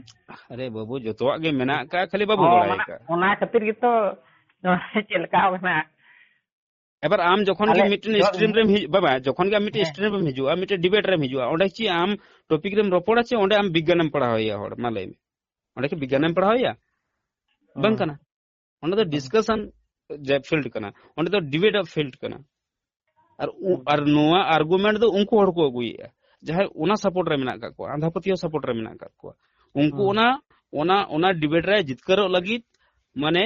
ᱟᱨᱮ ᱵᱟᱹᱵᱩ, ᱡᱚᱛᱚᱣᱟᱜ ᱜᱮ ᱢᱮᱱᱟᱜ ᱟᱠᱟᱫ, ᱠᱷᱟᱹᱞᱤ ᱵᱟᱵᱚ ᱚ, ᱵᱟᱲᱟᱭ ᱢᱟᱱᱮ ᱟᱠᱟᱫ᱾ ᱚᱱᱟ ᱠᱷᱟᱹᱛᱤᱨ ᱜᱮᱛᱚ ᱱᱚᱣᱟ ᱪᱮᱫ ᱞᱮᱠᱟ ᱠᱟᱱᱟ? ᱮᱵᱟᱨ ᱟᱢ ᱡᱚᱠᱷᱚᱱ ᱜᱮ ᱟᱞᱮ ᱢᱤᱫᱴᱮᱱ ᱡᱚ-, stream ᱨᱮᱢ ᱦᱤᱡᱩᱜ, ᱵᱟᱵᱟ, ᱡᱚᱠᱷᱚᱱ ᱜᱮ ᱟᱢ ᱢᱤᱫᱴᱮᱱ ᱦᱮᱸ᱾ Stream ᱨᱮᱢ ᱦᱤᱡᱩᱜᱼᱟ, ᱢᱤᱫᱴᱮᱱ debate ᱨᱮᱢ ᱦᱤᱡᱩᱜᱼᱟ, ᱚᱸᱰᱮ ᱪᱮᱫ ᱟᱢ topic ᱨᱮᱢ ᱨᱚᱯᱚᱲᱟ ᱪᱮ ᱚᱸᱰᱮ ᱟᱢ ᱵᱤᱜᱽᱜᱟᱱᱮᱢ ᱯᱟᱲᱦᱟᱣᱮᱭᱟ ᱦᱚᱲ? ᱢᱟ ᱞᱟᱹᱭ ᱢᱮ, ᱚᱸᱰᱮ ᱠᱤ ᱵᱤᱜᱽᱜᱟᱱᱮᱢ ᱯᱟᱲᱦᱟᱣᱮᱭᱟ? ᱵᱟᱝ ᱦᱮᱸ᱾ ᱠᱟᱱᱟ᱾ ᱚᱸᱰᱮ ᱫᱚ ᱦᱮᱸ᱾ Discussion ᱡᱮ field ᱠᱟᱱᱟ, ᱚᱸᱰᱮ ᱫᱚ debate ᱟᱜ field ᱠᱟᱱᱟ᱾ ᱟᱨ ᱩ-, ᱦᱮᱸ᱾ ᱟᱨ ᱱᱚᱣᱟ argument ᱫᱚ ᱩᱱᱠᱩ ᱦᱚᱲ ᱠᱚ ᱟᱹᱜᱩᱭᱮᱫᱼᱟ, ᱡᱟᱦᱟᱸᱭ ᱚᱱᱟ support ᱨᱮ ᱢᱮᱱᱟᱜ ᱟᱠᱟᱫ ᱠᱚᱣᱟ, ᱟᱸᱫᱷᱟ ᱯᱟᱹᱛᱭᱟᱹᱣ support ᱨᱮ ᱢᱮᱱᱟᱜ ᱟᱠᱟᱫ ᱠᱚᱣᱟ᱾ ᱩᱱᱠᱩ ᱦᱮᱸ᱾ ᱚᱱᱟ, ᱚᱱᱟ, ᱚᱱᱟ debate ᱨᱮ ᱡᱤᱛᱠᱟᱹᱨᱚᱜ ᱞᱟᱹᱜᱤᱫ, ᱢᱟᱱᱮ,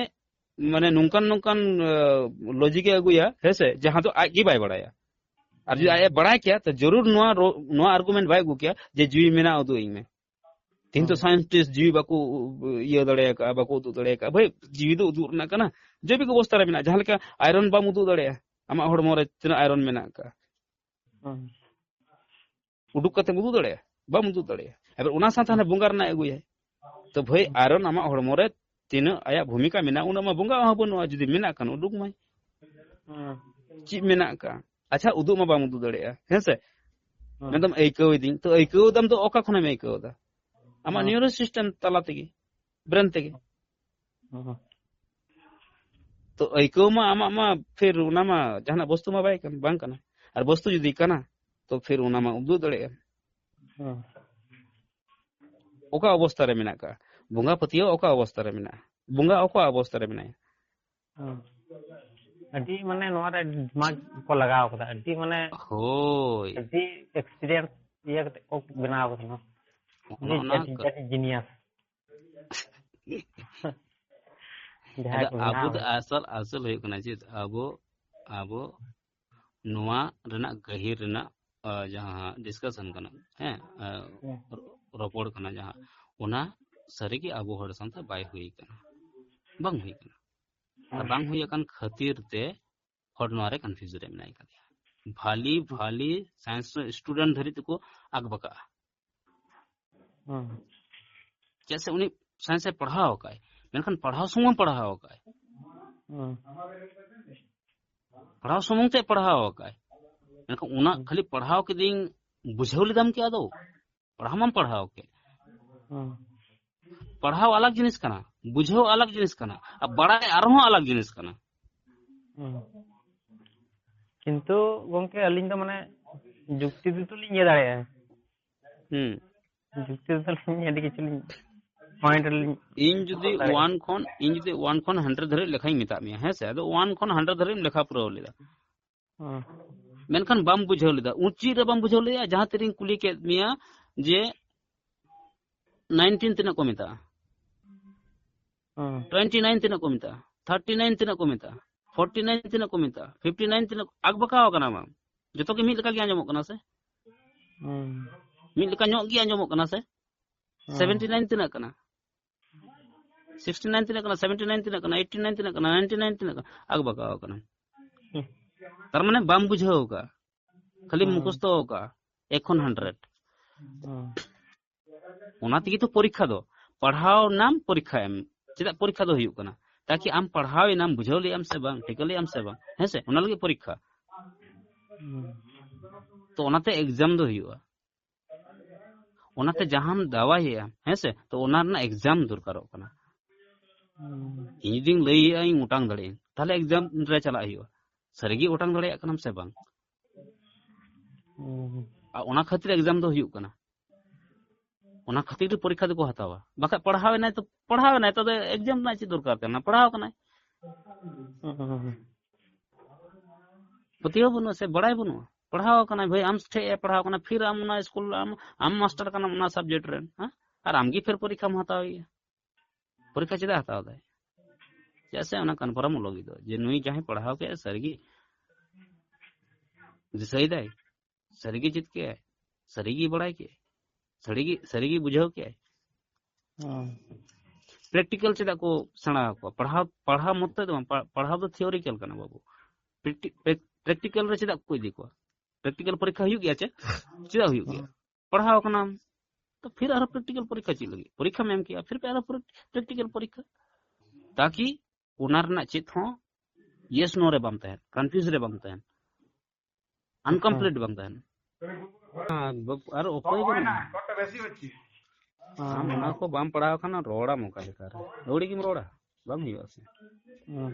ᱢᱟᱱᱮ ᱱᱚᱝᱠᱟᱱ, ᱱᱚᱝᱠᱟᱱ, ᱟᱸ, logic ᱮ ᱟᱹᱜᱩᱭᱟ, ᱦᱮᱸ ᱥᱮ, ᱡᱟᱦᱟᱸ ᱫᱚ ᱟᱡ ᱜᱮ ᱵᱟᱭ ᱵᱟᱲᱟᱭᱟ᱾ ᱟᱨ ᱡᱩᱫᱤ ᱦᱮᱸ᱾ ᱟᱡ ᱮ ᱵᱟᱲᱟᱭ ᱠᱮᱭᱟ, ᱛᱚ ᱡᱟᱹᱨᱩᱲ ᱱᱚᱣᱟ ᱨᱚ-, ᱱᱚᱣᱟ argument ᱵᱟᱭ ᱟᱹᱜᱩ ᱠᱮᱭᱟ ᱡᱮ ᱡᱤᱣᱤ ᱢᱮᱱᱟᱜᱼᱟ, ᱩᱫᱩᱜ ᱟᱹᱧ ᱢᱮ᱾ ᱛᱮᱦᱮᱧ ᱛᱚ ᱦᱮᱸ᱾ Scientist ᱡᱤᱣᱤ ᱵᱟᱠᱚ ᱤᱭᱟᱹ ᱫᱟᱲᱮ ᱟᱠᱟᱫᱼᱟ, ᱵᱟᱠᱚ ᱩᱫᱩᱜ ᱫᱟᱲᱮ ᱟᱠᱟᱫᱼᱟ᱾ ᱵᱷᱟᱹᱭ, ᱡᱤᱣᱤ ᱫᱚ ᱩᱫᱩᱜ ᱨᱮᱱᱟᱜ ᱠᱟᱱᱟ, ᱡᱳᱭᱵᱤᱠ ᱚᱵᱚᱥᱛᱷᱟ ᱨᱮ ᱢᱮᱱᱟᱜᱼᱟ᱾ ᱡᱟᱦᱟᱸ ᱞᱮᱠᱟ iron ᱵᱟᱢ ᱩᱫᱩᱜ ᱫᱟᱲᱮᱭᱟᱜᱼᱟ, ᱟᱢᱟᱜ ᱦᱚᱲᱢᱚ ᱨᱮ ᱛᱤᱱᱟᱹᱜ iron ᱢᱮᱱᱟᱜ ᱟᱠᱟᱫᱼᱟ, ᱦᱮᱸ᱾ ᱩᱰᱩᱠ ᱠᱟᱛᱮᱢ ᱩᱫᱩᱜ ᱫᱟᱲᱮᱭᱟᱜᱼᱟ? ᱵᱟᱢ ᱩᱫᱩᱜ ᱫᱟᱲᱮᱭᱟᱜᱼᱟ᱾ ᱮᱵᱟᱨ ᱚᱱᱟ ᱥᱟᱶᱛᱮ ᱦᱟᱱᱮ ᱵᱚᱸᱜᱟ ᱨᱮᱱᱟᱜ ᱮ ᱟᱹᱜᱩᱭᱟᱭ᱾ ᱛᱚ ᱵᱷᱟᱹᱭ, ᱦᱮᱸ᱾ Iron ᱟᱢᱟᱜ ᱦᱚᱲᱢᱚ ᱨᱮ ᱛᱤᱱᱟᱹᱜ ᱟᱭᱟᱜ ᱵᱷᱩᱢᱤᱠᱟ ᱢᱮᱱᱟᱜᱼᱟ, ᱩᱱᱟᱹᱜ ᱢᱟ ᱵᱚᱸᱜᱟ ᱦᱚᱸ ᱵᱟᱹᱱᱩᱜᱼᱟ᱾ ᱡᱩᱫᱤ ᱢᱮᱱᱟᱜ ᱠᱷᱟᱱ ᱩᱰᱩᱠ ᱢᱟᱭ᱾ ᱦᱮᱸ᱾ ᱪᱮᱫ ᱢᱮᱱᱟᱜ ᱟᱠᱟᱫᱼᱟ? ᱟᱪᱪᱷᱟ, ᱩᱫᱩᱜ ᱢᱟ ᱵᱟᱢ ᱩᱫᱩᱜ ᱫᱟᱲᱮᱭᱟᱜᱼᱟ, ᱦᱮᱸ ᱥᱮ? ᱦᱮᱸ᱾ ᱢᱮᱱᱫᱟᱢ ᱟᱹᱭᱠᱟᱹᱣ ᱤᱫᱟᱹᱧ, ᱛᱚ ᱟᱹᱭᱠᱟᱹᱣ ᱫᱟᱢ ᱫᱚ ᱚᱠᱟ ᱠᱷᱚᱱᱮᱢ ᱟᱹᱭᱠᱟᱹᱣ ᱫᱟ? ᱟᱢᱟᱜ ᱦᱮᱸ᱾ Nervous system ᱛᱟᱞᱟ ᱛᱮᱜᱮ, brain ᱛᱮᱜᱮ᱾ ᱦᱮᱸ᱾ ᱛᱚ ᱟᱹᱭᱠᱟᱹᱣ ᱢᱟ ᱟᱢᱟᱜ ᱢᱟ ᱯᱷᱤᱨ ᱚᱱᱟ ᱢᱟ ᱡᱟᱦᱟᱱᱟᱜ ᱵᱚᱥᱛᱩ ᱢᱟ ᱵᱟᱭ ᱠᱟᱱ, ᱵᱟᱝ ᱠᱟᱱᱟ᱾ ᱟᱨ ᱵᱚᱥᱛᱩ ᱡᱩᱫᱤ ᱠᱟᱱᱟ, ᱛᱚ ᱯᱷᱤᱨ ᱚᱱᱟ ᱢᱟ ᱩᱫᱩᱜ ᱫᱟᱲᱮᱭᱟᱜᱼᱟ᱾ ᱦᱩᱸ᱾ ᱚᱠᱟ ᱚᱵᱚᱥᱛᱟ ᱨᱮ ᱢᱮᱱᱟᱜ ᱠᱟᱜᱼᱟ? ᱵᱚᱸᱜᱟ ᱯᱟᱹᱛᱭᱟᱹᱣ ᱚᱠᱟ ᱚᱵᱚᱥᱛᱟ ᱨᱮ ᱢᱮᱱᱟᱜᱼᱟ? ᱵᱚᱸᱜᱟ ᱚᱠᱟ ᱚᱵᱚᱥᱛᱟ ᱨᱮ ᱢᱮᱱᱟᱭᱟ? ᱦᱩᱸ᱾ ᱟᱹᱰᱤ ᱢᱟᱱᱮ ᱱᱚᱣᱟ ᱨᱮ ᱫᱤᱢᱟᱜᱽ ᱠᱚ ᱞᱟᱜᱟᱣ ᱠᱟᱫᱟ, ᱟᱹᱰᱤ ᱢᱟᱱᱮ ᱦᱳᱭ᱾ ᱟᱹᱰᱤ ᱮᱠᱥᱯᱤᱨᱤᱭᱮᱱᱥ ᱤᱭᱟᱹ ᱠᱟᱛᱮ ᱠᱚ ᱵᱮᱱᱟᱣ ᱠᱟᱫᱟ ᱱᱚᱣᱟ᱾ ᱚᱱᱟ, ᱚᱱᱟ ᱟᱹᱰᱤ ᱠᱟ- ᱟᱹᱰᱤ ᱡᱤᱱᱤᱭᱟᱥ᱾ ᱡᱟᱦᱟᱸᱭ ᱟᱫᱚ ᱠᱚ ᱟᱵᱚ ᱵᱮᱱᱟᱣ ᱫᱚ ᱠᱟᱫᱟ᱾ ᱟᱥᱚᱞ, ᱟᱥᱚᱞ ᱦᱩᱭᱩᱜ ᱠᱟᱱᱟ ᱪᱮᱫ? ᱟᱵᱚ, ᱟᱵᱚ ᱱᱚᱣᱟ ᱨᱮᱱᱟᱜ ᱜᱟᱹᱦᱤᱨ ᱨᱮᱱᱟᱜ, ᱟ, ᱡᱟᱦᱟᱸ ᱰᱤᱥᱠᱟᱥᱚᱱ ᱠᱟᱱᱟ, ᱦᱮᱸ, ᱟ, ᱦᱮᱸ᱾ ᱨᱚᱯᱚᱲ ᱠᱟᱱᱟ ᱡᱟᱦᱟᱸ, ᱚᱱᱟ ᱥᱟᱹᱨᱤᱜᱮ ᱟᱵᱚ ᱦᱚᱲ ᱥᱟᱶᱛᱮ ᱵᱟᱭ ᱦᱩᱭ ᱠᱟᱱᱟ, ᱵᱟᱝ ᱦᱩᱭ ᱠᱟᱱᱟ᱾ ᱟᱨ ᱦᱮᱸ᱾ ᱵᱟᱝ ᱦᱩᱭ ᱟᱠᱟᱱ ᱠᱷᱟᱹᱛᱤᱨ ᱛᱮ ᱦᱚᱲ ᱱᱚᱣᱟ ᱨᱮ ᱠᱚᱱᱯᱷᱤᱭᱩᱡᱽ ᱨᱮ ᱢᱮᱱᱟᱭ ᱠᱟᱫᱮᱭᱟ᱾ ᱵᱷᱟᱞᱤ, ᱵᱷᱟᱞᱤ ᱥᱟᱭᱮᱱᱥ ᱥᱴᱩᱰᱮᱱᱴ ᱫᱷᱟᱹᱨᱤᱡ ᱛᱮᱠᱚ ᱟᱠᱵᱟᱠᱟᱜᱼᱟ᱾ ᱦᱩᱸ᱾ ᱪᱮᱫᱟᱜ ᱥᱮ ᱩᱱᱤ ᱥᱟᱭᱮᱱᱥ ᱮ ᱯᱟᱲᱦᱟᱣ ᱟᱠᱟᱫ, ᱢᱮᱱᱠᱷᱟᱱ ᱯᱟᱲᱦᱟᱣ ᱥᱩᱢᱩᱝ ᱯᱟᱲᱦᱟᱣ ᱟᱠᱟᱫ᱾ ᱦᱩᱸ᱾ ᱯᱟᱲᱦᱟᱣ ᱥᱩᱢᱩᱝ ᱛᱮ ᱯᱟᱲᱦᱟᱣ ᱟᱠᱟᱫ᱾ ᱢᱮᱱᱠᱷᱟᱱ ᱚᱱᱟ ᱦᱩᱸ᱾ ᱠᱷᱟᱹᱞᱤ ᱯᱟᱲᱦᱟᱣ ᱠᱤᱫᱤᱧ, ᱵᱩᱡᱷᱟᱹᱣ ᱞᱮᱫᱟᱢ ᱠᱤ ᱟᱫᱚ? ᱯᱟᱲᱦᱟᱣ ᱢᱟᱢ ᱯᱟᱲᱦᱟᱣ ᱠᱮᱫ᱾ ᱦᱩᱸ᱾ ᱯᱟᱲᱦᱟᱣ ᱟᱞᱟᱜᱽ ᱡᱤᱱᱤᱥ ᱠᱟᱱᱟ, ᱵᱩᱡᱷᱟᱹᱣ ᱟᱞᱟᱜᱽ ᱡᱤᱱᱤᱥ ᱠᱟᱱᱟ, ᱟᱨ ᱵᱟᱲᱟᱭ ᱟᱨᱦᱚᱸ ᱟᱞᱟᱜᱽ ᱡᱤᱱᱤᱥ ᱠᱟᱱᱟ᱾ ᱦᱩᱸ᱾ ᱠᱤᱱᱛᱩ ᱜᱚᱝᱠᱮ, ᱟᱹᱞᱤᱧ ᱫᱚ ᱢᱟᱱᱮ ᱡᱩᱠᱛᱤ ᱛᱮᱫᱚ ᱞᱤᱧ ᱤᱭᱟᱹ ᱫᱟᱲᱮᱭᱟᱜᱼᱟ᱾ ᱦᱩᱸ᱾ ᱡᱩᱠᱛᱤ ᱛᱮᱫᱚ ᱞᱤᱧ ᱟᱹᱰᱤ ᱠᱤᱪᱷᱩ ᱞᱤᱧ point ᱨᱮᱞᱤᱧ ᱤᱧ ᱡᱩᱫᱤ ᱫᱟᱲᱮᱭᱟᱜᱼᱟ᱾ One ᱠᱷᱚᱱ, ᱤᱧ ᱡᱩᱫᱤ one ᱠᱷᱚᱱ hundred ᱫᱷᱟᱹᱨᱤᱡ ᱞᱮᱠᱷᱟᱧ ᱢᱮᱛᱟᱫ ᱢᱮᱭᱟ, ᱦᱮᱸ ᱥᱮ, ᱟᱫᱚ one ᱠᱷᱚᱱ hundred ᱫᱷᱟᱹᱨᱤᱡ ᱮᱢ ᱞᱮᱠᱷᱟ ᱯᱩᱨᱟᱹᱣ ᱞᱮᱫᱟ᱾ ᱦᱩᱸ᱾ ᱢᱮᱱᱠᱷᱟᱱ ᱵᱟᱢ ᱵᱩᱡᱷᱟᱹᱣ ᱞᱮᱫᱟ᱾ ᱩᱱ ᱪᱮᱫ ᱨᱮ ᱵᱟᱢ ᱵᱩᱡᱷᱟᱹᱣ ᱞᱮᱫᱟ? ᱡᱟᱦᱟᱸ ᱛᱤᱨᱤᱧ ᱠᱩᱞᱤ ᱠᱮᱫ ᱢᱮᱭᱟ ᱡᱮ nineteen ᱛᱤᱱᱟᱹᱜ ᱠᱚ ᱢᱮᱛᱟᱜᱼᱟ? ᱦᱩᱸ᱾ Twenty nine ᱛᱤᱱᱟᱹᱜ ᱠᱚ ᱢᱮᱛᱟᱜᱼᱟ? Thirty nine ᱛᱤᱱᱟᱹᱜ ᱠᱚ ᱢᱮᱛᱟᱜᱼᱟ? Forty nine ᱛᱤᱱᱟᱹᱜ ᱠᱚ ᱢᱮᱛᱟᱜᱼᱟ? Fifty nine ᱛᱤᱱᱟᱹᱜ? ᱟᱠᱵᱟᱠᱟᱣ ᱠᱟᱱᱟ ᱵᱟᱝ? ᱡᱚᱛᱚ ᱜᱮ ᱢᱤᱫ ᱞᱮᱠᱟ ᱜᱮ ᱟᱸᱡᱚᱢᱚᱜ ᱠᱟᱱᱟ ᱥᱮ? ᱦᱩᱸ᱾ ᱢᱤᱫ ᱞᱮᱠᱟ ᱧᱚᱜ ᱜᱮ ᱟᱸᱡᱚᱢᱚᱜ ᱠᱟᱱᱟ ᱥᱮ? ᱦᱩᱸ᱾ Seventy nine ᱛᱤᱱᱟᱹᱜ ᱠᱟᱱᱟ? Sixty nine ᱛᱤᱱᱟᱹᱜ ᱠᱟᱱᱟ? Seventy nine ᱛᱤᱱᱟᱹᱜ ᱠᱟᱱᱟ? Eighty nine ᱛᱤᱱᱟᱹᱜ ᱠᱟᱱᱟ? Ninety nine ᱛᱤᱱᱟᱹᱜ ᱠᱟᱱᱟ? ᱟᱠᱵᱟᱠᱟᱣ ᱠᱟᱱᱟ᱾ ᱦᱩᱸ᱾ ᱛᱟᱨ ᱢᱟᱱᱮ ᱵᱟᱢ ᱵᱩᱡᱷᱟᱹᱣ ᱟᱠᱟᱫᱼᱟ, ᱠᱷᱟᱹᱞᱤᱢ ᱦᱩᱸ᱾ ᱢᱩᱠᱷᱚᱥᱛᱚ ᱟᱠᱟᱫᱼᱟ, ᱮᱠ ᱠᱷᱚᱱ hundred᱾ ᱦᱩᱸ᱾ ᱚᱱᱟ ᱛᱮᱜᱮ ᱛᱚ ᱯᱚᱨᱤᱠᱠᱷᱟ ᱫᱚ, ᱯᱟᱲᱦᱟᱣ ᱱᱟᱢ ᱯᱚᱨᱤᱠᱠᱷᱟ ᱮᱢ᱾ ᱪᱮᱫᱟᱜ ᱯᱚᱨᱤᱠᱠᱷᱟ ᱫᱚ ᱦᱩᱭᱩᱜ ᱠᱟᱱᱟ? ᱛᱟᱠᱤ ᱟᱢ ᱯᱟᱲᱦᱟᱣ ᱮᱱᱟᱢ, ᱵᱩᱡᱷᱟᱹᱣ ᱞᱮᱫᱟᱢ ᱥᱮ ᱵᱟᱝ, ᱴᱷᱤᱠᱟᱹ ᱞᱮᱫᱟᱢ ᱥᱮ ᱵᱟᱝ, ᱦᱮᱸ ᱥᱮ? ᱚᱱᱟ ᱞᱟᱹᱜᱤᱫ ᱯᱚᱨᱤᱠᱠᱷᱟ᱾ ᱦᱩᱸ᱾ ᱛᱚ ᱚᱱᱟᱛᱮ ᱮᱠᱡᱟᱢ ᱫᱚ ᱦᱩᱭᱩᱜᱼᱟ᱾ ᱚᱱᱟᱛᱮ ᱡᱟᱦᱟᱸᱢ ᱫᱟᱣᱟᱭᱮᱫᱼᱟ, ᱦᱮᱸ ᱥᱮ, ᱛᱚ ᱚᱱᱟ ᱨᱮᱱᱟᱜ ᱮᱠᱡᱟᱢ ᱫᱚᱨᱠᱟᱨᱚᱜ ᱠᱟᱱᱟ᱾ ᱦᱩᱸ᱾ ᱤᱧ ᱡᱩᱫᱤᱧ ᱞᱟᱹᱭᱮᱫᱼᱟ ᱤᱧ ᱚᱴᱟᱝ ᱫᱟᱲᱮᱭᱟᱜᱼᱟᱹᱧ, ᱛᱟᱦᱞᱮ ᱮᱠᱡᱟᱢ ᱨᱮ ᱪᱟᱞᱟᱜ ᱦᱩᱭᱩᱜᱼᱟ᱾ ᱥᱟᱹᱨᱤᱜᱮ ᱚᱴᱟᱝ ᱫᱟᱲᱮᱭᱟᱜ ᱠᱟᱱᱟᱢ ᱥᱮ ᱵᱟᱝ? ᱦᱩᱸ᱾ ᱟᱨ ᱚᱱᱟ ᱠᱷᱟᱹᱛᱤᱨ ᱮᱠᱡᱟᱢ ᱫᱚ ᱦᱩᱭᱩᱜ ᱠᱟᱱᱟ᱾ ᱚᱱᱟ ᱠᱷᱟᱹᱛᱤᱨ ᱜᱮ ᱯᱚᱨᱤᱠᱠᱷᱟ ᱫᱚᱠᱚ ᱦᱟᱛᱟᱣᱟ᱾ ᱵᱟᱠᱷᱟᱡ ᱯᱟᱲᱦᱟᱣ ᱮᱱᱟᱭ ᱛᱚ, ᱯᱟᱲᱦᱟᱣ ᱮᱱᱟᱭ ᱛᱚ, ᱟᱫᱚ ᱮᱠᱡᱟᱢ ᱨᱮᱱᱟᱜ ᱪᱮᱫ ᱫᱚᱨᱠᱟᱨ ᱠᱟᱱᱟ? ᱯᱟᱲᱦᱟᱣ ᱠᱟᱱᱟᱭ, ᱯᱟᱹᱛᱭᱟᱹᱣ ᱵᱟᱹᱱᱩᱜᱼᱟ ᱥᱮ ᱵᱟᱲᱟᱭ ᱵᱟᱹᱱᱩᱜᱼᱟ, ᱯᱟᱲᱦᱟᱣ ᱠᱟᱱᱟᱭ ᱵᱷᱟᱹᱭ, ᱟᱢ ᱴᱷᱮᱡ ᱮ ᱯᱟᱲᱦᱟᱣ ᱠᱟᱱᱟ, ᱯᱷᱤᱨ ᱟᱢ ᱚᱱᱟ ᱥᱠᱩᱞ ᱟᱢ, ᱟᱢ ᱢᱟᱥᱴᱟᱨ ᱠᱟᱱᱟᱢ ᱚᱱᱟ ᱥᱟᱵᱡᱮᱠᱴ ᱨᱮᱱ, ᱦᱮᱸ? ᱟᱨ ᱟᱢ ᱜᱮ ᱯᱷᱤᱨ ᱯᱚᱨᱤᱠᱠᱷᱟᱢ ᱦᱟᱛᱟᱣ ᱮᱭᱟ᱾ ᱯᱚᱨᱤᱠᱠᱷᱟ ᱪᱮᱫᱟᱜ ᱦᱟᱛᱟᱣ ᱫᱟᱭ? ᱪᱮᱫᱟᱜ ᱥᱮ ᱚᱱᱟ ᱠᱚᱱᱯᱷᱟᱨᱢᱚᱜ ᱞᱟᱹᱜᱤᱫ ᱫᱚ, ᱡᱮ ᱱᱩᱭ ᱡᱟᱦᱟᱸᱭ ᱯᱟᱲᱦᱟᱣ ᱠᱮᱫ ᱥᱟᱹᱨᱤᱜᱮ ᱫᱤᱥᱟᱹᱭ ᱫᱟᱭ, ᱥᱟᱹᱨᱤᱜᱮ ᱪᱮᱫ ᱠᱮᱫᱟᱭ, ᱥᱟᱹᱨᱤᱜᱮ ᱵᱟᱲᱟᱭ ᱠᱮᱫᱟᱭ, ᱥᱟᱹᱨᱤᱜᱮ, ᱥᱟᱹᱨᱤᱜᱮ ᱵᱩᱡᱷᱟᱹᱣ ᱠᱮᱫᱟᱭ᱾ ᱦᱮᱸ᱾ ᱯᱨᱮᱠᱴᱤᱠᱟᱞ ᱪᱮᱫᱟᱜ ᱠᱚ ᱥᱮᱬᱟ ᱟᱠᱚᱣᱟ? ᱯᱟᱲᱦᱟᱣ, ᱯᱟᱲᱦᱟᱣ ᱢᱚᱛᱚ ᱫᱚ ᱵᱟᱝ, ᱯᱟ-, ᱯᱟᱲᱦᱟᱣ ᱫᱚ ᱛᱷᱤᱭᱳᱨᱤᱠᱟᱞ ᱠᱟᱱᱟ ᱵᱟᱹᱵᱩ᱾ ᱯᱨᱮᱠᱴᱤ-, ᱯᱨᱮᱠ-, ᱯᱨᱮᱠᱴᱤᱠᱟᱞ ᱨᱮ ᱪᱮᱫᱟᱜ ᱠᱚ ᱤᱫᱤ ᱠᱚᱣᱟ? ᱯᱨᱮᱠᱴᱤᱠᱟᱞ ᱯᱚᱨᱤᱠᱠᱷᱟ ᱦᱩᱭᱩᱜ ᱜᱮᱭᱟ ᱪᱮ? ᱪᱮᱫᱟᱜ ᱦᱩᱭᱩᱜ ᱜᱮᱭᱟ? ᱦᱮᱸ᱾ ᱯᱟᱲᱦᱟᱣ ᱠᱟᱱᱟᱢ, ᱛᱚ ᱯᱷᱤᱨ ᱟᱨᱦᱚᱸ ᱯᱨᱮᱠᱴᱤᱠᱟᱞ ᱯᱚᱨᱤᱠᱠᱷᱟ ᱪᱮᱫ ᱞᱟᱹᱜᱤᱫ? ᱯᱚᱨᱤᱠᱠᱷᱟᱢ ᱮᱢ ᱠᱮᱜᱼᱟ, ᱯᱷᱤᱨ ᱯᱮ ᱟᱨᱦᱚᱸ ᱯᱨᱮᱠ-, ᱯᱨᱮᱠᱴᱤᱠᱟᱞ ᱯᱚᱨᱤᱠᱠᱷᱟ, ᱛᱟᱠᱤ ᱚᱱᱟ ᱨᱮᱱᱟᱜ ᱪᱮᱫ ᱦᱚᱸ ᱭᱮᱥ ᱱᱳ ᱨᱮ ᱵᱟᱢ ᱛᱟᱦᱮᱱ, ᱠᱚᱱᱯᱷᱤᱭᱩᱡᱽ ᱨᱮ ᱵᱟᱢ ᱛᱟᱦᱮᱱ, ᱟᱱᱠᱚᱢᱯᱞᱤᱴ ᱵᱟᱢ ᱛᱟᱦᱮᱱ᱾ ᱦᱮᱸ, ᱵᱟᱯ-, ᱟᱨ ᱩᱯᱟᱹᱭ ᱵᱟᱹᱱᱩᱜᱼᱟ᱾ ᱟᱢ ᱚᱱᱟ ᱠᱚ ᱵᱟᱢ ᱯᱟᱲᱦᱟᱣ ᱠᱷᱟᱱ ᱨᱚᱲᱟᱢ ᱚᱠᱟ ᱞᱮᱠᱟ ᱨᱮ? ᱟᱹᱣᱲᱤ ᱜᱮᱢ ᱨᱚᱲᱟ, ᱵᱟᱝ ᱦᱩᱭᱩᱜᱼᱟ ᱥᱮ᱾ ᱦᱮᱸ᱾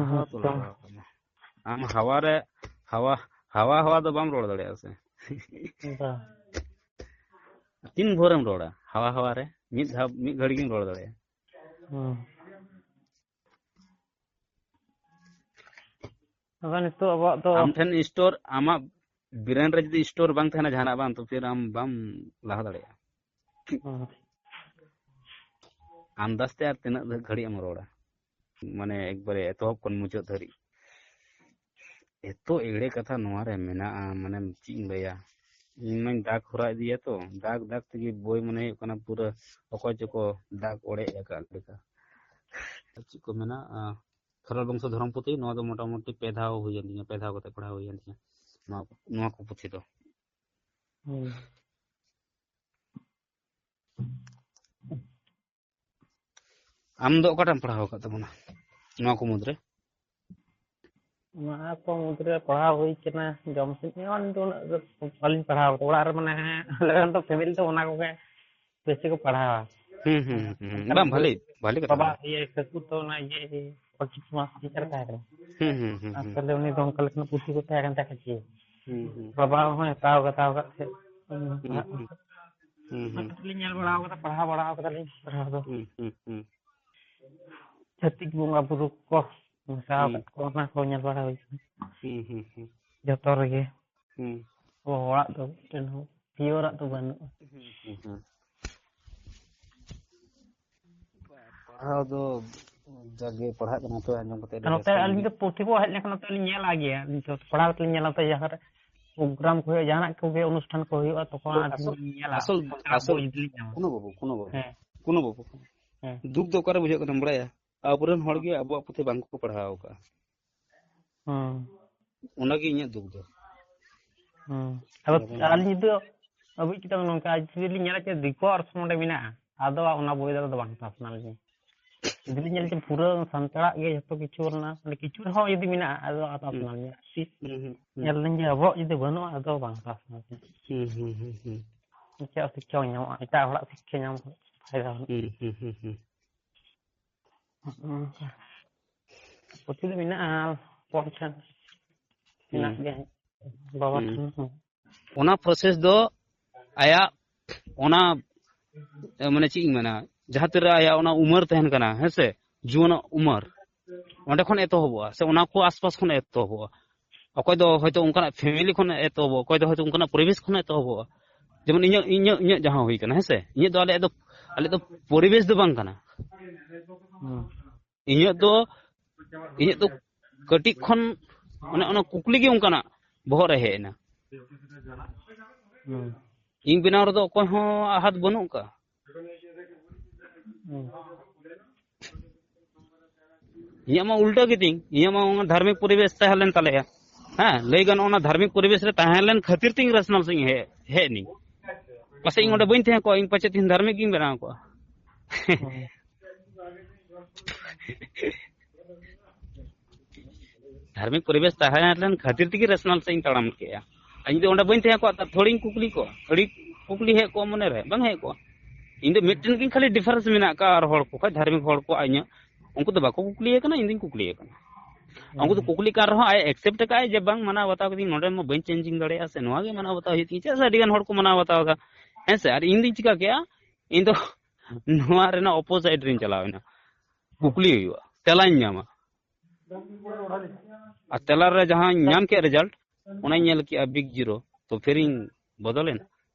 ᱦᱟᱣᱟ ᱛᱚ ᱞᱟᱜᱟᱣ ᱠᱟᱱᱟ᱾ ᱟᱢ ᱦᱟᱣᱟ ᱨᱮ, ᱦᱟᱣᱟ, ᱦᱟᱣᱟ, ᱦᱟᱣᱟ ᱫᱚ ᱵᱟᱢ ᱨᱚᱲ ᱫᱟᱲᱮᱭᱟᱜᱼᱟ ᱥᱮ᱾ ᱵᱟ᱾ ᱛᱤᱱ ᱵᱷᱳᱨᱮᱢ ᱨᱚᱲᱟ? ᱦᱟᱣᱟ, ᱦᱟᱣᱟ ᱨᱮ ᱢᱤᱫ ᱫᱷᱟᱣ, ᱢᱤᱫ ᱜᱷᱟᱹᱲᱤ ᱜᱮᱢ ᱨᱚᱲ ᱫᱟᱲᱮᱭᱟᱜᱼᱟ᱾ ᱦᱩᱸ᱾ ᱟᱫᱚ ᱱᱤᱛᱚᱜ ᱟᱵᱚᱣᱟᱜ ᱫᱚ ᱟᱢ ᱴᱷᱮᱱ ᱥᱴᱳᱨ, ᱟᱢᱟᱜ ᱵᱨᱮᱱ ᱨᱮ ᱡᱩᱫᱤ ᱥᱴᱳᱨ ᱵᱟᱝ ᱛᱟᱦᱮᱱᱟ ᱡᱟᱦᱟᱱᱟᱜ, ᱵᱟᱝ, ᱛᱚ ᱯᱷᱤᱨ ᱟᱢ ᱵᱟᱢ ᱞᱟᱦᱟ ᱫᱟᱲᱮᱭᱟᱜᱼᱟ᱾ ᱦᱩᱸ᱾ ᱟᱱᱫᱟᱡ ᱛᱮ ᱟᱨ ᱛᱤᱱᱟᱹᱜ ᱜᱷᱟᱹᱲᱤᱡ ᱮᱢ ᱨᱚᱲᱟ? ᱢᱟᱱᱮ ᱮᱠᱵᱟᱨᱮ ᱮᱛᱚᱦᱚᱵ ᱠᱷᱚᱱ ᱢᱩᱪᱟᱹᱫ ᱫᱷᱟᱹᱨᱤᱡ᱾ ᱮᱛᱚ ᱮᱲᱮ ᱠᱟᱛᱷᱟ ᱱᱚᱣᱟ ᱨᱮ ᱢᱮᱱᱟᱜᱼᱟ, ᱢᱟᱱᱮ ᱪᱮᱫ ᱤᱧ ᱞᱟᱹᱭᱟ᱾ ᱤᱧ ᱢᱟᱧ ᱫᱟᱜᱽ ᱦᱚᱨᱟ ᱤᱫᱤᱭᱟ ᱛᱚ, ᱫᱟᱜᱽ ᱫᱟᱜᱽ ᱛᱮᱜᱮ ᱵᱳᱭ ᱢᱚᱱᱮ ᱦᱩᱭᱩᱜ ᱠᱟᱱᱟ ᱯᱩᱨᱟᱹ ᱚᱠᱚᱭ ᱪᱚᱠᱚ ᱫᱟᱜᱽ ᱚᱲᱮᱡ ᱟᱠᱟᱫ ᱞᱮᱠᱟ᱾ ᱪᱮᱫ ᱠᱚ ᱢᱮᱱᱟ, ᱟᱸ, ᱠᱷᱮᱨᱣᱟᱞ ᱵᱚᱝᱥᱚ ᱫᱷᱚᱨᱚᱢ ᱯᱩᱛᱷᱤ, ᱱᱚᱣᱟ ᱫᱚ ᱢᱚᱴᱟᱢᱩᱴᱤ ᱯᱮ ᱫᱷᱟᱣ ᱦᱩᱭᱮᱱ ᱛᱤᱧᱟ, ᱯᱮ ᱫᱷᱟᱣ ᱠᱟᱛᱮ ᱯᱟᱲᱦᱟᱣ ᱦᱩᱭᱮᱱ ᱛᱤᱧᱟ ᱱᱚᱣᱟ, ᱱᱚᱣᱟ ᱠᱚ ᱯᱩᱛᱷᱤ ᱫᱚ᱾ ᱦᱩᱸ᱾ ᱟᱢ ᱫᱚ ᱚᱠᱟᱴᱟᱜ ᱮᱢ ᱯᱟᱲᱦᱟᱣ ᱟᱠᱟᱫ ᱛᱟᱵᱚᱱᱟ ᱱᱚᱣᱟ ᱠᱚ ᱢᱩᱫᱽᱨᱮ? ᱱᱚᱣᱟ ᱠᱚ ᱢᱩᱫᱽᱨᱮ ᱯᱟᱲᱦᱟᱣ ᱦᱩᱭ ᱠᱟᱱᱟ, ᱡᱚᱢᱥᱤᱢ ᱮᱢᱟᱱ ᱫᱚ ᱩᱱᱟᱹᱜ ᱫᱚ ᱵᱟᱹᱞᱤᱧ ᱯᱟᱲᱦᱟᱣ ᱠᱟᱫᱟ᱾ ᱚᱲᱟᱜ ᱨᱮ ᱢᱟᱱᱮ ᱟᱞᱮ ᱨᱮᱱ ᱫᱚ ᱯᱷᱮᱢᱮᱞᱤ ᱫᱚ ᱚᱱᱟ ᱠᱚᱜᱮ ᱵᱮᱥᱤ ᱠᱚ ᱯᱟᱲᱦᱟᱣᱟ᱾ ᱦᱩᱸ, ᱦᱩᱸ, ᱦᱩᱸ, ᱦᱩᱸ᱾ ᱵᱟᱝ, ᱵᱷᱟᱞᱮ, ᱵᱷᱟᱞᱮ ᱠᱟᱛᱷᱟ ᱵᱟᱵᱟ ᱠᱟᱱᱟ᱾ ᱤᱭᱟᱹ ᱠᱟᱠᱩ ᱛᱚ ᱚᱱᱟ ᱤᱭᱟᱹ ᱚᱞᱪᱤᱠᱤ ᱢᱟᱥᱴᱟᱨ ᱴᱤᱪᱟᱨ ᱛᱟᱦᱮᱸ ᱠᱟᱱᱟ᱾ ᱦᱩᱸ, ᱦᱩᱸ, ᱦᱩᱸ, ᱟᱨ ᱦᱩᱸ᱾ ᱛᱟᱦᱞᱮ ᱩᱱᱤ ᱫᱚ ᱚᱱᱠᱟ ᱞᱮᱠᱟᱱᱟᱜ ᱯᱩᱛᱷᱤ ᱠᱚ ᱛᱟᱦᱮᱸ ᱠᱟᱱ ᱛᱟᱭᱟ ᱠᱤᱪᱷᱩ᱾ ᱦᱩᱸ, ᱦᱩᱸ᱾ ᱵᱟᱵᱟ ᱦᱚᱸᱭ ᱦᱟᱛᱟᱣ ᱠᱟᱫᱟ, ᱦᱟᱛᱟᱣ ᱠᱟᱫ ᱛᱟᱦᱮᱸᱫ᱾ ᱦᱩᱸ, ᱦᱩᱸ᱾ ᱦᱩᱸ, ᱦᱩᱸ᱾ ᱞᱤᱧ ᱧᱮᱞ ᱵᱟᱲᱟ ᱟᱠᱟᱫᱟ, ᱯᱟᱲᱦᱟᱣ ᱵᱟᱲᱟ ᱟᱠᱟᱫᱟᱞᱤᱧ, ᱯᱟᱲᱦᱟᱣ ᱫᱚ᱾ ᱦᱩᱸ, ᱦᱩᱸ, ᱦᱩᱸ᱾ ᱪᱷᱟᱹᱛᱤᱠ ᱵᱚᱸᱜᱟ ᱵᱩᱨᱩ ᱠᱚ ᱢᱮᱥᱟ ᱦᱩᱸ᱾ ᱟᱠᱟᱫ ᱠᱚ, ᱚᱱᱟ ᱠᱚ ᱧᱮᱞ ᱵᱟᱲᱟ ᱦᱩᱭ ᱠᱟᱱᱟ᱾ ᱦᱩᱸ, ᱦᱩᱸ, ᱦᱩᱸ᱾ ᱡᱚᱛᱚ ᱨᱮᱜᱮ᱾ ᱦᱩᱸ᱾ ᱟᱵᱚ ᱦᱚᱲᱟᱜ ᱫᱚ ᱢᱤᱫᱴᱮᱱ ᱦᱚᱸ pure ᱟᱜ ᱫᱚ ᱵᱟᱹᱱᱩᱜᱼᱟ᱾ ᱦᱩᱸ, ᱦᱩᱸ, ᱦᱩᱸ᱾ ᱯᱟᱲᱦᱟᱣ ᱫᱚ ᱡᱟᱜᱮ ᱯᱟᱲᱦᱟᱜ ᱠᱟᱱᱟ ᱛᱚ, ᱟᱸᱡᱚᱢ ᱠᱟᱛᱮ ᱟᱹᱰᱤ ᱟᱨ ᱱᱚᱛᱮ ᱨᱟᱹᱥᱠᱟᱹ ᱟᱹᱞᱤᱧ ᱵᱩᱡᱷᱟᱹᱜ ᱫᱚ ᱯᱩᱛᱷᱤ ᱠᱚ ᱦᱮᱡ ᱞᱮᱱᱠᱷᱟᱱ ᱱᱚᱛᱮ ᱞᱤᱧ ᱧᱮᱞᱟ ᱜᱮᱭᱟ, ᱱᱤᱛᱚᱜ ᱯᱟᱲᱦᱟᱣ ᱠᱟᱛᱮ ᱞᱤᱧ ᱧᱮᱞᱟ, ᱱᱚᱛᱮ ᱡᱟᱦᱟᱸ ᱨᱮ program ᱠᱚ ᱦᱩᱭᱩᱜᱼᱟ, ᱡᱟᱦᱟᱱᱟᱜ ᱠᱚᱜᱮ ᱚᱱᱩᱥᱴᱷᱟᱱ ᱠᱚ ᱦᱩᱭᱩᱜᱼᱟ, ᱛᱚᱠᱷᱚᱱ ᱟᱹᱞᱤᱧ ᱟᱥᱚᱞ, ᱞᱤᱧ ᱧᱮᱞᱟ, ᱟᱥᱚᱞ, ᱚᱱᱠᱟᱱᱟᱜ ᱟᱥᱚᱞ, ᱵᱳᱭ ᱡᱩᱫᱤ ᱞᱤᱧ ᱧᱟᱢᱟ᱾ ᱠᱩᱱᱩ ᱵᱟᱹᱵᱩ, ᱠᱩᱱᱩ ᱵᱟᱹᱵᱩ, ᱦᱮᱸ᱾ ᱠᱩᱱᱩ ᱵᱟᱹᱵᱩ, ᱦᱮᱸ᱾ ᱫᱩᱠ ᱫᱚ ᱚᱠᱟᱨᱮ ᱵᱩᱡᱷᱟᱹᱜ ᱠᱟᱱᱟ ᱵᱟᱲᱟᱭᱟ? ᱟᱵᱚᱨᱮᱱ ᱦᱚᱲ ᱜᱮ ᱟᱵᱚᱣᱟᱜ ᱯᱩᱛᱷᱤ ᱵᱟᱝ ᱠᱚ ᱯᱟᱲᱦᱟᱣ ᱟᱠᱟᱫᱼᱟ᱾ ᱦᱩᱸ᱾ ᱚᱱᱟᱜᱮ ᱤᱧᱟᱹᱜ ᱫᱩᱠ ᱫᱚ᱾ ᱦᱩᱸ᱾ ᱟᱫᱚ ᱟᱹᱞᱤᱧ ᱡᱩᱫᱤ ᱟᱵᱚᱭᱤᱡ ᱠᱤᱛᱟᱹᱵ ᱱᱚᱝᱠᱟ ᱡᱩᱫᱤ ᱞᱤᱧ ᱧᱮᱞᱟ ᱡᱮ ᱫᱤᱠᱩᱣᱟᱜ ᱚᱨᱥᱚᱝ ᱚᱸᱰᱮ ᱢᱮᱱᱟᱜᱼᱟ, ᱟᱫᱚ ᱚᱱᱟ ᱵᱳᱭ ᱫᱚ ᱟᱫᱚ ᱵᱟᱝ ᱦᱟᱛᱟᱣ ᱥᱟᱱᱟ ᱞᱤᱧᱟ᱾ ᱡᱩᱫᱤ ᱞᱤᱧ ᱧᱮᱞ ᱡᱮ ᱯᱩᱨᱟᱹ ᱥᱟᱱᱛᱟᱲᱟᱜ ᱜᱮ ᱡᱷᱚᱛᱚ ᱠᱤᱪᱷᱩ ᱨᱮᱱᱟᱜ, ᱢᱟᱱᱮ ᱠᱤᱪᱷᱩ ᱨᱮᱦᱚᱸ ᱡᱩᱫᱤ ᱢᱮᱱᱟᱜᱼᱟ, ᱟᱫᱚ ᱦᱟᱛᱟᱣ ᱦᱩᱸ᱾ ᱥᱟᱱᱟ ᱞᱤᱧᱟ᱾ ᱦᱩᱸ, ᱦᱩᱸ, ᱦᱩᱸ᱾ ᱧᱮᱞ ᱫᱟᱹᱧ ᱡᱮ ᱟᱵᱚᱣᱟᱜ ᱡᱩᱫᱤ ᱵᱟᱹᱱᱩᱜᱼᱟ, ᱟᱫᱚ ᱵᱟᱝ ᱦᱟᱛᱟᱣ ᱥᱟᱱᱟ ᱞᱤᱧᱟ᱾ ᱦᱩᱸ, ᱦᱩᱸ, ᱦᱩᱸ, ᱦᱩᱸ᱾ ᱪᱮᱫ ᱥᱤᱠᱠᱷᱟ ᱵᱚᱱ ᱧᱟᱢᱚᱜᱼᱟ? ᱮᱴᱟᱜ ᱦᱚᱲᱟᱜ ᱥᱤᱠᱠᱷᱟ ᱧᱟᱢ ᱠᱟᱛᱮ ᱯᱷᱟᱭᱫᱟ ᱵᱟᱹᱱᱩᱜᱼᱟ᱾ ᱦᱩᱸ, ᱦᱩᱸ, ᱦᱩᱸ, ᱦᱩᱸ᱾ ᱦᱩᱸ᱾ ᱯᱩᱛᱷᱤ ᱫᱚ ᱢᱮᱱᱟᱜᱼᱟ, ᱦᱚᱯᱚᱱ ᱴᱷᱮᱱ ᱢᱮᱱᱟᱜ ᱦᱩᱸ᱾ ᱜᱮᱭᱟ, ᱵᱟᱵᱟ ᱦᱩᱸ᱾ ᱴᱷᱮᱱ ᱦᱚᱸ᱾ ᱚᱱᱟ process ᱫᱚ ᱟᱭᱟᱜ ᱚᱱᱟ, ᱢᱟᱱᱮ ᱪᱮᱫ ᱤᱧ ᱢᱮᱱᱟ, ᱡᱟᱦᱟᱸ ᱛᱤᱨᱮ ᱟᱭᱟᱜ ᱚᱱᱟ ᱩᱢᱟᱹᱨ ᱛᱟᱦᱮᱱ ᱠᱟᱱᱟ, ᱦᱮᱸ ᱥᱮ, ᱡᱩᱣᱟᱹᱱᱚᱜ ᱩᱢᱟᱹᱨ, ᱚᱸᱰᱮ ᱠᱷᱚᱱ ᱮᱛᱚᱦᱚᱵᱚᱜᱼᱟ, ᱥᱮ ᱚᱱᱟ ᱠᱚ ᱟᱥᱯᱟᱥ ᱠᱷᱚᱱ ᱮᱛᱚᱦᱚᱵᱚᱜᱼᱟ᱾ ᱚᱠᱚᱭ ᱫᱚ ᱦᱚᱭᱛᱳ ᱚᱱᱠᱟᱱᱟᱜ family ᱠᱷᱚᱱ ᱮᱛᱚᱦᱚᱵᱚᱜᱼᱟ, ᱚᱠᱚᱭ ᱫᱚ ᱦᱚᱭᱛᱳ ᱚᱱᱠᱟᱱᱟᱜ ᱯᱚᱨᱤᱵᱮᱥ ᱠᱷᱚᱱ ᱮᱛᱚᱦᱚᱵᱚᱜᱼᱟ᱾ ᱡᱮᱢᱚᱱ ᱤᱧᱟᱹᱜ, ᱤᱧᱟᱹᱜ, ᱤᱧᱟᱹᱜ ᱡᱟᱦᱟᱸ ᱦᱩᱭ ᱠᱟᱱᱟ, ᱦᱮᱸ ᱥᱮ, ᱤᱧᱟᱹᱜ ᱫᱚ ᱟᱞᱮᱭᱟᱜ ᱫᱚ, ᱟᱞᱮᱭᱟᱜ ᱫᱚ ᱯᱚᱨᱤᱵᱮᱥ ᱫᱚ ᱵᱟᱝ ᱠᱟᱱᱟ᱾ ᱦᱩᱸ᱾ ᱤᱧᱟᱹᱜ ᱫᱚ, ᱤᱧᱟᱹᱜ ᱫᱚ ᱠᱟᱹᱴᱤᱡ ᱠᱷᱚᱱ ᱚᱱᱮ ᱚᱱᱟ ᱠᱩᱠᱞᱤ ᱜᱮ ᱚᱱᱠᱟᱱᱟᱜ ᱵᱚᱦᱚᱜ ᱨᱮ ᱦᱮᱡ ᱮᱱᱟ᱾ ᱦᱩᱸ᱾ ᱤᱧ ᱵᱮᱱᱟᱣ ᱨᱮᱫᱚ ᱚᱠᱚᱭ ᱦᱚᱸ ᱟᱦᱟᱛ ᱵᱟᱹᱱᱩᱜ ᱠᱟᱜᱼᱟ᱾ ᱦᱩᱸ᱾ ᱤᱧᱟᱹᱜ ᱢᱟ ᱩᱞᱴᱟᱹ ᱜᱮᱛᱤᱧ, ᱤᱧᱟᱹᱜ ᱢᱟ ᱚᱱᱟ ᱫᱷᱟᱨᱢᱤᱠ ᱯᱚᱨᱤᱵᱮᱥ ᱛᱟᱦᱮᱸ ᱞᱮᱱ ᱛᱟᱞᱮᱭᱟ᱾ ᱦᱮᱸ, ᱞᱟᱹᱭ ᱜᱟᱱᱚᱜᱼᱟ, ᱚᱱᱟ ᱫᱷᱟᱨᱢᱤᱠ ᱯᱚᱨᱤᱵᱮᱥ ᱨᱮ ᱛᱟᱦᱮᱸ ᱞᱮᱱ ᱠᱷᱟᱹᱛᱤᱨ ᱛᱤᱧ rational ᱥᱮᱫ ᱤᱧ ᱦᱮᱡ, ᱦᱮᱡ ᱮᱱᱤᱧ᱾ ᱯᱟᱥᱮᱡ ᱤᱧ ᱚᱸᱰᱮ ᱵᱟᱹᱧ ᱛᱟᱦᱮᱸ ᱠᱚᱜᱼᱟ, ᱤᱧ ᱯᱟᱪᱮᱫ ᱛᱤᱦᱤᱧ ᱫᱷᱟᱨᱢᱤᱠ ᱜᱤᱧ ᱵᱮᱱᱟᱣ ᱠᱚᱜᱼᱟ᱾ ᱦᱩᱸ᱾ ᱫᱷᱟᱨᱢᱤᱠ ᱯᱚᱨᱤᱵᱮᱥ ᱛᱟᱦᱮᱸ ᱞᱮᱱ ᱠᱷᱟᱹᱛᱤᱨ ᱛᱮᱜᱮ rational ᱥᱮᱫ ᱤᱧ ᱛᱟᱲᱟᱢ ᱠᱮᱜᱼᱟ᱾ ᱟᱨ ᱤᱧ ᱫᱚ ᱚᱸᱰᱮ ᱵᱟᱹᱧ ᱛᱟᱦᱮᱸ ᱠᱚᱜᱼᱟ, ᱛᱚ ᱛᱷᱚᱲᱤᱧ ᱠᱩᱠᱞᱤ ᱠᱚᱜᱼᱟ, ᱟᱹᱰᱤ ᱠᱩᱠᱞᱤ ᱦᱮᱡ ᱠᱚᱜᱼᱟ ᱢᱚᱱᱮᱨᱮ, ᱵᱟᱝ ᱦᱮᱡ ᱠᱚᱜᱼᱟ? ᱤᱧ ᱫᱚ ᱢᱤᱫᱴᱮᱱ ᱜᱮ ᱠᱷᱟᱹᱞᱤ difference ᱢᱮᱱᱟᱜ ᱠᱟᱜᱼᱟ ᱟᱨ ᱦᱚᱲ ᱠᱚ ᱠᱷᱚᱡ, ᱫᱷᱟᱨᱢᱤᱠ ᱦᱚᱲ ᱠᱚ ᱟᱨ ᱤᱧᱟᱹᱜ, ᱩᱱᱠᱩ ᱫᱚ ᱵᱟᱠᱚ ᱠᱩᱠᱞᱤᱭᱮ ᱠᱟᱱᱟ, ᱤᱧ ᱫᱚᱧ ᱠᱩᱠᱞᱤᱭᱮ ᱠᱟᱱᱟ᱾ ᱩᱱᱠᱩ ᱫᱚ ᱠᱩᱠᱞᱤ ᱠᱟᱱ ᱨᱮᱦᱚᱸ ᱟᱡ ᱮᱠᱥᱮᱯᱴ ᱟᱠᱟᱫ ᱟᱭ ᱡᱮ ᱵᱟᱝ, ᱢᱟᱱᱟᱣ ᱵᱟᱛᱟᱣ ᱠᱟᱹᱫᱟᱹᱧ, ᱱᱚᱰᱮ ᱢᱟ ᱵᱟᱹᱧ ᱪᱮᱧᱡᱤᱝ ᱫᱟᱲᱮᱭᱟᱜᱼᱟ, ᱥᱮ ᱱᱚᱣᱟ ᱜᱮ ᱢᱟᱱᱟᱣ ᱵᱟᱛᱟᱣ ᱦᱩᱭᱩᱜ ᱛᱤᱧᱟ, ᱪᱮᱫᱟᱜ ᱥᱮ ᱟᱹᱰᱤ ᱜᱟᱱ ᱦᱚᱲ ᱠᱚ ᱢᱟᱱᱟᱣ ᱵᱟᱛᱟᱣ ᱟᱠᱟᱫ᱾ ᱦᱮᱸ ᱥᱮ, ᱟᱨ ᱤᱧ ᱫᱩᱧ ᱪᱤᱠᱟ ᱠᱮᱜᱼᱟ? ᱤᱧ ᱫᱚ ᱱᱚᱣᱟ ᱨᱮᱱᱟᱜ ᱚᱯᱳᱡᱤᱴ ᱨᱤᱧ ᱪᱟᱞᱟᱣ ᱮᱱᱟ᱾ ᱠᱩᱠᱞᱤ ᱦᱩᱭᱩᱜᱼᱟ, ᱛᱮᱞᱟᱧ ᱧᱟᱢᱟ, ᱟᱨ ᱛᱮᱞᱟ ᱨᱮ ᱡᱟᱦᱟᱸᱧ ᱧᱟᱢ ᱠᱮᱫ ᱨᱮᱡᱟᱞᱴ, ᱚᱱᱟᱧ ᱧᱮᱞ ᱠᱮᱜᱼᱟ ᱵᱤᱜᱽ ᱡᱤᱨᱳ, ᱛᱚ ᱯᱷᱤᱨᱤᱧ ᱵᱚᱫᱚᱞᱮᱱᱟ,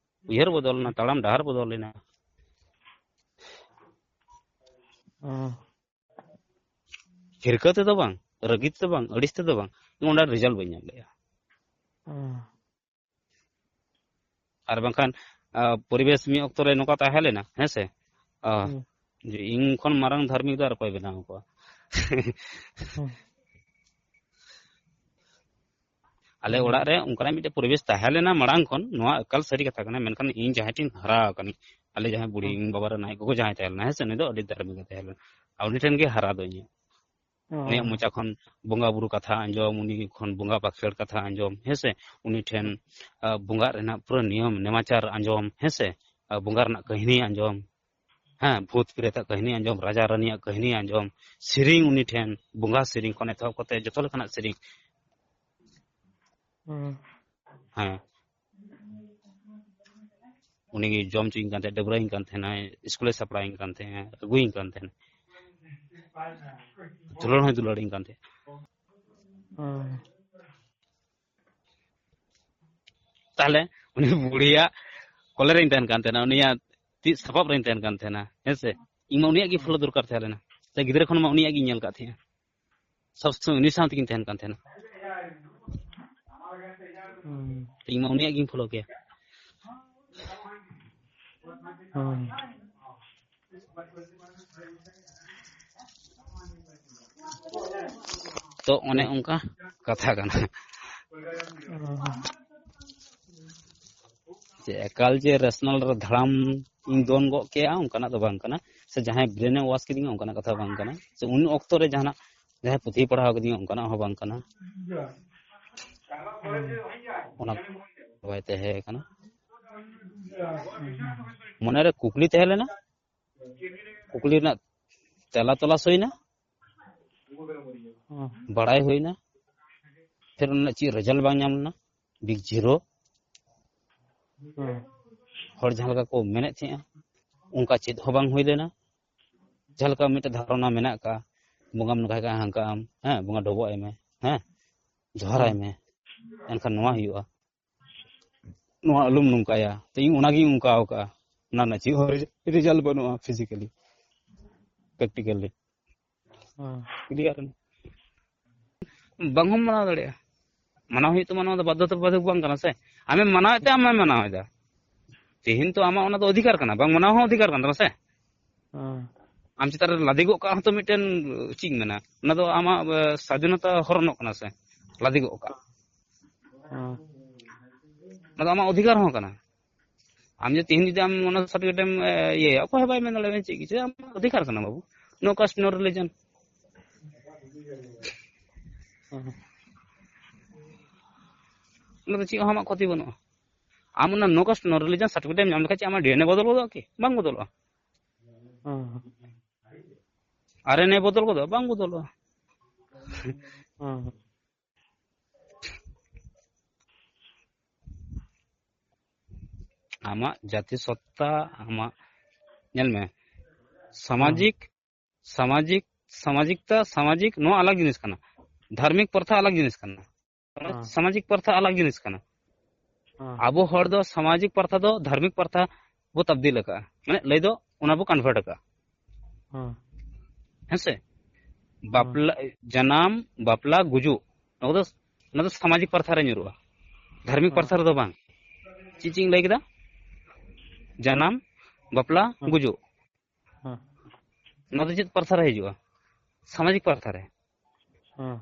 ᱩᱭᱦᱟᱹᱨ ᱵᱚᱫᱚᱞᱮᱱᱟ, ᱛᱟᱲᱟᱢ ᱰᱟᱦᱟᱨ ᱵᱚᱫᱚᱞᱮᱱᱟ᱾ ᱦᱮᱸ᱾ ᱦᱤᱨᱠᱟᱹ ᱛᱮᱫᱚ ᱵᱟᱝ, ᱨᱟᱹᱜᱤ ᱛᱮᱫᱚ ᱵᱟᱝ, ᱟᱹᱲᱤᱥ ᱛᱮᱫᱚ ᱵᱟᱝ, ᱚᱸᱰᱮ ᱨᱮᱡᱟᱞᱴ ᱵᱟᱹᱧ ᱧᱟᱢ ᱞᱮᱜᱼᱟ᱾ ᱦᱮᱸ᱾ ᱟᱨ ᱵᱟᱝᱠᱷᱟᱱ, ᱟ, ᱯᱚᱨᱤᱵᱮᱥ ᱢᱤᱫ ᱚᱠᱛᱚ ᱨᱮ ᱱᱚᱝᱠᱟ ᱛᱟᱦᱮᱸ ᱞᱮᱱᱟ, ᱦᱮᱸ ᱥᱮ? ᱟ, ᱦᱩᱸ᱾ ᱡᱮ ᱤᱧ ᱠᱷᱚᱱ ᱢᱟᱨᱟᱝ ᱫᱷᱟᱨᱢᱤᱠ ᱫᱚ ᱟᱨ ᱚᱠᱚᱭ ᱵᱮᱱᱟᱣ ᱠᱚᱣᱟ? ᱦᱩᱸ᱾ ᱟᱞᱮ ᱦᱩᱸ᱾ ᱚᱲᱟᱜ ᱨᱮ ᱚᱱᱠᱟᱱᱟᱜ ᱢᱤᱫᱴᱮᱡ ᱯᱚᱨᱤᱵᱮᱥ ᱛᱟᱦᱮᱸ ᱞᱮᱱᱟ ᱢᱟᱲᱟᱝ ᱠᱷᱚᱱ, ᱱᱚᱣᱟ ᱮᱠᱟᱞ ᱥᱟᱹᱨᱤ ᱠᱟᱛᱷᱟ ᱠᱟᱱᱟ, ᱢᱮᱱᱠᱷᱟᱱ ᱤᱧ ᱡᱟᱦᱟᱸᱭ ᱴᱷᱮᱱ ᱦᱟᱨᱟ ᱟᱠᱟᱱᱟᱹᱧ, ᱟᱞᱮ ᱡᱟᱦᱟᱸᱭ ᱵᱩᱲᱦᱤ, ᱦᱩᱸ᱾ ᱤᱧ ᱵᱟᱵᱟ ᱨᱮᱱ ᱟᱡ ᱜᱚᱜᱚ ᱡᱟᱦᱟᱸᱭ ᱛᱟᱦᱮᱸ ᱞᱮᱱᱟ, ᱦᱮᱸ ᱥᱮ, ᱩᱱᱤ ᱫᱚ ᱟᱹᱰᱤ ᱫᱷᱟᱨᱢᱤᱠ ᱮ ᱛᱟᱦᱮᱸ ᱞᱮᱱᱟ᱾ ᱟᱨ ᱩᱱᱤ ᱴᱷᱮᱱ ᱜᱮ ᱦᱟᱨᱟ ᱫᱚ ᱤᱧᱟᱹᱜ᱾ ᱚ᱾ ᱩᱱᱤᱭᱟᱜ ᱢᱚᱪᱟ ᱠᱷᱚᱱ ᱵᱚᱸᱜᱟ ᱵᱩᱨᱩ ᱠᱟᱛᱷᱟ ᱟᱸᱡᱚᱢ, ᱩᱱᱤ ᱠᱷᱚᱱ ᱵᱚᱸᱜᱟ ᱵᱟᱠᱷᱮᱲ ᱠᱟᱛᱷᱟ ᱟᱸᱡᱚᱢ, ᱦᱮᱸ ᱥᱮ? ᱩᱱᱤ ᱴᱷᱮᱱ, ᱦᱩᱸ᱾ ᱟ, ᱵᱚᱸᱜᱟᱜ ᱨᱮᱱᱟᱜ ᱯᱩᱨᱟᱹ ᱱᱤᱭᱚᱢ ᱱᱮᱢᱟᱪᱟᱨ ᱟᱸᱡᱚᱢ, ᱦᱮᱸ ᱥᱮ? ᱟ, ᱵᱚᱸᱜᱟ ᱨᱮᱱᱟᱜ ᱠᱟᱹᱦᱱᱤ ᱟᱸᱡᱚᱢ, ᱦᱮᱸ, ᱵᱷᱩᱛ ᱯᱨᱮᱛᱟᱜ ᱠᱟᱹᱦᱱᱤ ᱟᱸᱡᱚᱢ, ᱨᱟᱡᱟ ᱨᱟᱱᱤᱭᱟᱜ ᱠᱟᱹᱦᱱᱤ ᱟᱸᱡᱚᱢ, ᱥᱮᱨᱮᱧ ᱩᱱᱤ ᱴᱷᱮᱱ, ᱵᱚᱸᱜᱟ ᱥᱮᱨᱮᱧ ᱠᱷᱚᱱ ᱮᱛᱚᱦᱚᱵ ᱠᱟᱛᱮ ᱡᱚᱛᱚ ᱞᱮᱠᱟᱱᱟᱜ ᱥᱮᱨᱮᱧ᱾ ᱦᱩᱸ᱾ ᱦᱮᱸ, ᱩᱱᱤ ᱜᱮ ᱡᱚᱢ ᱦᱚᱪᱚᱧ ᱠᱟᱱ ᱛᱟᱦᱮᱸᱫ, ᱰᱟᱹᱵᱽᱨᱟᱹᱧ ᱠᱟᱱ ᱛᱟᱦᱮᱱᱟᱭ, ᱤᱥᱠᱩᱞᱮ ᱥᱟᱯᱲᱟᱣᱤᱧ ᱠᱟᱱ ᱛᱟᱦᱮᱸᱫ, ᱟᱹᱜᱩᱭᱤᱧ ᱠᱟᱱ ᱛᱟᱦᱮᱸᱫ, ᱫᱩᱞᱟᱹᱲ ᱦᱚᱸᱭ ᱫᱩᱞᱟᱹᱲᱤᱧ ᱠᱟᱱ ᱛᱟᱦᱮᱸᱫ᱾ ᱦᱩᱸ᱾ ᱛᱟᱦᱞᱮ ᱩᱱᱤ ᱵᱩᱲᱦᱤᱭᱟᱜ ᱠᱚᱞᱮ ᱨᱤᱧ ᱛᱟᱦᱮᱱ ᱠᱟᱱ ᱛᱟᱦᱮᱱᱟ, ᱩᱱᱤᱭᱟᱜ ᱛᱤ ᱥᱟᱯᱟᱵ ᱨᱤᱧ ᱛᱟᱦᱮᱱ ᱠᱟᱱ ᱛᱟᱦᱮᱱᱟ, ᱦᱮᱸ ᱥᱮ? ᱤᱧ ᱢᱟ ᱩᱱᱤᱭᱟᱜ ᱜᱮ ᱯᱷᱚᱞᱳ ᱫᱚᱨᱠᱟᱨ ᱛᱟᱦᱮᱸ ᱞᱮᱱᱟ᱾ ᱥᱮ ᱜᱤᱫᱽᱨᱟᱹ ᱠᱷᱚᱱ ᱢᱟ ᱩᱱᱤᱭᱟᱜ ᱜᱤᱧ ᱧᱮᱞ ᱠᱟᱫ ᱛᱟᱦᱮᱸᱜᱼᱟ, ᱥᱚᱵ ᱥᱚᱢᱚᱭ ᱩᱱᱤ ᱥᱟᱶ ᱛᱮᱜᱤᱧ ᱛᱟᱦᱮᱱ ᱠᱟᱱ ᱛᱟᱦᱮᱱᱟ᱾ ᱦᱩᱸ᱾ ᱤᱧ ᱢᱟ ᱩᱱᱤᱭᱟᱜ ᱜᱤᱧ ᱯᱷᱚᱞᱳ ᱠᱮᱭᱟ᱾ ᱦᱩᱸ᱾ ᱛᱚ ᱚᱱᱮ ᱚᱱᱠᱟ ᱠᱟᱛᱷᱟ ᱠᱟᱱᱟ᱾ ᱦᱩᱸ᱾ ᱡᱮ ᱮᱠᱟᱞ ᱡᱮ ᱨᱮᱥᱱᱟᱞ ᱨᱮ ᱫᱷᱟᱲᱟᱢ ᱤᱧ ᱫᱚᱱ ᱜᱚᱫ ᱠᱮᱜᱼᱟ, ᱚᱱᱠᱟᱱᱟᱜ ᱫᱚ ᱵᱟᱝ ᱠᱟᱱᱟ, ᱥᱮ ᱡᱟᱦᱟᱸᱭ ᱵᱨᱮᱱᱮ ᱣᱟᱥ ᱠᱤᱫᱤᱧᱟ, ᱚᱱᱠᱟᱱᱟᱜ ᱠᱟᱛᱷᱟ ᱵᱟᱝ ᱠᱟᱱᱟ, ᱥᱮ ᱩᱱ ᱚᱠᱛᱚ ᱨᱮ ᱡᱟᱦᱟᱱᱟᱜ ᱡᱟᱦᱟᱸᱭ ᱯᱩᱛᱷᱤᱭ ᱯᱟᱲᱦᱟᱣ ᱠᱤᱫᱤᱧᱟ, ᱚᱱᱠᱟᱱᱟᱜ ᱦᱚᱸ ᱵᱟᱝ ᱠᱟᱱᱟ᱾ ᱚᱱᱟ ᱵᱟᱭ ᱛᱟᱦᱮᱸ ᱠᱟᱱᱟ᱾ ᱢᱚᱱᱮᱨᱮ ᱠᱩᱠᱞᱤ ᱛᱟᱦᱮᱸ ᱞᱮᱱᱟ, ᱠᱩᱠᱞᱤ ᱨᱮᱱᱟᱜ ᱛᱮᱞᱟ ᱛᱚᱞᱟᱥ ᱦᱩᱭᱱᱟ᱾ ᱦᱮᱸ᱾ ᱵᱟᱲᱟᱭ ᱦᱩᱭᱱᱟ, ᱯᱷᱤᱨ ᱚᱱᱟ ᱪᱮᱫ ᱨᱮᱡᱟᱞᱴ ᱵᱟᱝ ᱧᱟᱢ ᱞᱮᱱᱟ, ᱵᱤᱜᱽ ᱡᱤᱨᱳ᱾ ᱦᱮᱸ᱾ ᱦᱚᱲ ᱡᱟᱦᱟᱸ ᱞᱮᱠᱟ ᱠᱚ ᱢᱮᱱᱮᱫ ᱛᱟᱦᱮᱸᱜᱼᱟ, ᱚᱱᱠᱟ ᱪᱮᱫ ᱦᱚᱸ ᱵᱟᱝ ᱦᱩᱭ ᱞᱮᱱᱟ᱾ ᱡᱟᱦᱟᱸ ᱞᱮᱠᱟ ᱢᱤᱫᱴᱮᱱ ᱫᱷᱟᱨᱚᱱᱟ ᱢᱮᱱᱟᱜ ᱟᱠᱟᱫ, ᱵᱚᱸᱜᱟᱢ ᱱᱚᱝᱠᱟᱭ ᱠᱷᱟᱱ ᱦᱟᱱᱠᱟᱜ ᱟᱢ, ᱦᱮᱸ, ᱵᱚᱸᱜᱟ ᱰᱚᱵᱚᱜ ᱟᱭ ᱢᱮ, ᱦᱮᱸ, ᱡᱚᱦᱟᱨᱟᱭ ᱦᱮᱸ᱾ ᱢᱮ, ᱮᱱᱠᱷᱟᱱ ᱱᱚᱣᱟ ᱦᱩᱭᱩᱜᱼᱟ, ᱱᱚᱣᱟ ᱟᱞᱚᱢ ᱱᱚᱝᱠᱟᱭᱟ᱾ ᱛᱚ ᱤᱧ ᱚᱱᱟᱜᱤᱧ ᱚᱱᱠᱟ ᱟᱠᱟᱫᱼᱟ, ᱚᱱᱟ ᱨᱮᱱᱟᱜ ᱪᱮᱫ ᱦᱚᱸ ᱨᱮᱡᱟᱞᱴ ᱵᱟᱹᱱᱩᱜᱼᱟ, ᱯᱷᱤᱡᱤᱠᱮᱞᱤ, ᱯᱨᱮᱠᱴᱤᱠᱮᱞᱤ᱾ ᱦᱮᱸ᱾ ᱠᱞᱤᱭᱟᱨ ᱮᱱᱟ᱾ ᱵᱟᱝ ᱦᱚᱸᱢ ᱢᱟᱱᱟᱣ ᱫᱟᱲᱮᱭᱟᱜᱼᱟ᱾ ᱢᱟᱱᱟᱣ ᱦᱩᱭᱩᱜ ᱛᱟᱢᱟ, ᱱᱚᱣᱟ ᱫᱚ ᱵᱟᱫᱽᱫᱷᱚᱛᱟ ᱵᱟᱫᱷᱚᱠ ᱵᱟᱝ ᱠᱟᱱᱟ ᱥᱮ᱾ ᱟᱢᱮᱢ ᱢᱟᱱᱟᱣᱮᱫ ᱛᱮ ᱟᱢᱮᱢ ᱢᱟᱱᱟᱣ ᱮᱫᱟ᱾ ᱛᱮᱦᱮᱧ ᱛᱚ ᱟᱢᱟᱜ ᱚᱱᱟ ᱫᱚ ᱚᱫᱷᱤᱠᱟᱨ ᱠᱟᱱᱟ, ᱵᱟᱝ ᱢᱟᱱᱟᱣ ᱦᱚᱸ ᱚᱫᱷᱤᱠᱟᱨ ᱠᱟᱱ ᱛᱟᱢᱟ ᱥᱮ᱾ ᱦᱮᱸ᱾ ᱟᱢ ᱪᱮᱛᱟᱱ ᱨᱮ ᱞᱟᱫᱮ ᱜᱚᱜ ᱠᱟᱜ ᱦᱚᱸᱛᱚ ᱢᱤᱫᱴᱮᱱ, ᱪᱮᱫ ᱤᱧ ᱢᱮᱱᱟ, ᱚᱱᱟ ᱫᱚ ᱟᱢᱟᱜ, ᱮ, ᱥᱟᱫᱷᱤᱱᱚᱛᱟ ᱦᱚᱨᱚᱱᱚᱜ ᱠᱟᱱᱟ ᱥᱮ, ᱞᱟᱫᱮ ᱜᱚᱜ ᱠᱟᱜ᱾ ᱦᱮᱸ᱾ ᱚᱱᱟ ᱫᱚ ᱟᱢᱟᱜ ᱚᱫᱷᱤᱠᱟᱨ ᱦᱚᱸ ᱠᱟᱱᱟ᱾ ᱟᱢ ᱡᱩᱫᱤ ᱛᱮᱦᱮᱧ ᱡᱩᱫᱤ ᱟᱢ ᱚᱱᱟ ᱥᱟᱨᱴᱤᱯᱷᱤᱠᱮᱴ ᱮᱢ, ᱮ, ᱤᱭᱟᱹᱭᱟ, ᱚᱠᱚᱭ ᱦᱚᱸ ᱵᱟᱭ ᱢᱮᱱ ᱫᱟᱲᱮᱭᱟᱜᱼᱟ ᱪᱮᱫ ᱠᱤᱪᱷᱩ, ᱟᱢᱟᱜ ᱚᱫᱷᱤᱠᱟᱨ ᱠᱟᱱᱟ ᱵᱟᱹᱵᱩ, no caste no religion᱾ ᱦᱮᱸ᱾ ᱚᱱᱟ ᱫᱚ ᱪᱮᱫ ᱦᱚᱸ ᱟᱢᱟᱜ ᱠᱷᱚᱛᱤ ᱵᱟᱹᱱᱩᱜᱼᱟ᱾ ᱟᱢ ᱚᱱᱟ no caste no religion certificate ᱮᱢ ᱧᱟᱢ ᱞᱮᱠᱷᱟᱱ ᱪᱮᱫ ᱟᱢᱟᱜ ᱰᱤ ᱮᱱ ᱮ ᱵᱚᱫᱚᱞ ᱜᱚᱫᱚᱜᱼᱟ ᱠᱤ? ᱵᱟᱝ ᱵᱚᱫᱚᱞᱚᱜᱼᱟ᱾ ᱦᱮᱸ᱾ ᱟᱨ ᱮᱱ ᱮ ᱵᱚᱫᱚᱞ ᱜᱚᱫᱚᱜᱼᱟ? ᱵᱟᱝ ᱵᱚᱫᱚᱞᱚᱜᱼᱟ᱾ ᱦᱮᱸ᱾ ᱟᱢᱟᱜ ᱡᱟᱹᱛᱤ ᱥᱚᱛᱛᱟ, ᱟᱢᱟᱜ, ᱧᱮᱞ ᱢᱮ, ᱥᱟᱢᱟᱡᱤᱠ, ᱥᱟᱢᱟᱡᱤᱠ, ᱥᱟᱢᱟᱡᱤᱠᱛᱟ, ᱥᱟᱢᱟᱡᱤᱠ, ᱱᱚᱣᱟ ᱟᱞᱟᱜᱽ ᱡᱤᱱᱤᱥ ᱠᱟᱱᱟ᱾ ᱫᱷᱟᱨᱢᱤᱠ ᱯᱨᱚᱛᱷᱟ ᱟᱞᱟᱜᱽ ᱡᱤᱱᱤᱥ ᱠᱟᱱᱟ᱾ ᱦᱮᱸ᱾ ᱥᱟᱢᱟᱡᱤᱠ ᱯᱨᱚᱛᱷᱟ ᱟᱞᱟᱜᱽ ᱡᱤᱱᱤᱥ ᱠᱟᱱᱟ᱾ ᱦᱮᱸ᱾ ᱟᱵᱚ ᱦᱚᱲ ᱫᱚ ᱥᱟᱢᱟᱡᱤᱠ ᱯᱨᱚᱛᱷᱟ ᱫᱚ ᱫᱷᱟᱨᱢᱤᱠ ᱯᱨᱚᱛᱷᱟ ᱵᱚ ᱛᱟᱵᱫᱤᱞ ᱟᱠᱟᱫᱼᱟ, ᱢᱟᱱᱮ ᱞᱟᱹᱭ ᱫᱚ ᱚᱱᱟ ᱵᱚ ᱠᱚᱱᱵᱷᱟᱨᱴ ᱟᱠᱟᱫᱼᱟ᱾ ᱦᱮᱸ᱾ ᱦᱮᱸ ᱥᱮ? ᱦᱮᱸ᱾ ᱵᱟᱯᱞᱟ, ᱡᱟᱱᱟᱢ, ᱵᱟᱯᱞᱟ, ᱜᱩᱡᱩᱜ, ᱱᱚᱣᱟ ᱫᱚ, ᱚᱱᱟ ᱫᱚ ᱥᱟᱢᱟᱡᱤᱠ ᱯᱨᱚᱛᱷᱟ ᱨᱮ ᱧᱩᱨᱩᱜᱼᱟ, ᱫᱷᱟᱨᱢᱤᱠ ᱦᱮᱸ᱾ ᱯᱨᱚᱛᱷᱟ ᱨᱮᱫᱚ ᱵᱟᱝ᱾ ᱪᱮᱫ ᱪᱮᱫ ᱤᱧ ᱞᱟᱹᱭ ᱠᱮᱫᱟ? ᱡᱟᱱᱟᱢ, ᱵᱟᱯᱞᱟ, ᱦᱮᱸ᱾ ᱜᱩᱡᱩᱜ᱾ ᱦᱮᱸ᱾ ᱱᱚᱣᱟ ᱫᱚ ᱪᱮᱫ ᱯᱨᱚᱛᱷᱟ ᱨᱮ ᱦᱤᱡᱩᱜᱼᱟ? ᱥᱟᱢᱟᱡᱤᱠ ᱯᱨᱚᱛᱷᱟ ᱨᱮ᱾ ᱦᱮᱸ᱾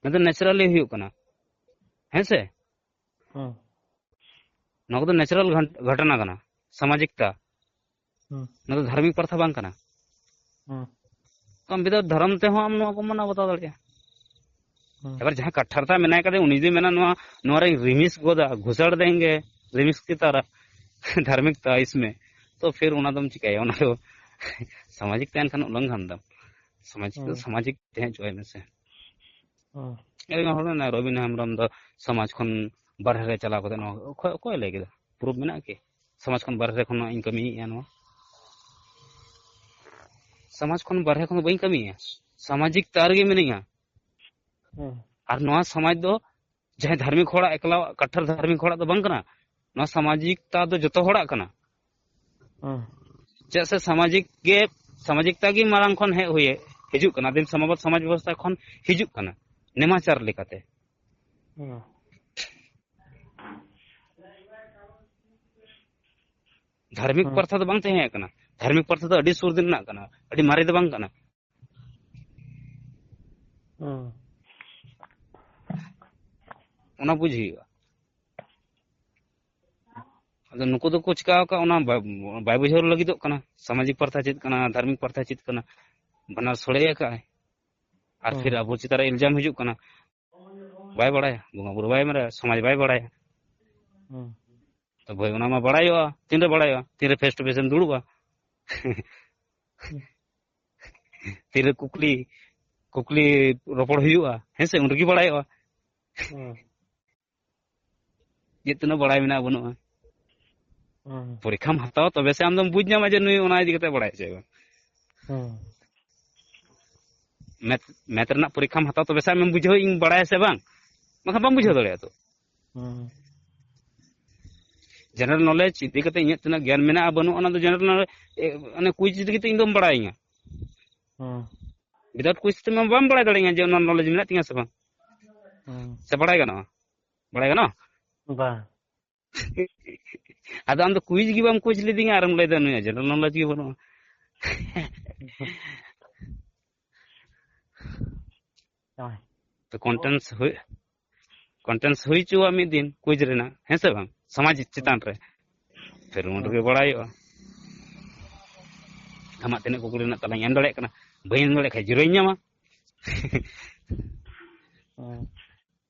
ᱱᱚᱣᱟ ᱫᱚ ᱱᱮᱪᱟᱨᱟᱞᱤ ᱦᱩᱭᱩᱜ ᱠᱟᱱᱟ, ᱦᱮᱸ ᱥᱮ? ᱦᱮᱸ᱾ ᱱᱚᱣᱟ ᱠᱚᱫᱚ ᱱᱮᱪᱟᱨᱟᱞ ᱜᱷᱚᱱ-, ᱜᱷᱚᱴᱚᱱᱟ ᱠᱟᱱᱟ, ᱥᱟᱢᱟᱡᱤᱠᱛᱟ᱾ ᱦᱮᱸ᱾ ᱱᱚᱣᱟ ᱫᱚ ᱫᱷᱟᱨᱢᱤᱠ ᱯᱨᱚᱛᱷᱟ ᱵᱟᱝ ᱠᱟᱱᱟ᱾ ᱦᱮᱸ᱾ ᱛᱚ ᱟᱢ ᱵᱤᱫᱟᱣ ᱫᱷᱚᱨᱚᱢ ᱛᱮᱦᱚᱸ ᱟᱢ ᱱᱚᱣᱟ ᱠᱚᱢ ᱢᱟᱱᱟᱣ ᱵᱟᱛᱟᱣ ᱫᱟᱲᱮᱭᱟᱜᱼᱟ᱾ ᱦᱮᱸ᱾ ᱮᱵᱟᱨ ᱡᱟᱦᱟᱸ ᱠᱟᱴᱷᱟᱨᱛᱟ ᱢᱮᱱᱟᱭ ᱠᱟᱫᱮ, ᱩᱱᱤ ᱡᱩᱫᱤ ᱢᱮᱱᱟ, "ᱱᱚᱣᱟ, ᱱᱚᱣᱟ ᱨᱮᱧ ᱨᱤᱢᱤᱠᱥ ᱜᱚᱫᱟ, ᱜᱷᱩᱥᱟᱲ ᱫᱮᱝᱜᱮ, ᱨᱤᱢᱤᱠᱥ ᱠᱤ ᱛᱟᱨᱟ, ᱫᱷᱟᱨᱢᱤᱠ ᱛᱟ ᱤᱥᱢᱮ", ᱛᱚ ᱯᱷᱤᱨ ᱚᱱᱟ ᱫᱚᱢ ᱪᱤᱠᱟᱹᱭᱟ? ᱚᱱᱟ ᱫᱚ ᱥᱟᱢᱟᱡᱤᱠ ᱛᱟᱦᱮᱱ ᱠᱷᱟᱱ ᱩᱞᱞᱚᱝᱜᱷᱚᱱ ᱫᱟᱢ᱾ ᱥᱟᱢᱟᱡᱤᱠ ᱫᱚ ᱦᱩᱸ᱾ ᱥᱟᱢᱟᱡᱤᱠ ᱛᱟᱦᱮᱸ ᱦᱚᱪᱚᱣᱟᱭ ᱢᱮᱥᱮ᱾ ᱦᱩᱸ᱾ ᱟᱭᱢᱟ ᱦᱚᱲ ᱢᱮᱱᱟᱜᱼᱟ, ᱨᱚᱵᱤᱱ ᱦᱮᱢᱵᱨᱚᱢ ᱫᱚ ᱥᱚᱢᱟᱡᱽ ᱠᱷᱚᱱ ᱵᱟᱨᱦᱮ ᱨᱮ ᱪᱟᱞᱟᱣ ᱠᱟᱛᱮ ᱱᱚᱣᱟ ᱚᱠᱚᱭ, ᱚᱠᱚᱭ ᱞᱟᱹᱭ ᱠᱮᱫᱟ? ᱯᱨᱩᱯᱷ ᱢᱮᱱᱟᱜᱼᱟ ᱠᱤ? ᱥᱚᱢᱟᱡᱽ ᱠᱷᱚᱱ ᱵᱟᱨᱦᱮ ᱠᱷᱚᱱ ᱤᱧ ᱠᱟᱹᱢᱤᱭᱮᱫᱼᱟ ᱱᱚᱣᱟ᱾ ᱥᱚᱢᱟᱡᱽ ᱠᱷᱚᱱ ᱵᱟᱨᱦᱮ ᱠᱷᱚᱱ ᱫᱚ ᱵᱟᱹᱧ ᱠᱟᱹᱢᱤᱭᱮᱫᱼᱟ, ᱥᱟᱢᱟᱡᱤᱠ ᱛᱟᱨ ᱨᱮᱜᱮ ᱢᱤᱱᱟᱹᱧᱟ᱾ ᱦᱩᱸ᱾ ᱟᱨ ᱱᱚᱣᱟ ᱥᱚᱢᱟᱡᱽ ᱫᱚ ᱡᱟᱦᱟᱸᱭ ᱫᱷᱟᱨᱢᱤᱠ ᱦᱚᱲᱟᱜ ᱮᱠᱞᱟ, ᱠᱟᱴᱷᱟᱨ ᱫᱷᱟᱨᱢᱤᱠ ᱦᱚᱲᱟᱜ ᱫᱚ ᱵᱟᱝ ᱠᱟᱱᱟ᱾ ᱱᱚᱣᱟ ᱥᱟᱢᱟᱡᱤᱠᱛᱟ ᱫᱚ ᱡᱚᱛᱚ ᱦᱚᱲᱟᱜ ᱠᱟᱱᱟ᱾ ᱦᱩᱸ᱾ ᱪᱮᱫᱟᱜ ᱥᱮ ᱥᱟᱢᱟᱡᱤᱠ ᱜᱮ, ᱥᱟᱢᱟᱡᱤᱠᱛᱟ ᱜᱮ ᱢᱟᱲᱟᱝ ᱠᱷᱚᱱ ᱦᱮᱡ ᱦᱩᱭ, ᱦᱤᱡᱩᱜ ᱠᱟᱱᱟ, ᱟᱹᱫᱤᱢ ᱥᱚᱢᱟᱡᱽ, ᱥᱚᱢᱟᱡᱽ ᱵᱮᱵᱚᱥᱛᱷᱟ ᱠᱷᱚᱱ ᱦᱤᱡᱩᱜ ᱠᱟᱱᱟ ᱱᱮᱢᱟᱪᱟᱨ ᱞᱮᱠᱟᱛᱮ᱾ ᱦᱩᱸ᱾ ᱫᱷᱟᱨᱢᱤᱠ ᱦᱩᱸ᱾ ᱯᱨᱚᱛᱷᱟ ᱫᱚ ᱵᱟᱝ ᱛᱟᱦᱮᱸ ᱠᱟᱱᱟ᱾ ᱫᱷᱟᱨᱢᱤᱠ ᱯᱨᱚᱛᱷᱟ ᱫᱚ ᱟᱹᱰᱤ ᱥᱩᱨ ᱫᱤᱱ ᱨᱮᱱᱟᱜ ᱠᱟᱱᱟ, ᱟᱹᱰᱤ ᱢᱟᱨᱮ ᱫᱚ ᱵᱟᱝ ᱠᱟᱱᱟ᱾ ᱦᱩᱸ᱾ ᱚᱱᱟ ᱵᱩᱡᱽ ᱦᱩᱭᱩᱜᱼᱟ᱾ ᱟᱫᱚ ᱱᱩᱠᱩ ᱫᱚᱠᱚ ᱪᱤᱠᱟ ᱟᱠᱟᱫ, ᱚᱱᱟ ᱵᱟ-, ᱵᱟᱭ ᱵᱩᱡᱷᱟᱹᱣ ᱞᱟᱹᱜᱤᱫᱚᱜ ᱠᱟᱱᱟ, ᱥᱟᱢᱟᱡᱤᱠ ᱯᱨᱚᱛᱷᱟ ᱪᱮᱫ ᱠᱟᱱᱟ, ᱫᱷᱟᱨᱢᱤᱠ ᱯᱨᱚᱛᱷᱟ ᱪᱮᱫ ᱠᱟᱱᱟ, ᱵᱟᱱᱟᱨ ᱥᱚᱲᱮ ᱟᱠᱟᱫ ᱟᱭ᱾ ᱟᱨ ᱦᱩᱸ᱾ ᱯᱷᱤᱨ ᱟᱵᱚ ᱪᱮᱛᱟᱱ ᱨᱮ ᱤᱞᱡᱟᱢ ᱦᱤᱡᱩᱜ ᱠᱟᱱᱟ, ᱵᱟᱭ ᱵᱟᱲᱟᱭᱟ, ᱵᱚᱸᱜᱟ ᱵᱩᱨᱩ ᱵᱟᱭ ᱵᱟᱲᱟᱭᱟ, ᱥᱚᱢᱟᱡᱽ ᱵᱟᱭ ᱵᱟᱲᱟᱭᱟ᱾ ᱦᱩᱸ᱾ ᱛᱚ ᱵᱷᱟᱹᱭ, ᱚᱱᱟ ᱢᱟ ᱵᱟᱲᱟᱭᱚᱜᱼᱟ, ᱛᱤᱱᱨᱮ ᱵᱟᱲᱟᱭᱚᱜᱼᱟ? ᱛᱤᱱᱨᱮ face to face ᱮᱢ ᱫᱩᱲᱩᱵᱼᱟ᱾ ᱦᱩᱸ᱾ ᱛᱤᱨᱮ ᱠᱩᱠᱞᱤ, ᱠᱩᱠᱞᱤ ᱨᱚᱯᱚᱲ ᱦᱩᱭᱩᱜᱼᱟ, ᱦᱮᱸ ᱥᱮ? ᱩᱱ ᱨᱮᱜᱮ ᱵᱟᱲᱟᱭᱚᱜᱼᱟ᱾ ᱦᱩᱸ᱾ ᱡᱮ ᱛᱤᱱᱟᱹᱜ ᱵᱟᱲᱟᱭ ᱢᱮᱱᱟᱜᱼᱟ ᱵᱟᱹᱱᱩᱜᱼᱟ᱾ ᱦᱩᱸ᱾ ᱯᱚᱨᱤᱠᱠᱷᱟᱢ ᱦᱟᱛᱟᱣᱟ, ᱛᱚᱵᱮ ᱥᱮ ᱟᱢ ᱫᱚᱢ ᱵᱩᱡᱽ ᱧᱟᱢᱟ ᱡᱮ ᱱᱩᱭ ᱚᱱᱟ ᱤᱫᱤ ᱠᱟᱛᱮ ᱵᱟᱲᱟᱭ ᱥᱮ ᱵᱟᱝ᱾ ᱦᱩᱸ᱾ ᱢᱮᱛᱷ, ᱢᱮᱛᱷ ᱨᱮᱱᱟᱜ ᱯᱚᱨᱤᱠᱠᱷᱟᱢ ᱦᱟᱛᱟᱣᱟ, ᱛᱚᱵᱮ ᱥᱮ ᱟᱢᱮᱢ ᱵᱩᱡᱷᱟᱹᱣᱟ ᱤᱧ ᱵᱟᱲᱟᱭᱟ ᱥᱮ ᱵᱟᱝ, ᱵᱟᱠᱷᱟᱱ ᱵᱟᱢ ᱵᱩᱡᱷᱟᱹᱣ ᱦᱩᱸ᱾ ᱫᱟᱲᱮᱭᱟᱜᱼᱟ ᱛᱚ᱾ ᱦᱩᱸ᱾ General knowledge ᱤᱫᱤ ᱠᱟᱛᱮ ᱤᱧᱟᱹᱜ ᱛᱤᱱᱟᱹᱜ ᱜᱮᱭᱟᱱ ᱢᱮᱱᱟᱜᱼᱟ ᱵᱟᱹᱱᱩᱜᱼᱟ, ᱚᱱᱟ ᱫᱚ general knowledge, ᱮ, ᱚᱱᱮ quiz ᱤᱫᱤ ᱠᱟᱛᱮ ᱤᱧ ᱫᱚᱢ ᱵᱟᱲᱟᱭᱤᱧᱟ᱾ ᱦᱩᱸ᱾ Without quiz ᱛᱮᱢᱟ ᱵᱟᱢ ᱵᱟᱲᱟᱭ ᱫᱟᱲᱮᱭᱟᱜᱼᱟ ᱡᱮ ᱚᱱᱟ knowledge ᱢᱮᱱᱟᱜ ᱛᱤᱧᱟ ᱥᱮ ᱵᱟᱝ᱾ ᱦᱩᱸ᱾ ᱥᱮ ᱵᱟᱲᱟᱭ ᱜᱟᱱᱚᱜᱼᱟ? ᱵᱟᱲᱟᱭ ᱜᱟᱱᱚᱜᱼᱟ? ᱵᱟᱝ᱾ ᱟᱫᱚ ᱟᱢ ᱫᱚ quiz ᱜᱮ ᱵᱟᱢ quiz ᱞᱤᱫᱤᱧᱟ ᱟᱨᱮᱢ ᱞᱟᱹᱭᱫᱟ ᱱᱩᱭᱟᱜ general knowledge ᱜᱮ ᱵᱟᱹᱱᱩᱜᱼᱟ᱾ ᱦᱳᱭ᱾ ᱛᱚ contents ᱦᱩᱭ, contents ᱦᱩᱭ ᱦᱚᱪᱚᱣᱟᱜ ᱢᱤᱫ ᱫᱤᱱ quiz ᱨᱮᱱᱟᱜ, ᱦᱮᱸ ᱥᱮ ᱵᱟᱝ? ᱥᱚᱢᱟᱡᱽ ᱪᱮᱛᱟᱱ ᱨᱮ᱾ ᱯᱷᱤᱨ ᱩᱱ ᱨᱮᱜᱮ ᱵᱟᱲᱟᱭᱚᱜᱼᱟ᱾ ᱟᱢᱟᱜ ᱛᱤᱱᱟᱹᱜ ᱠᱩᱠᱞᱤ ᱨᱮᱱᱟᱜ ᱛᱮᱞᱟᱧ ᱮᱢ ᱫᱟᱲᱮᱭᱟᱜ ᱠᱟᱱᱟ, ᱵᱟᱹᱧ ᱮᱢ ᱫᱟᱲᱮᱭᱟᱜ ᱠᱷᱟᱱ ᱡᱤᱨᱟᱹᱧ ᱧᱟᱢᱟ᱾ ᱦᱩᱸ᱾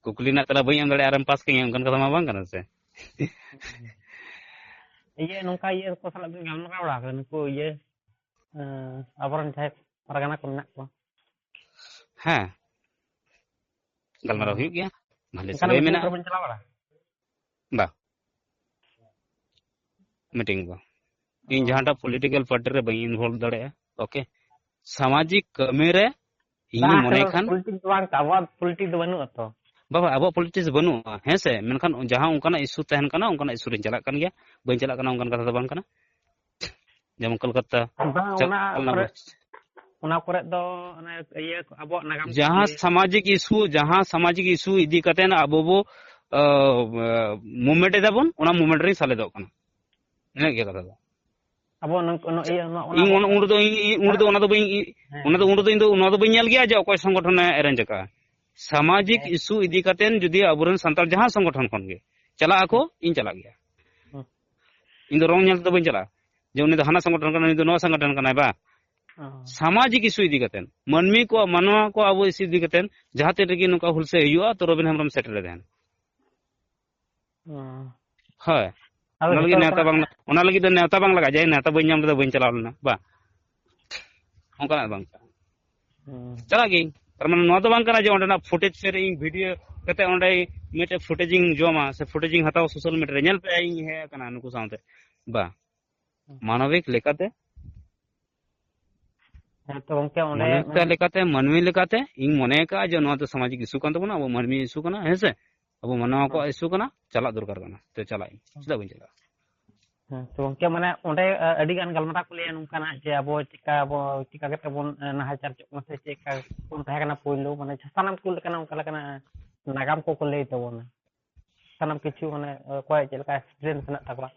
ᱠᱩᱠᱞᱤ ᱨᱮᱱᱟᱜ ᱛᱮᱞᱟ ᱵᱟᱹᱧ ᱮᱢ ᱫᱟᱲᱮᱭᱟᱜᱼᱟ ᱟᱨᱮᱢ ᱯᱟᱥ ᱠᱟᱹᱧᱟ, ᱚᱱᱠᱟᱱ ᱠᱟᱛᱷᱟ ᱢᱟ ᱵᱟᱝ ᱠᱟᱱᱟ ᱥᱮ? ᱤᱭᱟᱹ, ᱱᱚᱝᱠᱟ ᱤᱭᱟᱹ ᱠᱚ ᱥᱟᱞᱟᱜ ᱵᱤᱱ ᱜᱟᱞᱢᱟᱨᱟᱣ ᱵᱟᱲᱟ ᱟᱠᱟᱫᱟ, ᱱᱩᱠᱩ ᱤᱭᱟᱹ, ᱮᱸ, ᱟᱵᱚᱨᱮᱱ ᱡᱟᱦᱟᱸᱭ ᱯᱟᱨᱜᱟᱱᱟ ᱠᱚ ᱢᱮᱱᱟᱜ ᱠᱚᱣᱟ᱾ ᱦᱮᱸ, ᱜᱟᱞᱢᱟᱨᱟᱣ ᱦᱩᱭᱩᱜ ᱜᱮᱭᱟ, ᱵᱷᱟᱞᱮ ᱚᱱᱠᱟᱱᱟᱜ ᱥᱟᱹᱜᱟᱹᱭ meeting ᱢᱮᱱᱟᱜᱼᱟ᱾ ᱠᱚᱨᱮ ᱵᱮᱱ ᱪᱟᱞᱟᱣ ᱵᱟᱲᱟ? ᱵᱟ, meeting ᱵᱟ᱾ ᱤᱧ ᱚ᱾ ᱡᱟᱦᱟᱸᱴᱟᱜ political party ᱨᱮ ᱵᱟᱹᱧ involve ᱫᱟᱲᱮᱭᱟᱜᱼᱟ᱾ Okay, ᱥᱟᱢᱟᱡᱤᱠ ᱠᱟᱹᱢᱤ ᱨᱮ ᱤᱧᱤᱧ ᱵᱟᱝ, ᱢᱚᱱᱮ ᱠᱷᱟᱱ politics ᱫᱚ ᱵᱟᱝ, ᱟᱵᱚᱣᱟᱜ politics ᱫᱚ ᱵᱟᱹᱱᱩᱜᱼᱟ ᱛᱚ᱾ ᱵᱟᱵᱟ, ᱟᱵᱚᱣᱟᱜ politics ᱵᱟᱹᱱᱩᱜᱼᱟ, ᱦᱮᱸ ᱥᱮ? ᱢᱮᱱᱠᱷᱟᱱ ᱡᱟᱦᱟᱸ ᱚᱱᱠᱟᱱᱟᱜ issue ᱛᱟᱦᱮᱱ ᱠᱟᱱᱟ, ᱚᱱᱠᱟᱱᱟᱜ issue ᱨᱮᱧ ᱪᱟᱞᱟᱜ ᱠᱟᱱ ᱜᱮᱭᱟ᱾ ᱵᱟᱹᱧ ᱪᱟᱞᱟᱜ ᱠᱟᱱᱟ, ᱚᱱᱠᱟᱱ ᱠᱟᱛᱷᱟ ᱫᱚ ᱵᱟᱝ ᱠᱟᱱᱟ᱾ ᱡᱮᱢᱚᱱ ᱠᱳᱞᱠᱟᱛᱟ ᱵᱟᱝ, ᱪᱟᱞᱟᱜ ᱚᱱᱟ ᱠᱟᱱᱟ ᱠᱚᱨᱮ, ᱵᱚ-, ᱚᱱᱟ ᱠᱚᱨᱮ ᱫᱚ ᱚᱱᱮ ᱤᱭᱟᱹ ᱟᱵᱚᱣᱟᱜ ᱱᱟᱜᱟᱢ ᱠᱚ ᱡᱟᱦᱟᱸ ᱤᱭᱟᱹ ᱥᱟᱢᱟᱡᱤᱠ issue, ᱡᱟᱦᱟᱸ ᱥᱟᱢᱟᱡᱤᱠ issue ᱤᱫᱤ ᱠᱟᱛᱮ ᱟᱵᱚ ᱵᱚ, ᱟ, movement ᱮᱫᱟ ᱵᱚᱱ, ᱚᱱᱟ movement ᱨᱮᱧ ᱥᱮᱞᱮᱫᱚᱜ ᱠᱟᱱᱟ᱾ ᱤᱱᱟᱹᱜ ᱜᱮ ᱠᱟᱛᱷᱟ ᱫᱚ᱾ ᱟᱵᱚ ᱱᱚᱝ-, ᱱᱚ-, ᱤᱭᱟᱹ, ᱱᱚ-, ᱚᱱᱟ ᱤᱧ ᱠᱚ ᱚᱱ-, ᱩᱱ ᱨᱮᱫᱚ ᱤᱧ, ᱤᱧ, ᱩᱱ ᱨᱮᱫᱚ ᱚᱱᱟ ᱫᱚ ᱵᱟᱹᱧ, ᱤ-, ᱦᱮᱸ, ᱚᱱᱟ ᱫᱚ, ᱦᱮᱸ᱾ ᱩᱱ ᱨᱮᱫᱚ ᱤᱧ ᱫᱚ ᱚᱱᱟ ᱫᱚ ᱵᱟᱹᱧ ᱧᱮᱞ ᱜᱮᱭᱟ ᱡᱮ ᱚᱠᱚᱭ ᱥᱚᱝᱜᱚᱴᱷᱚᱱᱮ arrange ᱟᱠᱟᱫᱼᱟ᱾ ᱥᱟᱢᱟᱡᱤᱠ ᱦᱮᱸ᱾ Issue ᱤᱫᱤ ᱠᱟᱛᱮ ᱡᱩᱫᱤ ᱟᱵᱚᱨᱮᱱ ᱥᱟᱱᱛᱟᱲ ᱡᱟᱦᱟᱸ ᱥᱚᱝᱜᱚᱴᱷᱚᱱ ᱠᱷᱚᱱ ᱜᱮ ᱪᱟᱞᱟᱜ ᱟᱠᱚ, ᱦᱮᱸ᱾ ᱤᱧ ᱪᱟᱞᱟᱜ ᱜᱮᱭᱟ᱾ ᱦᱮᱸ᱾ ᱤᱧ ᱫᱚ wrong ᱧᱮᱞ ᱛᱮᱫᱚ ᱵᱟᱹᱧ ᱪᱟᱞᱟᱜᱼᱟ ᱡᱮ ᱩᱱᱤ ᱫᱚ ᱦᱟᱱᱟ ᱥᱚᱝᱜᱚᱴᱷᱚᱱ ᱠᱟᱱᱟ, ᱩᱱᱤ ᱫᱚ ᱱᱚᱣᱟ ᱥᱚᱝᱜᱚᱴᱷᱚᱱ ᱠᱟᱱᱟᱭ, ᱵᱟ᱾ ᱚ᱾ ᱥᱟᱢᱟᱡᱤᱠ issue ᱤᱫᱤ ᱠᱟᱛᱮ, ᱢᱟᱹᱱᱢᱤ ᱠᱚᱣᱟᱜ, ᱢᱟᱱᱣᱟ ᱠᱚ ᱟᱵᱚ issue ᱤᱫᱤ ᱠᱟᱛᱮ ᱡᱟᱦᱟᱸ ᱛᱤᱱ ᱨᱮᱜᱮ ᱱᱚᱝᱠᱟ ᱦᱩᱞᱥᱟᱹᱭ ᱦᱩᱭᱩᱜᱼᱟ, ᱛᱚ ᱨᱚᱵᱤᱱ ᱦᱮᱢᱵᱨᱚᱢ ᱥᱮᱴᱮᱨ ᱞᱮ ᱛᱟᱦᱮᱱᱟ᱾ ᱚ᱾ ᱦᱳᱭ᱾ ᱟᱫᱚ ᱚᱱᱟ ᱞᱟᱹᱜᱤᱫ ᱡᱚᱛᱚ ᱱᱮᱣᱛᱟ ᱦᱚᱲᱟᱜ ᱵᱟᱝ, ᱚᱱᱟ ᱞᱟᱹᱜᱤᱫ ᱫᱚ ᱱᱮᱣᱛᱟ ᱵᱟᱝ ᱞᱟᱜᱟᱜᱼᱟ, ᱡᱮ ᱱᱮᱣᱛᱟ ᱵᱟᱹᱧ ᱧᱟᱢ ᱞᱮᱫᱟ, ᱵᱟᱹᱧ ᱪᱟᱞᱟᱣ ᱞᱮᱱᱟ, ᱵᱟᱝ᱾ ᱚᱱᱠᱟᱱᱟᱜ ᱵᱟᱝ ᱠᱟᱱᱟ᱾ ᱦᱩᱸ᱾ ᱪᱟᱞᱟᱜ ᱜᱤᱭᱟᱹᱧ᱾ ᱛᱟᱨ ᱢᱟᱱᱮ ᱱᱚᱣᱟ ᱫᱚ ᱵᱟᱝ ᱠᱟᱱᱟ ᱡᱮ ᱚᱸᱰᱮᱱᱟᱜ footage ᱥᱮᱫ ᱨᱮ ᱤᱧ video ᱠᱟᱛᱮ ᱚᱸᱰᱮ ᱢᱤᱫᱴᱮᱡ footage ᱤᱧ ᱡᱚᱢᱟ ᱥᱮ footage ᱤᱧ ᱦᱟᱛᱟᱣᱟ social media ᱨᱮ, ᱧᱮᱞ ᱯᱮ ᱤᱧ ᱦᱮᱡ ᱟᱠᱟᱱᱟ ᱱᱩᱠᱩ ᱥᱟᱶᱛᱮ᱾ ᱵᱟ᱾ ᱦᱩᱸ᱾ ᱢᱟᱱᱚᱵᱤᱠ ᱞᱮᱠᱟᱛᱮ ᱦᱮᱸ ᱛᱚ ᱜᱚᱝᱠᱮ, ᱚᱸᱰᱮ ᱢᱟᱱᱚᱵᱤᱠᱛᱟ ᱢᱟᱱᱮ ᱞᱮᱠᱟᱛᱮ, ᱢᱟᱹᱱᱢᱤ ᱞᱮᱠᱟᱛᱮ ᱤᱧ ᱢᱚᱱᱮ ᱟᱠᱟᱫᱼᱟ ᱡᱮ ᱱᱚᱣᱟ ᱫᱚ ᱥᱟᱢᱟᱡᱤᱠ issue ᱠᱟᱱ ᱛᱟᱵᱚᱱᱟ, ᱟᱵᱚ ᱢᱟᱹᱱᱢᱤ issue ᱠᱟᱱᱟ, ᱦᱮᱸ ᱥᱮ? ᱟᱵᱚ ᱢᱟᱱᱣᱟ ᱦᱮᱸ᱾ ᱠᱚᱣᱟᱜ issue ᱠᱟᱱᱟ, ᱪᱟᱞᱟᱜ ᱫᱚᱨᱠᱟᱨ ᱠᱟᱱᱟ, ᱛᱚ ᱪᱟᱞᱟᱜ ᱤᱧ, ᱦᱮᱸ᱾ ᱪᱮᱫᱟᱜ ᱵᱟᱹᱧ ᱪᱟᱞᱟᱜᱼᱟ? ᱦᱮᱸ ᱛᱚ ᱜᱚᱝᱠᱮ, ᱢᱟᱱᱮ ᱚᱸᱰᱮ, ᱟ, ᱟᱹᱰᱤ ᱜᱟᱱ ᱜᱟᱞᱢᱟᱨᱟᱣ ᱠᱚ ᱞᱟᱹᱭᱟ ᱱᱚᱝᱠᱟᱱᱟᱜ ᱡᱮ ᱟᱵᱚ ᱪᱮᱠᱟ ᱵᱚ, ᱪᱮᱠᱟ ᱠᱟᱛᱮ ᱵᱚᱱ, ᱮ, ᱱᱟᱦᱟᱪᱟᱨ ᱦᱚᱪᱚᱜ ᱠᱟᱱᱟ ᱥᱮ ᱪᱮᱫ ᱞᱮᱠᱟ ᱵᱚᱱ ᱛᱟᱦᱮᱸ ᱠᱟᱱᱟ ᱯᱳᱭᱞᱳ, ᱢᱟᱱᱮ ᱥᱟᱱᱟᱢ ᱠᱚ ᱞᱮᱠᱟᱱᱟᱜ ᱚᱱᱠᱟ ᱞᱮᱠᱟᱱᱟᱜ ᱱᱟᱜᱟᱢ ᱠᱚᱠᱚ ᱞᱟᱹᱭ ᱛᱟᱵᱚᱱᱟ᱾ ᱥᱟᱱᱟᱢ ᱠᱤᱪᱷᱩ ᱢᱟᱱᱮ ᱚᱠᱚᱭ ᱪᱮᱫ ᱞᱮᱠᱟ experience ᱢᱮᱱᱟᱜ ᱛᱟᱠᱚᱣᱟ,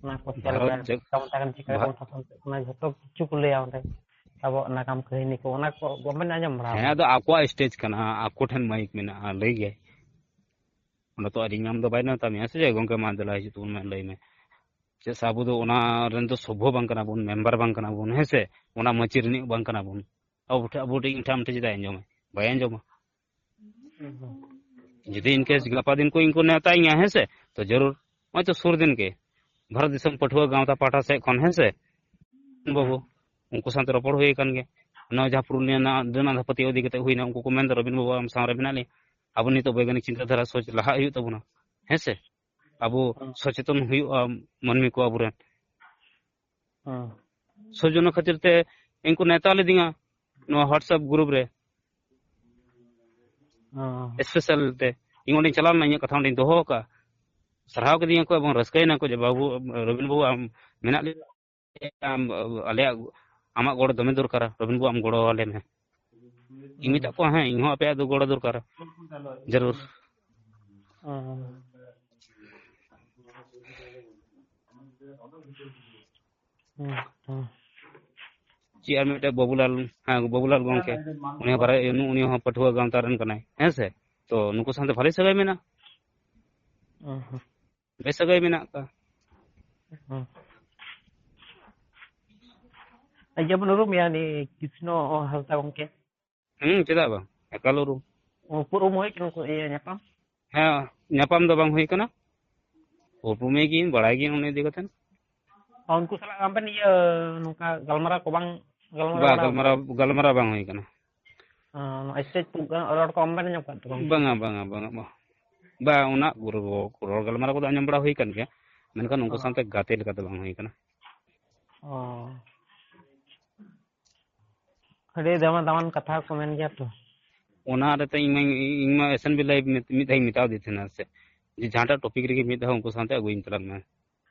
ᱚᱱᱟ ᱠᱚ share ᱵᱷᱟᱨᱚᱛ ᱵᱟᱲᱟᱭᱟ, ᱡᱟᱠ-, ᱪᱮᱠᱟ ᱵᱚᱱ ᱛᱟᱦᱮᱸ ᱠᱟᱱᱟ, ᱪᱮᱠᱟ ᱵᱷᱟ-, ᱵᱚᱱ ᱥᱟᱥᱚᱱ ᱠᱮᱫ, ᱚᱱᱟ ᱡᱷᱚᱛᱚ ᱠᱤᱪᱷᱩ ᱠᱚ ᱞᱟᱹᱭᱟ ᱚᱸᱰᱮ, ᱟᱵᱚᱣᱟᱜ ᱱᱟᱜᱟᱢ ᱠᱟᱹᱦᱱᱤ ᱠᱚ, ᱚᱱᱟ ᱠᱚ ᱵᱟᱵᱮᱱ ᱟᱸᱡᱚᱢ ᱵᱟᱲᱟ ᱦᱮᱸ, ᱟᱠᱟᱫᱟ? ᱟᱫᱚ ᱟᱠᱚᱣᱟᱜ stage ᱠᱟᱱᱟ, ᱟᱠᱚ ᱴᱷᱮᱱ mic ᱢᱮᱱᱟᱜᱼᱟ, ᱞᱟᱹᱭ ᱜᱮ᱾ ᱚᱸᱰᱮ ᱛᱚ ᱟᱨ ᱤᱧ ᱟᱢ ᱫᱚ ᱵᱟᱭ ᱱᱮᱣᱛᱟ ᱢᱮᱭᱟ ᱥᱮ ᱪᱮᱫ? "ᱜᱚᱝᱠᱮ, ᱢᱟ ᱫᱮᱞᱟ ᱦᱤᱡᱩᱜ ᱛᱟᱵᱚᱱ ᱢᱮ, ᱞᱟᱹᱭ ᱢᱮ᱾" ᱪᱮᱫᱟᱜ ᱥᱮ ᱟᱵᱚ ᱫᱚ ᱚᱱᱟ ᱨᱮᱱ ᱫᱚ ᱥᱚᱵᱷᱚ ᱵᱟᱝ ᱠᱟᱱᱟ ᱵᱚᱱ, member ᱵᱟᱝ ᱠᱟᱱᱟ ᱵᱚᱱ, ᱦᱮᱸ ᱥᱮ? ᱚᱱᱟ ᱢᱟᱹᱪᱤ ᱨᱤᱱᱤᱡ ᱵᱟᱝ ᱠᱟᱱᱟ ᱵᱚᱱ᱾ ᱟᱵᱚ ᱴᱷᱮᱱ, ᱟᱵᱚ ᱴᱷᱮᱱ, ᱤᱧ ᱴᱷᱮᱱ, ᱟᱢ ᱴᱷᱮᱱ ᱪᱮᱫᱟᱜ ᱮ ᱟᱸᱡᱚᱢᱟ? ᱵᱟᱭ ᱟᱸᱡᱚᱢᱟ᱾ ᱦᱩᱸ, ᱦᱩᱸ᱾ ᱡᱩᱫᱤ in case ᱜᱟᱯᱟ ᱫᱤᱱ ᱠᱚ ᱤᱧ ᱠᱚ ᱱᱮᱣᱛᱟᱧᱟ, ᱦᱮᱸ ᱥᱮ? ᱛᱚ ᱡᱟᱹᱨᱩᱲ, ᱱᱚᱜᱼᱚᱭ ᱛᱚ ᱥᱩᱨ ᱫᱤᱱ ᱜᱮ ᱵᱷᱟᱨᱚᱛ ᱫᱤᱥᱚᱢ ᱯᱟᱹᱴᱷᱩᱣᱟᱹ ᱜᱟᱶᱛᱟ ᱯᱟᱦᱴᱟ ᱥᱮᱫ ᱠᱷᱚᱱ, ᱦᱮᱸ ᱥᱮ? ᱵᱟᱹᱵᱩ, ᱩᱱᱠᱩ ᱥᱟᱶᱛᱮ ᱨᱚᱯᱚᱲ ᱦᱩᱭ ᱟᱠᱟᱱ ᱜᱮᱭᱟ᱾ ᱱᱚᱣᱟ ᱡᱟᱦᱟᱸ ᱯᱩᱨᱩᱞᱤᱭᱟᱹ ᱨᱮᱱᱟᱜ ᱰᱟᱹᱱ ᱟᱸᱫᱷᱟ ᱯᱟᱹᱛᱭᱟᱹᱣ ᱤᱫᱤ ᱠᱟᱛᱮ ᱦᱩᱭᱱᱟ, ᱩᱱᱠᱩ ᱠᱚ ᱢᱮᱱᱫᱟ ᱨᱚᱵᱤᱱ ᱵᱟᱵᱩ ᱟᱢ ᱥᱟᱶ ᱨᱮ ᱢᱮᱱᱟᱜ ᱞᱮᱭᱟ, ᱟᱵᱚ ᱱᱤᱛᱚᱜ ᱵᱳᱭᱜᱟᱱᱤᱠ ᱪᱤᱱᱛᱟᱹ ᱫᱷᱟᱨᱟ ᱥᱳᱪ ᱞᱟᱦᱟᱜ ᱦᱩᱭᱩᱜ ᱛᱟᱵᱚᱱᱟ, ᱦᱮᱸ ᱥᱮ? ᱟᱵᱚ ᱦᱮᱸ᱾ ᱥᱚᱪᱮᱛᱚᱱ ᱦᱩᱭᱩᱜᱼᱟ ᱢᱟᱹᱱᱢᱤ ᱠᱚ ᱟᱵᱚᱨᱮᱱ᱾ ᱦᱮᱸ᱾ ᱥᱚᱡᱚᱱᱚ ᱠᱷᱟᱹᱛᱤᱨ ᱛᱮ ᱤᱧ ᱠᱚ ᱱᱮᱣᱛᱟ ᱞᱤᱫᱤᱧᱟ ᱱᱚᱣᱟ WhatsApp ᱜᱨᱩᱯ ᱨᱮ᱾ ᱦᱮᱸ᱾ ᱥᱯᱮᱥᱟᱞ ᱛᱮ ᱤᱧ ᱚᱸᱰᱮᱧ ᱪᱟᱞᱟᱣ ᱞᱮᱱᱟ, ᱤᱧᱟᱹᱜ ᱠᱟᱛᱷᱟ ᱚᱸᱰᱮᱧ ᱫᱚᱦᱚ ᱟᱠᱟᱫᱼᱟ᱾ ᱥᱟᱨᱦᱟᱣ ᱠᱤᱫᱤᱧᱟ ᱠᱚ ᱮᱵᱚᱝ ᱨᱟᱹᱥᱠᱟᱹᱭᱮᱱᱟ ᱠᱚ ᱡᱮ, "ᱵᱟᱹᱵᱩ, ᱨᱚᱵᱤᱱ ᱵᱟᱹᱵᱩ, ᱟᱢ ᱢᱮᱱᱟᱜ ᱞᱮᱭᱟ, ᱟᱢ, ᱟᱞᱮᱭᱟᱜ, ᱟᱢᱟᱜ ᱜᱚᱲᱚ ᱫᱚᱢᱮ ᱫᱚᱨᱠᱟᱨᱟ, ᱨᱚᱵᱤᱱ ᱵᱟᱹᱵᱩ, ᱟᱢ ᱜᱚᱲᱚ ᱟᱞᱮ ᱢᱮ᱾" ᱤᱧ ᱢᱮᱛᱟᱜ ᱠᱚᱣᱟ, "ᱦᱮᱸ, ᱤᱧ ᱦᱚᱸ ᱟᱯᱮᱭᱟᱜ ᱫᱚ ᱜᱚᱲᱚ ᱫᱚᱨᱠᱟᱨᱟ, ᱡᱟᱹᱨᱩᱲ᱾" ᱦᱮᱸ᱾ ᱦᱮᱸ, ᱦᱮᱸ᱾ ᱪᱮᱫ ᱟᱨ ᱢᱤᱫᱴᱮᱡ ᱵᱟᱵᱩᱞᱟᱞ, ᱦᱮᱸ, ᱵᱟᱵᱩᱞᱟᱞ ᱜᱚᱢᱠᱮ, ᱩᱱᱤ ᱦᱚᱸ ᱵᱟᱨᱦᱮ, ᱩᱱᱤ ᱦᱚᱸ ᱯᱟᱹᱴᱷᱩᱣᱟᱹ ᱜᱟᱶᱛᱟ ᱨᱮᱱ ᱠᱟᱱᱟᱭ, ᱦᱮᱸ ᱥᱮ? ᱛᱚ ᱱᱩᱠᱩ ᱥᱟᱶᱛᱮ ᱵᱷᱟᱞᱮ ᱥᱟᱹᱜᱟᱹᱭ ᱢᱮᱱᱟᱜᱼᱟ, ᱦᱮᱸ, ᱦᱮᱸ᱾ ᱵᱮᱥ ᱥᱟᱹᱜᱟᱹᱭ ᱢᱮᱱᱟᱜ ᱟᱠᱟᱫ᱾ ᱦᱮᱸ᱾ ᱟᱨ ᱡᱮᱢᱚᱱ ᱩᱨᱩᱢᱮᱭᱟ ᱩᱱᱤ ᱠᱨᱤᱥᱱᱚ ᱦᱟᱸᱥᱫᱟ ᱜᱚᱢᱠᱮ? ᱦᱮᱸ, ᱪᱮᱫᱟᱜ ᱵᱟᱝ, ᱮᱠᱟᱞ ᱩᱨᱩᱢ᱾ ᱩᱯᱨᱩᱢ ᱦᱩᱭ ᱠᱟᱱᱟ ᱠᱚ, ᱤᱭᱟᱹ, ᱧᱟᱯᱟᱢ? ᱦᱮᱸ, ᱧᱟᱯᱟᱢ ᱫᱚ ᱵᱟᱝ ᱦᱩᱭ ᱠᱟᱱᱟ, ᱩᱯᱨᱩᱢᱮ ᱜᱤᱭᱟᱹᱧ, ᱵᱟᱲᱟᱭ ᱜᱤᱭᱟᱹᱧ ᱩᱱᱤ ᱤᱫᱤ ᱠᱟᱛᱮ᱾ ᱟᱨ ᱩᱱᱠᱩ ᱥᱟᱞᱟᱜ ᱟᱢ ᱵᱮᱱ, ᱤᱭᱟᱹ, ᱱᱚᱝᱠᱟ ᱜᱟᱞᱢᱟᱨᱟᱣ ᱠᱚ ᱵᱟᱝ ᱜᱟᱞᱢᱟᱨᱟᱣ ᱵᱟ, ᱵᱟᱲᱟ ᱜᱟᱞᱢᱟᱨᱟᱣ, ᱟᱠᱟᱱᱟ? ᱜᱟᱞᱢᱟᱨᱟᱣ ᱵᱟᱝ ᱦᱩᱭ ᱠᱟᱱᱟ᱾ ᱚ, ᱱᱚᱣᱟ stage ᱨᱚᱲ ᱠᱚ ᱟᱢ ᱵᱮᱱ ᱟᱸᱡᱚᱢ ᱟᱠᱟᱫ ᱛᱟᱠᱚᱣᱟ? ᱵᱟᱝᱟ, ᱵᱟᱝᱟ, ᱵᱟᱝᱟ, ᱵᱟᱝ᱾ ᱵᱟ, ᱚᱱᱟ ᱨᱚ-, ᱨᱚᱲ ᱜᱟᱞᱢᱟᱨᱟᱣ ᱠᱚᱫᱚ ᱟᱸᱡᱚᱢ ᱵᱟᱲᱟ ᱦᱩᱭ ᱠᱟᱱ ᱜᱮᱭᱟ, ᱢᱮᱱᱠᱷᱟᱱ ᱩᱱᱠᱩ ᱚ᱾ ᱥᱟᱶᱛᱮ ᱜᱟᱛᱮ ᱞᱮᱠᱟ ᱫᱚ ᱵᱟᱝ ᱦᱩᱭ ᱠᱟᱱᱟ᱾ ᱚ᱾ ᱟᱹᱰᱤ ᱫᱟᱢᱟᱱ ᱫᱟᱢᱟᱱ ᱠᱟᱛᱷᱟ ᱠᱚ ᱢᱮᱱ ᱜᱮᱭᱟ ᱛᱚ᱾ ᱚᱱᱟ ᱨᱮᱛᱚ ᱤᱧ ᱢᱟ, ᱤᱧ ᱢᱟ S N B Live ᱢᱤᱫ, ᱢᱤᱫ ᱫᱷᱟᱣ ᱤᱧ ᱢᱮᱛᱟᱣ ᱫᱮ ᱛᱟᱦᱮᱱᱟ ᱥᱮ, ᱡᱮ ᱡᱟᱦᱟᱸᱴᱟᱜ topic ᱨᱮᱜᱮ ᱢᱤᱫ ᱫᱷᱟᱣ ᱩᱱᱠᱩ ᱥᱟᱶᱛᱮ ᱟᱹᱜᱩᱭᱤᱧ ᱛᱟᱞᱟᱝ ᱢᱮ᱾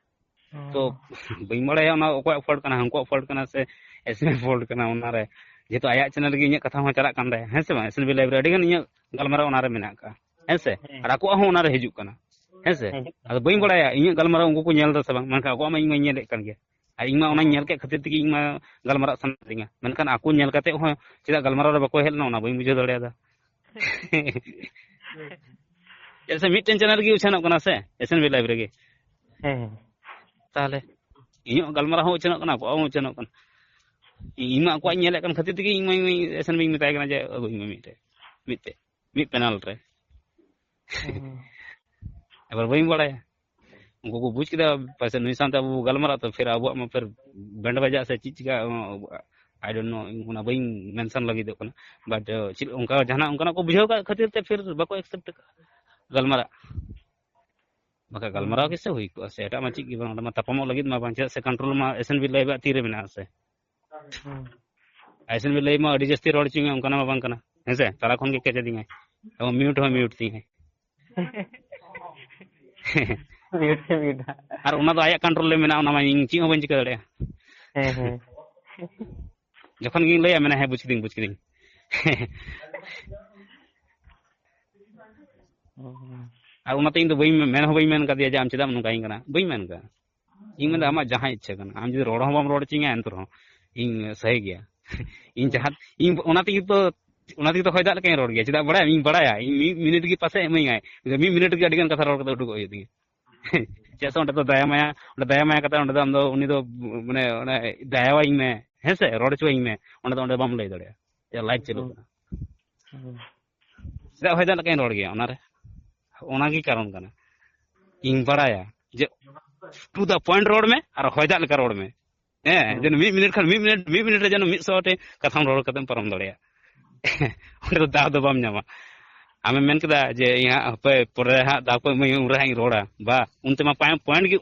ᱚ᱾ ᱛᱚ, ᱵᱟᱹᱧ ᱵᱟᱲᱟᱭᱟ ᱚᱱᱟ ᱚᱠᱚᱭᱟᱜ fault ᱠᱟᱱᱟ, ᱦᱟᱹᱱᱠᱩᱣᱟᱜ fault ᱠᱟᱱᱟ ᱥᱮ S N B fault ᱠᱟᱱᱟ ᱚᱱᱟᱨᱮ, ᱡᱮᱦᱮᱛᱩ ᱟᱭᱟᱜ channel ᱨᱮᱜᱮ ᱤᱧᱟᱹᱜ ᱠᱟᱛᱷᱟ ᱦᱚᱸ ᱪᱟᱞᱟᱜ ᱠᱟᱱ ᱛᱟᱭᱟ, ᱦᱮᱸ ᱥᱮ ᱵᱟᱝ? S N B Live ᱨᱮ ᱟᱹᱰᱤ ᱜᱟᱱ ᱤᱧᱟᱹᱜ ᱜᱟᱞᱢᱟᱨᱟᱣ ᱚᱱᱟᱨᱮ ᱢᱮᱱᱟᱜ ᱟᱠᱟᱫᱼᱟ, ᱦᱮᱸ ᱥᱮ? ᱦᱮᱸ᱾ ᱟᱨ ᱟᱠᱚᱣᱟᱜ ᱦᱚᱸ ᱚᱱᱟᱨᱮ ᱦᱤᱡᱩᱜ ᱠᱟᱱᱟ, ᱦᱮᱸ ᱥᱮ? ᱦᱤᱡᱩᱜ ᱠᱟᱱᱟ᱾ ᱟᱫᱚ ᱵᱟᱹᱧ ᱵᱟᱲᱟᱭᱟ ᱤᱧᱟᱹᱜ ᱜᱟᱞᱢᱟᱨᱟᱣ ᱩᱱᱠᱩ ᱠᱚ ᱧᱮᱞ ᱮᱫᱟ ᱥᱮ ᱵᱟᱝ, ᱢᱮᱱᱠᱷᱟᱱ ᱟᱠᱚᱣᱟᱜ ᱢᱟ ᱤᱧ ᱢᱟᱧ ᱧᱮᱞᱮᱫ ᱠᱟᱱ ᱜᱮᱭᱟ᱾ ᱟᱨ ᱤᱧ ᱢᱟ ᱚᱱᱟᱧ ᱚ᱾ ᱧᱮᱞ ᱠᱮᱫ ᱠᱷᱟᱹᱛᱤᱨ ᱛᱮᱜᱮ ᱤᱧ ᱢᱟ ᱜᱟᱞᱢᱟᱨᱟᱜ ᱥᱟᱱᱟ ᱞᱤᱧᱟ, ᱢᱮᱱᱠᱷᱟᱱ ᱟᱠᱚ ᱧᱮᱞ ᱠᱟᱛᱮ ᱦᱚᱸ ᱪᱮᱫᱟᱜ ᱜᱟᱞᱢᱟᱨᱟᱣ ᱨᱮ ᱵᱟᱠᱚ ᱦᱮᱡ ᱞᱮᱱᱟ, ᱚᱱᱟ ᱵᱟᱹᱧ ᱵᱩᱡᱷᱟᱹᱣ ᱫᱟᱲᱮᱭᱟᱫᱟ᱾ ᱪᱮᱫᱟᱜ ᱥᱮ ᱢᱤᱫᱴᱮᱱ channel ᱨᱮᱜᱮ ᱩᱪᱷᱟᱹᱱᱚᱜ ᱠᱟᱱᱟ ᱥᱮ, S N B Live ᱨᱮᱜᱮ᱾ ᱦᱮᱸ, ᱦᱮᱸ᱾ ᱛᱟᱦᱚᱞᱮ ᱤᱧᱟᱹᱜ ᱜᱟᱞᱢᱟᱨᱟᱣ ᱦᱚᱸ ᱩᱪᱷᱟᱹᱱᱚᱜ ᱠᱟᱱᱟ, ᱟᱠᱚᱣᱟᱜ ᱦᱚᱸ ᱩᱪᱷᱟᱹᱱᱚᱜ ᱠᱟᱱᱟ᱾ ᱤᱧ ᱢᱟ ᱟᱠᱚᱣᱟᱜ ᱤᱧ ᱧᱮᱞᱮᱫ ᱠᱟᱱ ᱠᱷᱟᱹᱛᱤᱨ ᱛᱮᱜᱮ ᱤᱧ ᱢᱟ, ᱤᱧ ᱢᱟ S N B ᱢᱮᱛᱟᱭ ᱠᱟᱱᱟ ᱡᱮ, "ᱟᱹᱜᱩᱧ ᱢᱮ ᱢᱤᱫᱴᱮᱡ, ᱢᱤᱫᱴᱮᱡ, ᱢᱤᱫ panel ᱨᱮ᱾" ᱦᱮᱸ᱾ ᱮᱵᱟᱨ ᱵᱟᱹᱧ ᱵᱟᱲᱟᱭᱟ, ᱩᱱᱠᱩ ᱠᱚ ᱵᱩᱡᱽ ᱠᱮᱫᱟ ᱯᱟᱥᱮ ᱱᱩᱭ ᱥᱟᱶᱛᱮ ᱟᱵᱚ ᱵᱚ ᱜᱟᱞᱢᱟᱨᱟᱜ ᱛᱚ ᱯᱷᱤᱨ ᱟᱵᱚᱣᱟᱜ ᱢᱟ ᱯᱷᱤᱨ band ᱵᱟᱡᱟᱜ ᱥᱮ ᱪᱮᱫ ᱪᱤᱠᱟᱹᱜᱼᱟ, ᱚᱱᱟ ᱟᱵᱚᱣᱟᱜ I don't know, ᱚᱱᱟ ᱵᱟᱹᱧ mention ᱞᱟᱹᱜᱤᱫᱚᱜ ᱠᱟᱱᱟ᱾ But ᱪᱮᱫ ᱚᱱᱠᱟ ᱡᱟᱦᱟᱱᱟᱜ ᱚᱱᱠᱟᱱᱟᱜ ᱠᱚ ᱵᱩᱡᱷᱟᱹᱣ ᱠᱟᱜ ᱠᱷᱟᱹᱛᱤᱨ ᱛᱮ ᱯᱷᱤᱨ ᱵᱟᱠᱚ accept ᱠᱟᱜᱼᱟ ᱜᱟᱞᱢᱟᱨᱟᱜ᱾ ᱵᱟᱠᱷᱟᱡ ᱜᱟᱞᱢᱟᱨᱟᱣ ᱜᱮᱥᱮ ᱦᱩᱭ ᱠᱚᱜᱼᱟ ᱥᱮ, ᱮᱴᱟᱜ ᱢᱟ ᱪᱮᱫ ᱜᱮ ᱵᱟᱝ, ᱚᱸᱰᱮ ᱢᱟ ᱛᱟᱯᱟᱢᱚᱜ ᱞᱟᱹᱜᱤᱫ ᱢᱟ ᱵᱟᱝ, ᱪᱮᱫᱟᱜ ᱥᱮ control ᱢᱟ S N B live ᱟᱜ ᱛᱤᱨᱮ ᱢᱮᱱᱟᱜᱼᱟ ᱥᱮ᱾ S N B live ᱢᱟ ᱟᱹᱰᱤ ᱡᱟᱹᱥᱛᱤ ᱨᱚᱲ ᱦᱚᱪᱚᱧᱟ, ᱚᱱᱠᱟᱱᱟᱜ ᱢᱟ ᱵᱟᱝ ᱠᱟᱱᱟ, ᱦᱮᱸ ᱥᱮ? ᱛᱟᱞᱟ ᱠᱷᱚᱱ ᱜᱮ catch ᱟᱹᱫᱤᱧᱟᱭ, ᱮᱵᱚᱝ mute ᱦᱚᱸ mute ᱛᱤᱧᱟᱭ᱾ Mute ᱥᱮ mute ᱦᱟᱸᱜ᱾ ᱟᱨ ᱚᱱᱟ ᱫᱚ ᱟᱭᱟᱜ control ᱨᱮ ᱢᱮᱱᱟᱜᱼᱟ, ᱚᱱᱟ ᱢᱟ ᱤᱧ ᱪᱮᱫ ᱦᱚᱸ ᱵᱟᱹᱧ ᱪᱤᱠᱟᱹ ᱫᱟᱲᱮᱭᱟᱜᱼᱟ᱾ ᱦᱮᱸ, ᱦᱮᱸ᱾ ᱡᱚᱠᱷᱚᱱ ᱜᱤᱧ ᱞᱟᱹᱭᱟ, ᱢᱮᱱᱟ, "ᱦᱮᱸ, ᱵᱩᱡ ᱠᱤᱫᱤᱧ, ᱵᱩᱡ ᱠᱤᱫᱤᱧ᱾" ᱦᱩᱸ᱾ ᱟᱨ ᱚᱱᱟᱛᱮ ᱤᱧ ᱫᱚ ᱵᱟᱹᱧ ᱢᱮᱱ ᱦᱚᱸ ᱵᱟᱹᱧ ᱢᱮᱱ ᱠᱟᱫᱮᱭᱟ ᱡᱮ, "ᱟᱢ ᱪᱮᱫᱟᱜ ᱮᱢ ᱱᱚᱝᱠᱟᱧ ᱠᱟᱱᱟ?" ᱵᱟᱹᱧ ᱢᱮᱱ ᱠᱟᱫᱟ᱾ ᱤᱧ ᱢᱮᱱᱫᱟ, ᱦᱩᱸ᱾ "ᱟᱢᱟᱜ ᱡᱟᱦᱟᱸ ᱤᱪᱪᱷᱟᱹ ᱠᱟᱱᱟ, ᱟᱢ ᱡᱩᱫᱤ ᱨᱚᱲ ᱦᱚᱸ ᱵᱟᱢ ᱨᱚᱲ ᱦᱚᱪᱚᱧᱟ, ᱮᱱᱛᱮ ᱨᱮᱦᱚᱸ ᱤᱧ ᱥᱟᱹᱦᱤ ᱜᱮᱭᱟ᱾" ᱤᱧ ᱦᱩᱸ᱾ ᱡᱟᱦᱟᱸ, ᱤᱧ ᱚᱱᱟ ᱛᱮᱜᱮ ᱛᱚ, ᱚᱱᱟ ᱛᱮᱜᱮ ᱛᱚ ᱦᱚᱭ ᱫᱟᱜ ᱞᱮᱠᱟᱧ ᱨᱚᱲ ᱜᱮᱭᱟ᱾ ᱪᱮᱫᱟᱜ ᱵᱟᱲᱟᱭᱟᱢ? ᱤᱧ ᱵᱟᱲᱟᱭᱟ, ᱤᱧ ᱢᱤᱫ ᱢᱤᱱᱤᱴ ᱜᱮ ᱯᱟᱥᱮ ᱮᱢᱟᱹᱧᱟᱭ, ᱢᱤᱫ ᱢᱤᱱᱤᱴ ᱜᱮ ᱟᱹᱰᱤ ᱜᱟᱱ ᱠᱟᱛᱷᱟ ᱨᱚᱲ ᱠᱟᱛᱮ ᱩᱰᱩᱠᱚᱜ ᱦᱩᱭᱩᱜ ᱛᱤᱧᱟ᱾ ᱪᱮᱫᱟᱜ ᱥᱮ ᱚᱸᱰᱮ ᱫᱚ ᱫᱟᱭᱟ ᱢᱟᱭᱟ, ᱚᱸᱰᱮ ᱫᱟᱭᱟ ᱢᱟᱭᱟ ᱠᱟᱛᱮ ᱚᱸᱰᱮ ᱫᱚ ᱟᱢ ᱫᱚ ᱩᱱᱤ ᱫᱚ, ᱢᱟᱱᱮ, ᱚᱱᱮ ᱫᱟᱭᱟᱣᱟᱹᱧ ᱢᱮ, ᱦᱮᱸ ᱥᱮ, ᱨᱚᱲ ᱦᱚᱪᱚᱣᱟᱹᱧ ᱢᱮ, ᱚᱸᱰᱮ ᱫᱚ, ᱚᱸᱰᱮ ᱵᱟᱢ ᱞᱟᱹᱭ ᱫᱟᱲᱮᱭᱟᱜᱼᱟ᱾ ᱪᱮᱫ live ᱪᱟᱹᱞᱩᱜ ᱦᱩᱸ᱾ ᱠᱟᱱᱟ? ᱦᱩᱸ᱾ ᱪᱮᱫᱟᱜ ᱦᱚᱭ ᱫᱟᱜ ᱞᱮᱠᱟᱧ ᱨᱚᱲ ᱜᱮᱭᱟ ᱚᱱᱟᱨᱮ? ᱚᱱᱟᱜᱮ ᱠᱟᱨᱚᱱ ᱠᱟᱱᱟ᱾ ᱤᱧ ᱵᱟᱲᱟᱭᱟ ᱡᱮ to the point ᱨᱚᱲ ᱢᱮ ᱟᱨ ᱦᱚᱭ ᱫᱟᱜ ᱞᱮᱠᱟ ᱨᱚᱲ ᱢᱮ᱾ ᱦᱮᱸ, ᱦᱩᱸ᱾ ᱡᱮᱱᱚ ᱢᱤᱫ ᱢᱤᱱᱤᱴ ᱠᱷᱟᱱ, ᱢᱤᱫ ᱢᱤᱱᱤᱴ, ᱢᱤᱫ ᱢᱤᱱᱤᱴ ᱨᱮ ᱡᱮᱱᱚ ᱢᱤᱫ ᱥᱚ ᱴᱤ ᱠᱟᱛᱷᱟᱢ ᱨᱚᱲ ᱠᱟᱛᱮᱢ ᱯᱟᱨᱚᱢ ᱫᱟᱲᱮᱭᱟᱜ᱾ ᱚᱸᱰᱮ ᱫᱚ ᱫᱟᱣ ᱫᱚ ᱵᱟᱢ ᱧᱟᱢᱟ᱾ ᱟᱢᱮᱢ ᱢᱮᱱ ᱠᱮᱫᱟ ᱡᱮ, "ᱤᱧ ᱦᱟᱸᱜ ᱦᱟᱯᱮ ᱯᱚᱨᱮ ᱦᱟᱸᱜ ᱫᱟᱣ ᱠᱚ ᱮᱢᱟᱹᱧ, ᱩᱱᱨᱮ ᱦᱟᱸᱜ ᱤᱧ ᱨᱚᱲᱟ", ᱵᱟ, ᱩᱱ ᱛᱮᱢᱟ ᱯᱚᱭᱮᱱᱴ ᱜᱮ,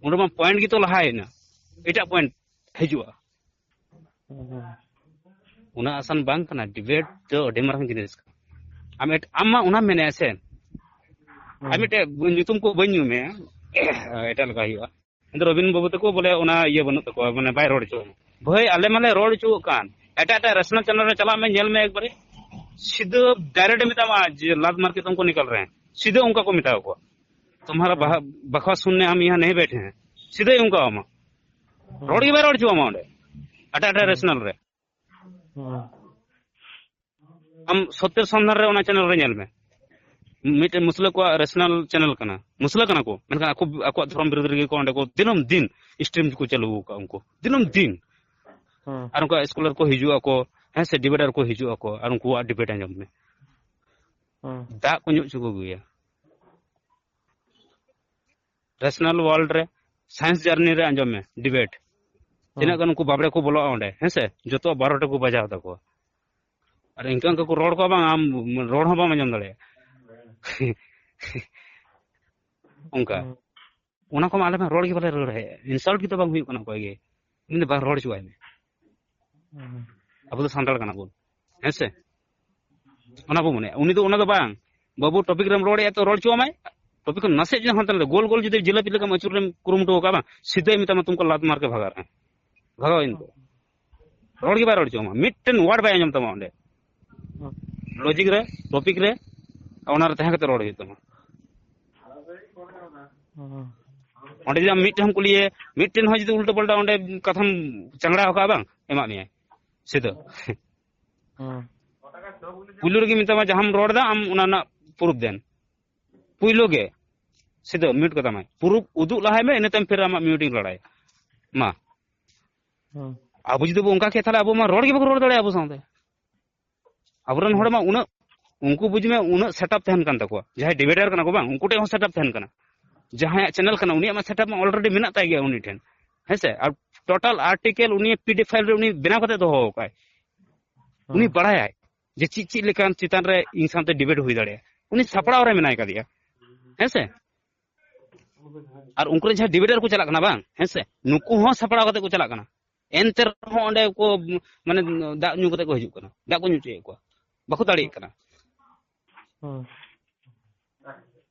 ᱚᱸᱰᱮ ᱢᱟ ᱯᱚᱭᱮᱱᱴ ᱜᱮᱛᱚ ᱞᱟᱦᱟᱭᱮᱱᱟ, ᱮᱴᱟᱜ ᱯᱚᱭᱮᱱᱴ ᱦᱤᱡᱩᱜᱼᱟ᱾ ᱦᱩᱸ᱾ ᱩᱱᱟᱹᱜ ᱟᱥᱟᱱ ᱵᱟᱝ ᱠᱟᱱᱟ, ᱰᱤᱵᱮᱴ ᱫᱚ ᱟᱹᱰᱤ ᱢᱟᱨᱟᱝ ᱡᱤᱱᱤᱥ ᱠᱟᱱᱟ᱾ ᱟᱢ ᱮᱴ-, ᱟᱢ ᱢᱟ ᱚᱱᱟᱢ ᱢᱮᱱᱮᱫᱼᱟ ᱥᱮ, ᱦᱩᱸ᱾ ᱟᱨ ᱢᱤᱫᱴᱮᱡ ᱧᱩᱛᱩᱢ ᱠᱚ ᱵᱟᱹᱧ ᱧᱩᱢᱮᱫᱼᱟ, ᱮᱴᱟᱜ ᱞᱮᱠᱟ ᱦᱩᱭᱩᱜᱼᱟ᱾ ᱮᱱᱛᱮ ᱨᱚᱵᱤᱱ ᱵᱟᱹᱵᱩ ᱛᱟᱠᱚ ᱵᱚᱞᱮ ᱚᱱᱟ ᱤᱭᱟᱹ ᱵᱟᱹᱱᱩᱜ ᱛᱟᱠᱚᱣᱟ, ᱢᱟᱱᱮ ᱵᱟᱭ ᱨᱚᱲ ᱦᱚᱪᱚ᱾ ᱵᱷᱟᱹᱭ, ᱟᱞᱮ ᱢᱟᱞᱮ ᱨᱚᱲ ᱦᱚᱪᱚᱣᱟᱜ ᱠᱟᱱ, ᱮᱴᱟᱜ ᱮᱴᱟᱜ ᱨᱮᱥᱱᱟᱞ ᱪᱮᱱᱮᱞ ᱨᱮ ᱪᱟᱞᱟᱜ ᱢᱮ, ᱧᱮᱞ ᱢᱮ ᱮᱠᱵᱟᱨᱮ, ᱥᱤᱫᱷᱟᱹ ᱰᱟᱭᱨᱮᱠᱴ ᱢᱮᱛᱟᱢᱟ ᱡᱮ ᱞᱟᱫ ᱢᱟᱨ ᱠᱮ ᱛᱩᱢᱠᱚ ᱱᱤᱠᱟᱞ ᱨᱮ ᱦᱮᱸ, ᱥᱤᱫᱷᱟᱹ ᱚᱱᱠᱟ ᱠᱚ ᱢᱮᱛᱟ ᱠᱚᱣᱟ, "ᱛᱩᱢᱦᱟᱨᱟ ᱦᱩᱸ᱾ ᱵᱟᱦᱟ-, ᱵᱟᱠᱣᱟᱥ ᱥᱩᱱᱱᱮ ᱦᱟᱢ ᱭᱟᱦᱟᱸ ᱱᱟᱦᱤᱸ ᱵᱮᱴᱷᱮ ᱦᱮᱸ", ᱥᱤᱫᱷᱟᱹ ᱚᱱᱠᱟ ᱟᱢᱟ᱾ ᱦᱩᱸ᱾ ᱨᱚᱲ ᱜᱮ ᱵᱟᱭ ᱨᱚᱲ ᱦᱚᱪᱚ ᱟᱢᱟ ᱚᱸᱰᱮ, ᱮᱴᱟᱜ ᱮᱴᱟᱜ ᱦᱩᱸ᱾ ᱨᱮᱥᱱᱟᱞ ᱨᱮ᱾ ᱦᱩᱸ᱾ ᱟᱢ ᱥᱚᱛᱭᱚ ᱥᱚᱱᱫᱷᱟᱱ ᱨᱮ ᱚᱱᱟ ᱪᱮᱱᱮᱞ ᱨᱮ ᱧᱮᱞ ᱢᱮ, ᱢᱤᱫᱴᱮᱱ ᱢᱩᱥᱞᱟᱹ ᱠᱚᱣᱟᱜ ᱨᱮᱥᱱᱟᱞ ᱪᱮᱱᱮᱞ ᱠᱟᱱᱟ, ᱢᱩᱥᱞᱟᱹ ᱠᱟᱱᱟ ᱠᱚ, ᱢᱮᱱᱠᱷᱟᱱ ᱟᱠᱚ, ᱟᱠᱚᱣᱟᱜ ᱫᱷᱚᱨᱚᱢ ᱵᱤᱨᱩᱫᱷ ᱨᱮᱜᱮ ᱠᱚ ᱚᱸᱰᱮ ᱠᱚ ᱫᱤᱱᱟᱹᱢ ᱫᱤᱱ ᱥᱴᱨᱤᱢ ᱠᱚ ᱪᱟᱹᱞᱩ ᱟᱠᱟᱫᱼᱟ ᱩᱱᱠᱩ, ᱫᱤᱱᱟᱹᱢ ᱫᱤᱱ᱾ ᱦᱩᱸ᱾ ᱟᱨ ᱩᱱᱠᱩ ᱥᱠᱚᱞᱟᱨ ᱠᱚ ᱦᱤᱡᱩᱜ ᱟᱠᱚ, ᱦᱮᱸ ᱥᱮ, ᱰᱤᱵᱮᱴᱟᱨ ᱠᱚ ᱦᱤᱡᱩᱜ ᱟᱠᱚ, ᱟᱨ ᱩᱱᱠᱩᱣᱟᱜ ᱰᱤᱵᱮᱴ ᱟᱸᱡᱚᱢ ᱢᱮ᱾ ᱦᱩᱸ᱾ ᱫᱟᱜ ᱠᱚ ᱧᱩ ᱦᱚᱪᱚ ᱠᱚᱜᱮᱭᱟ᱾ ᱨᱮᱥᱱᱟᱞ ᱣᱟᱨᱞᱰ ᱨᱮ, ᱥᱟᱭᱮᱱᱥ ᱡᱟᱨᱱᱤ ᱨᱮ ᱟᱸᱡᱚᱢ ᱢᱮ, ᱰᱤᱵᱮᱴ᱾ ᱛᱤᱱᱟᱹᱜ ᱜᱟᱱ ᱩᱱᱠᱩ ᱵᱟᱵᱽᱲᱮ ᱠᱚ ᱵᱚᱞᱚᱜᱼᱟ ᱚᱸᱰᱮ, ᱦᱮᱸ ᱥᱮ? ᱡᱚᱛᱚᱣᱟᱜ ᱵᱟᱨᱚᱴᱟ ᱠᱚ ᱵᱟᱡᱟᱣ ᱛᱟᱠᱚᱣᱟ᱾ ᱟᱨ ᱤᱱᱠᱟᱹ ᱤᱱᱠᱟᱹ ᱠᱚ ᱨᱚᱲ ᱠᱚᱣᱟ ᱵᱟᱝ, ᱟᱢ ᱨᱚᱲ ᱦᱚᱸ ᱵᱟᱢ ᱟᱸᱡᱚᱢ ᱫᱟᱲᱮᱭᱟᱜᱼᱟ᱾ ᱚᱱᱠᱟ᱾ ᱦᱩᱸ᱾ ᱚᱱᱟ ᱠᱚᱢᱟ ᱟᱞᱮ ᱢᱟ ᱨᱚᱲ ᱜᱮ ᱵᱟᱞᱮ ᱨᱚᱲ ᱦᱮᱡ, insult ᱜᱮ ᱛᱚ ᱵᱟᱝ ᱦᱩᱭᱩᱜ ᱠᱟᱱᱟ ᱚᱠᱚᱭ ᱜᱮ᱾ ᱩᱱᱤ ᱫᱚ ᱵᱟᱝ ᱨᱚᱲ ᱦᱚᱪᱚᱣᱟᱭ ᱢᱮ᱾ ᱦᱩᱸ᱾ ᱟᱵᱚ ᱫᱚ ᱥᱟᱱᱛᱟᱲ ᱠᱟᱱᱟ ᱵᱚᱱ, ᱦᱮᱸ ᱥᱮ? ᱚᱱᱟ ᱵᱚ ᱢᱚᱱᱮᱭᱟ᱾ ᱩᱱᱤ ᱫᱚ ᱚᱱᱟ ᱫᱚ ᱵᱟᱝ, ᱵᱟᱹᱵᱩ, topic ᱨᱮᱢ ᱨᱚᱲᱮᱫᱼᱟ ᱛᱚ ᱨᱚᱲ ᱦᱚᱪᱚᱣᱟᱢᱟᱭ᱾ Topic ᱠᱷᱚᱱ ᱱᱟᱥᱮ ᱡᱩᱫᱤ ᱦᱟᱱᱛᱮ ᱱᱟᱛᱮ ᱜᱳᱞ ᱜᱳᱞ ᱡᱩᱫᱤ ᱡᱤᱞᱟᱹᱯᱤ ᱞᱮᱠᱟᱢ ᱟᱹᱪᱩᱨ ᱨᱮᱢ ᱠᱩᱨᱩᱢᱩᱴᱩ ᱟᱠᱟᱫᱼᱟ ᱵᱟᱝ, ᱥᱤᱫᱷᱟᱹᱭ ᱢᱮᱛᱟᱢᱟ, "ᱛᱩᱢᱠᱚ ᱞᱟᱛ ᱢᱟᱨ ᱠᱮ ᱵᱷᱟᱜᱟ ᱨᱮ ᱵᱷᱟᱜᱟᱣ ᱮᱱ ᱠᱚ᱾" ᱨᱚᱲ ᱜᱮ ᱵᱟᱭ ᱨᱚᱲ ᱦᱚᱪᱚᱣᱟᱢᱟ, ᱢᱤᱫᱴᱮᱱ word ᱵᱟᱭ ᱟᱸᱡᱚᱢ ᱛᱟᱢᱟ ᱚᱸᱰᱮ᱾ ᱦᱩᱸ᱾ Logic ᱨᱮ, topic ᱨᱮ, ᱚᱱᱟ ᱨᱮ ᱛᱟᱦᱮᱸ ᱠᱟᱛᱮ ᱨᱚᱲ ᱦᱩᱭᱩᱜ ᱛᱟᱢᱟ᱾ ᱦᱩᱸ᱾ ᱚᱸᱰᱮ ᱡᱩᱫᱤ ᱟᱢ ᱢᱤᱫᱴᱮᱱ ᱮᱢ ᱠᱩᱞᱤᱭᱮ, ᱢᱤᱫᱴᱮᱱ ᱦᱚᱸ ᱡᱩᱫᱤ ᱩᱞᱴᱟᱹ ᱯᱟᱞᱴᱟ ᱚᱸᱰᱮ ᱠᱟᱛᱷᱟᱢ ᱪᱟᱝᱲᱟᱣ ᱠᱟᱜᱼᱟ ᱵᱟᱝ, ᱮᱢᱟᱜ ᱢᱮᱭᱟᱭ ᱥᱤᱫᱷᱟᱹ᱾ ᱦᱩᱸ᱾ ᱯᱩᱭᱞᱩ ᱨᱮᱜᱮ ᱢᱮᱛᱟᱢᱟ, "ᱡᱟᱦᱟᱸᱢ ᱨᱚᱲ ᱮᱫᱟ ᱟᱢ ᱚᱱᱟ ᱨᱮᱱᱟᱜ proof ᱫᱮᱱ᱾" ᱯᱩᱭᱞᱩ ᱜᱮ ᱥᱤᱫᱷᱟᱹ mute ᱠᱟᱛᱟᱢᱟᱭ, proof ᱩᱫᱩᱜ ᱞᱟᱦᱟᱭ ᱢᱮ, ᱤᱱᱟᱹ ᱛᱟᱭᱚᱢ ᱯᱷᱤᱨ ᱟᱢᱟᱜ mute ᱤᱧ ᱨᱚᱲᱟᱭᱟ᱾ ᱢᱟ, ᱦᱩᱸ᱾ ᱟᱵᱚ ᱡᱩᱫᱤ ᱵᱚ ᱚᱱᱠᱟ ᱠᱮᱭᱟ, ᱛᱟᱦᱞᱮ ᱟᱵᱚ ᱢᱟ ᱨᱚᱲ ᱜᱮ ᱵᱟᱠᱚ ᱨᱚᱲ ᱫᱟᱲᱮᱭᱟᱜᱼᱟ ᱟᱵᱚ ᱥᱟᱶᱛᱮ᱾ ᱟᱵᱚᱨᱮᱱ ᱦᱚᱲ ᱢᱟ ᱩᱱᱟᱹᱜ, ᱩᱱᱠᱩ ᱵᱩᱡᱽ ᱢᱮ, ᱩᱱᱟᱹᱜ setup ᱛᱟᱦᱮᱱ ᱠᱟᱱ ᱛᱟᱠᱚᱣᱟ᱾ ᱡᱟᱦᱟᱸᱭ debater ᱠᱟᱱᱟ ᱠᱚ ᱵᱟᱝ, ᱩᱱᱠᱩ ᱴᱷᱮᱱ ᱦᱚᱸ setup ᱛᱟᱦᱮᱱ ᱠᱟᱱᱟ᱾ ᱡᱟᱦᱟᱸᱭᱟᱜ channel ᱠᱟᱱᱟ, ᱩᱱᱤᱭᱟᱜ ᱢᱟ setup ᱢᱟ already ᱢᱮᱱᱟᱜ ᱛᱟᱭ ᱜᱮᱭᱟ ᱩᱱᱤ ᱴᱷᱮᱱ, ᱦᱮᱸ ᱥᱮ? ᱟᱨ total article ᱩᱱᱤ PDF file ᱨᱮ ᱩᱱᱤ ᱵᱮᱱᱟᱣ ᱠᱟᱛᱮ ᱫᱚᱦᱚ ᱟᱠᱟᱫᱟᱭ᱾ ᱩᱱᱤ ᱦᱩᱸ᱾ ᱵᱟᱲᱟᱭᱟᱭ ᱡᱮ ᱪᱮᱫ ᱪᱮᱫ ᱞᱮᱠᱟᱱ ᱪᱮᱛᱟᱱ ᱨᱮ ᱤᱧ ᱥᱟᱶᱛᱮ debate ᱦᱩᱭ ᱫᱟᱲᱮᱭᱟᱜᱼᱟ᱾ ᱩᱱᱤ ᱥᱟᱯᱲᱟᱣ ᱨᱮ ᱢᱮᱱᱟᱭ ᱠᱟᱫᱮᱭᱟ, ᱦᱮᱸ ᱥᱮ? ᱟᱨ ᱩᱱᱠᱩ ᱨᱮᱱ ᱡᱟᱦᱟᱸᱭ debater ᱠᱚ ᱪᱟᱞᱟᱜ ᱠᱟᱱᱟ ᱵᱟᱝ, ᱦᱮᱸ ᱥᱮ? ᱱᱩᱠᱩ ᱦᱚᱸ ᱥᱟᱯᱲᱟᱣ ᱠᱟᱛᱮ ᱠᱚ ᱪᱟᱞᱟᱜ ᱠᱟᱱᱟ᱾ ᱮᱱᱛᱮ ᱨᱮᱦᱚᱸ ᱚᱸᱰᱮ ᱠᱚ, ᱢᱟᱱᱮ, ᱫᱟᱜ ᱧᱩ ᱠᱟᱛᱮ ᱠᱚ ᱦᱤᱡᱩᱜ ᱠᱟᱱᱟ, ᱫᱟᱜ ᱠᱚ ᱧᱩ ᱦᱚᱪᱚᱭᱮᱫ ᱠᱚᱣᱟ, ᱵᱟᱠᱚ ᱫᱟᱲᱮᱭᱟᱜ ᱠᱟᱱᱟ᱾ ᱦᱩᱸ᱾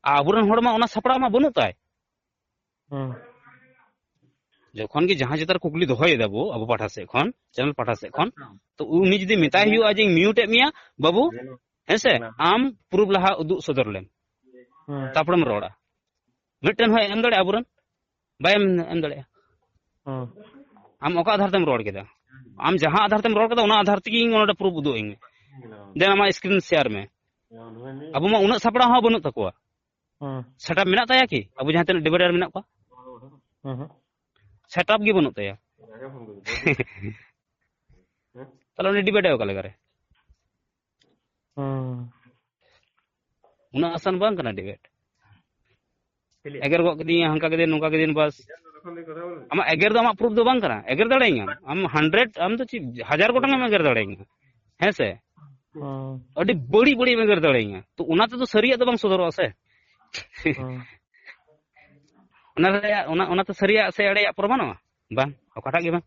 ᱟᱨ ᱟᱵᱚᱨᱮᱱ ᱦᱚᱲ ᱢᱟ ᱚᱱᱟ ᱥᱟᱯᱲᱟᱣ ᱢᱟ ᱵᱟᱹᱱᱩᱜ ᱛᱟᱭ᱾ ᱦᱩᱸ᱾ ᱡᱚᱠᱷᱚᱱ ᱜᱮ ᱡᱟᱦᱟᱸ ᱪᱮᱛᱟᱱ ᱨᱮ ᱠᱩᱠᱞᱤ ᱫᱚᱦᱚᱭ ᱫᱟᱵᱚ ᱟᱵᱚ ᱯᱟᱦᱴᱟ ᱥᱮᱫ ᱠᱷᱚᱱ, channel ᱯᱟᱦᱴᱟ ᱥᱮᱫ ᱠᱷᱚᱱ, ᱛᱚ ᱩᱱᱤ ᱡᱩᱫᱤ ᱢᱮᱛᱟᱭ ᱦᱩᱭᱩᱜᱼᱟ ᱡᱮ, "ᱤᱧ mute ᱮᱫ ᱢᱮᱭᱟ ᱵᱟᱹᱵᱩ, ᱦᱮᱸ ᱥᱮ, ᱟᱢ proof ᱞᱟᱦᱟ ᱩᱫᱩᱜ ᱥᱚᱫᱚᱨ ᱞᱮᱢ, ᱦᱩᱸ᱾ ᱛᱟᱨᱯᱚᱨᱮᱢ ᱨᱚᱲᱟ᱾" ᱢᱤᱫᱴᱮᱱ ᱦᱚᱸᱭ ᱮᱢ ᱫᱟᱲᱮᱭᱟᱜᱼᱟ ᱟᱵᱚᱨᱮᱱ? ᱵᱟᱭ ᱮᱢ, ᱮᱢ ᱫᱟᱲᱮᱭᱟᱜᱼᱟ᱾ ᱦᱩᱸ᱾ ᱟᱢ ᱚᱠᱟ ᱟᱫᱷᱟᱨ ᱛᱮᱢ ᱨᱚᱲ ᱠᱮᱫᱟ? ᱟᱢ ᱡᱟᱦᱟᱸ ᱟᱫᱷᱟᱨ ᱛᱮᱢ ᱨᱚᱲ ᱠᱮᱫᱟ, ᱚᱱᱟ ᱟᱫᱷᱟᱨ ᱛᱮᱜᱮ ᱤᱧ ᱱᱚᱰᱮ proof ᱩᱫᱩᱜ ᱟᱹᱧ ᱢᱮ᱾ ᱫᱮᱱ ᱟᱢᱟᱜ screen share ᱢᱮ᱾ ᱟᱵᱚ ᱢᱟ ᱩᱱᱟᱹᱜ ᱥᱟᱯᱲᱟᱣ ᱦᱚᱸ ᱵᱟᱹᱱᱩᱜ ᱛᱟᱠᱚᱣᱟ᱾ ᱦᱩᱸ᱾ Setup ᱢᱮᱱᱟᱜ ᱛᱟᱭᱟ ᱠᱤ? ᱟᱵᱚ ᱡᱟᱦᱟᱸ ᱛᱤᱱᱟᱹᱜ debater ᱢᱮᱱᱟᱜ ᱠᱚᱣᱟ? ᱦᱩᱸ ᱦᱩᱸ᱾ Setup ᱜᱮ ᱵᱟᱹᱱᱩᱜ ᱛᱟᱭᱟ᱾ ᱛᱟᱦᱞᱮ ᱩᱱᱤ debate ᱚᱠᱟ ᱞᱮᱠᱟᱨᱮ? ᱦᱩᱸ᱾ ᱩᱱᱟᱹᱜ ᱟᱥᱟᱱ ᱵᱟᱝ ᱠᱟᱱᱟ debate᱾ ᱮᱜᱮᱨ ᱜᱚᱫ ᱠᱤᱫᱤᱧᱟ, ᱦᱟᱱᱠᱟ ᱠᱤᱫᱤᱧ, ᱱᱚᱝᱠᱟ ᱠᱤᱫᱤᱧ, ᱵᱟᱥ᱾ ᱟᱢᱟᱜ ᱮᱜᱮᱨ ᱫᱚ ᱟᱢᱟᱜ ᱯᱨᱩᱯ ᱫᱚ ᱵᱟᱝ ᱠᱟᱱᱟ᱾ ᱮᱜᱮᱨ ᱫᱟᱲᱮᱭᱟᱹᱧᱟᱢ ᱟᱢ ᱦᱟᱱᱰᱨᱮᱰ, ᱟᱢ ᱫᱚ ᱪᱮᱫ ᱦᱟᱡᱟᱨ ᱜᱚᱴᱟᱝ ᱮᱢ ᱮᱜᱮᱨ ᱫᱟᱲᱮᱭᱟᱹᱧᱟ, ᱦᱮᱸ ᱥᱮ? ᱟᱹᱰᱤ ᱵᱟᱹᱲᱤᱡ ᱵᱟᱹᱲᱤᱡ ᱮᱢ ᱮᱜᱮᱨ ᱫᱟᱲᱮᱭᱟᱹᱧᱟ, ᱛᱚ ᱚᱱᱟ ᱛᱮᱫᱚ ᱥᱟᱹᱨᱤᱭᱟᱜ ᱫᱚ ᱵᱟᱝ ᱥᱚᱫᱚᱨᱚᱜᱼᱟ ᱥᱮ᱾ ᱚᱱᱟ ᱨᱮᱭᱟᱜ, ᱚᱱᱟ ᱚᱱᱟᱛᱮ ᱥᱟᱹᱨᱤᱭᱟᱜ ᱥᱮ ᱮᱲᱮᱭᱟᱜ ᱯᱨᱚᱢᱟᱱᱚᱜᱼᱟ? ᱵᱟᱝ, ᱚᱠᱟᱴᱟᱜ ᱜᱮ ᱵᱟᱝ᱾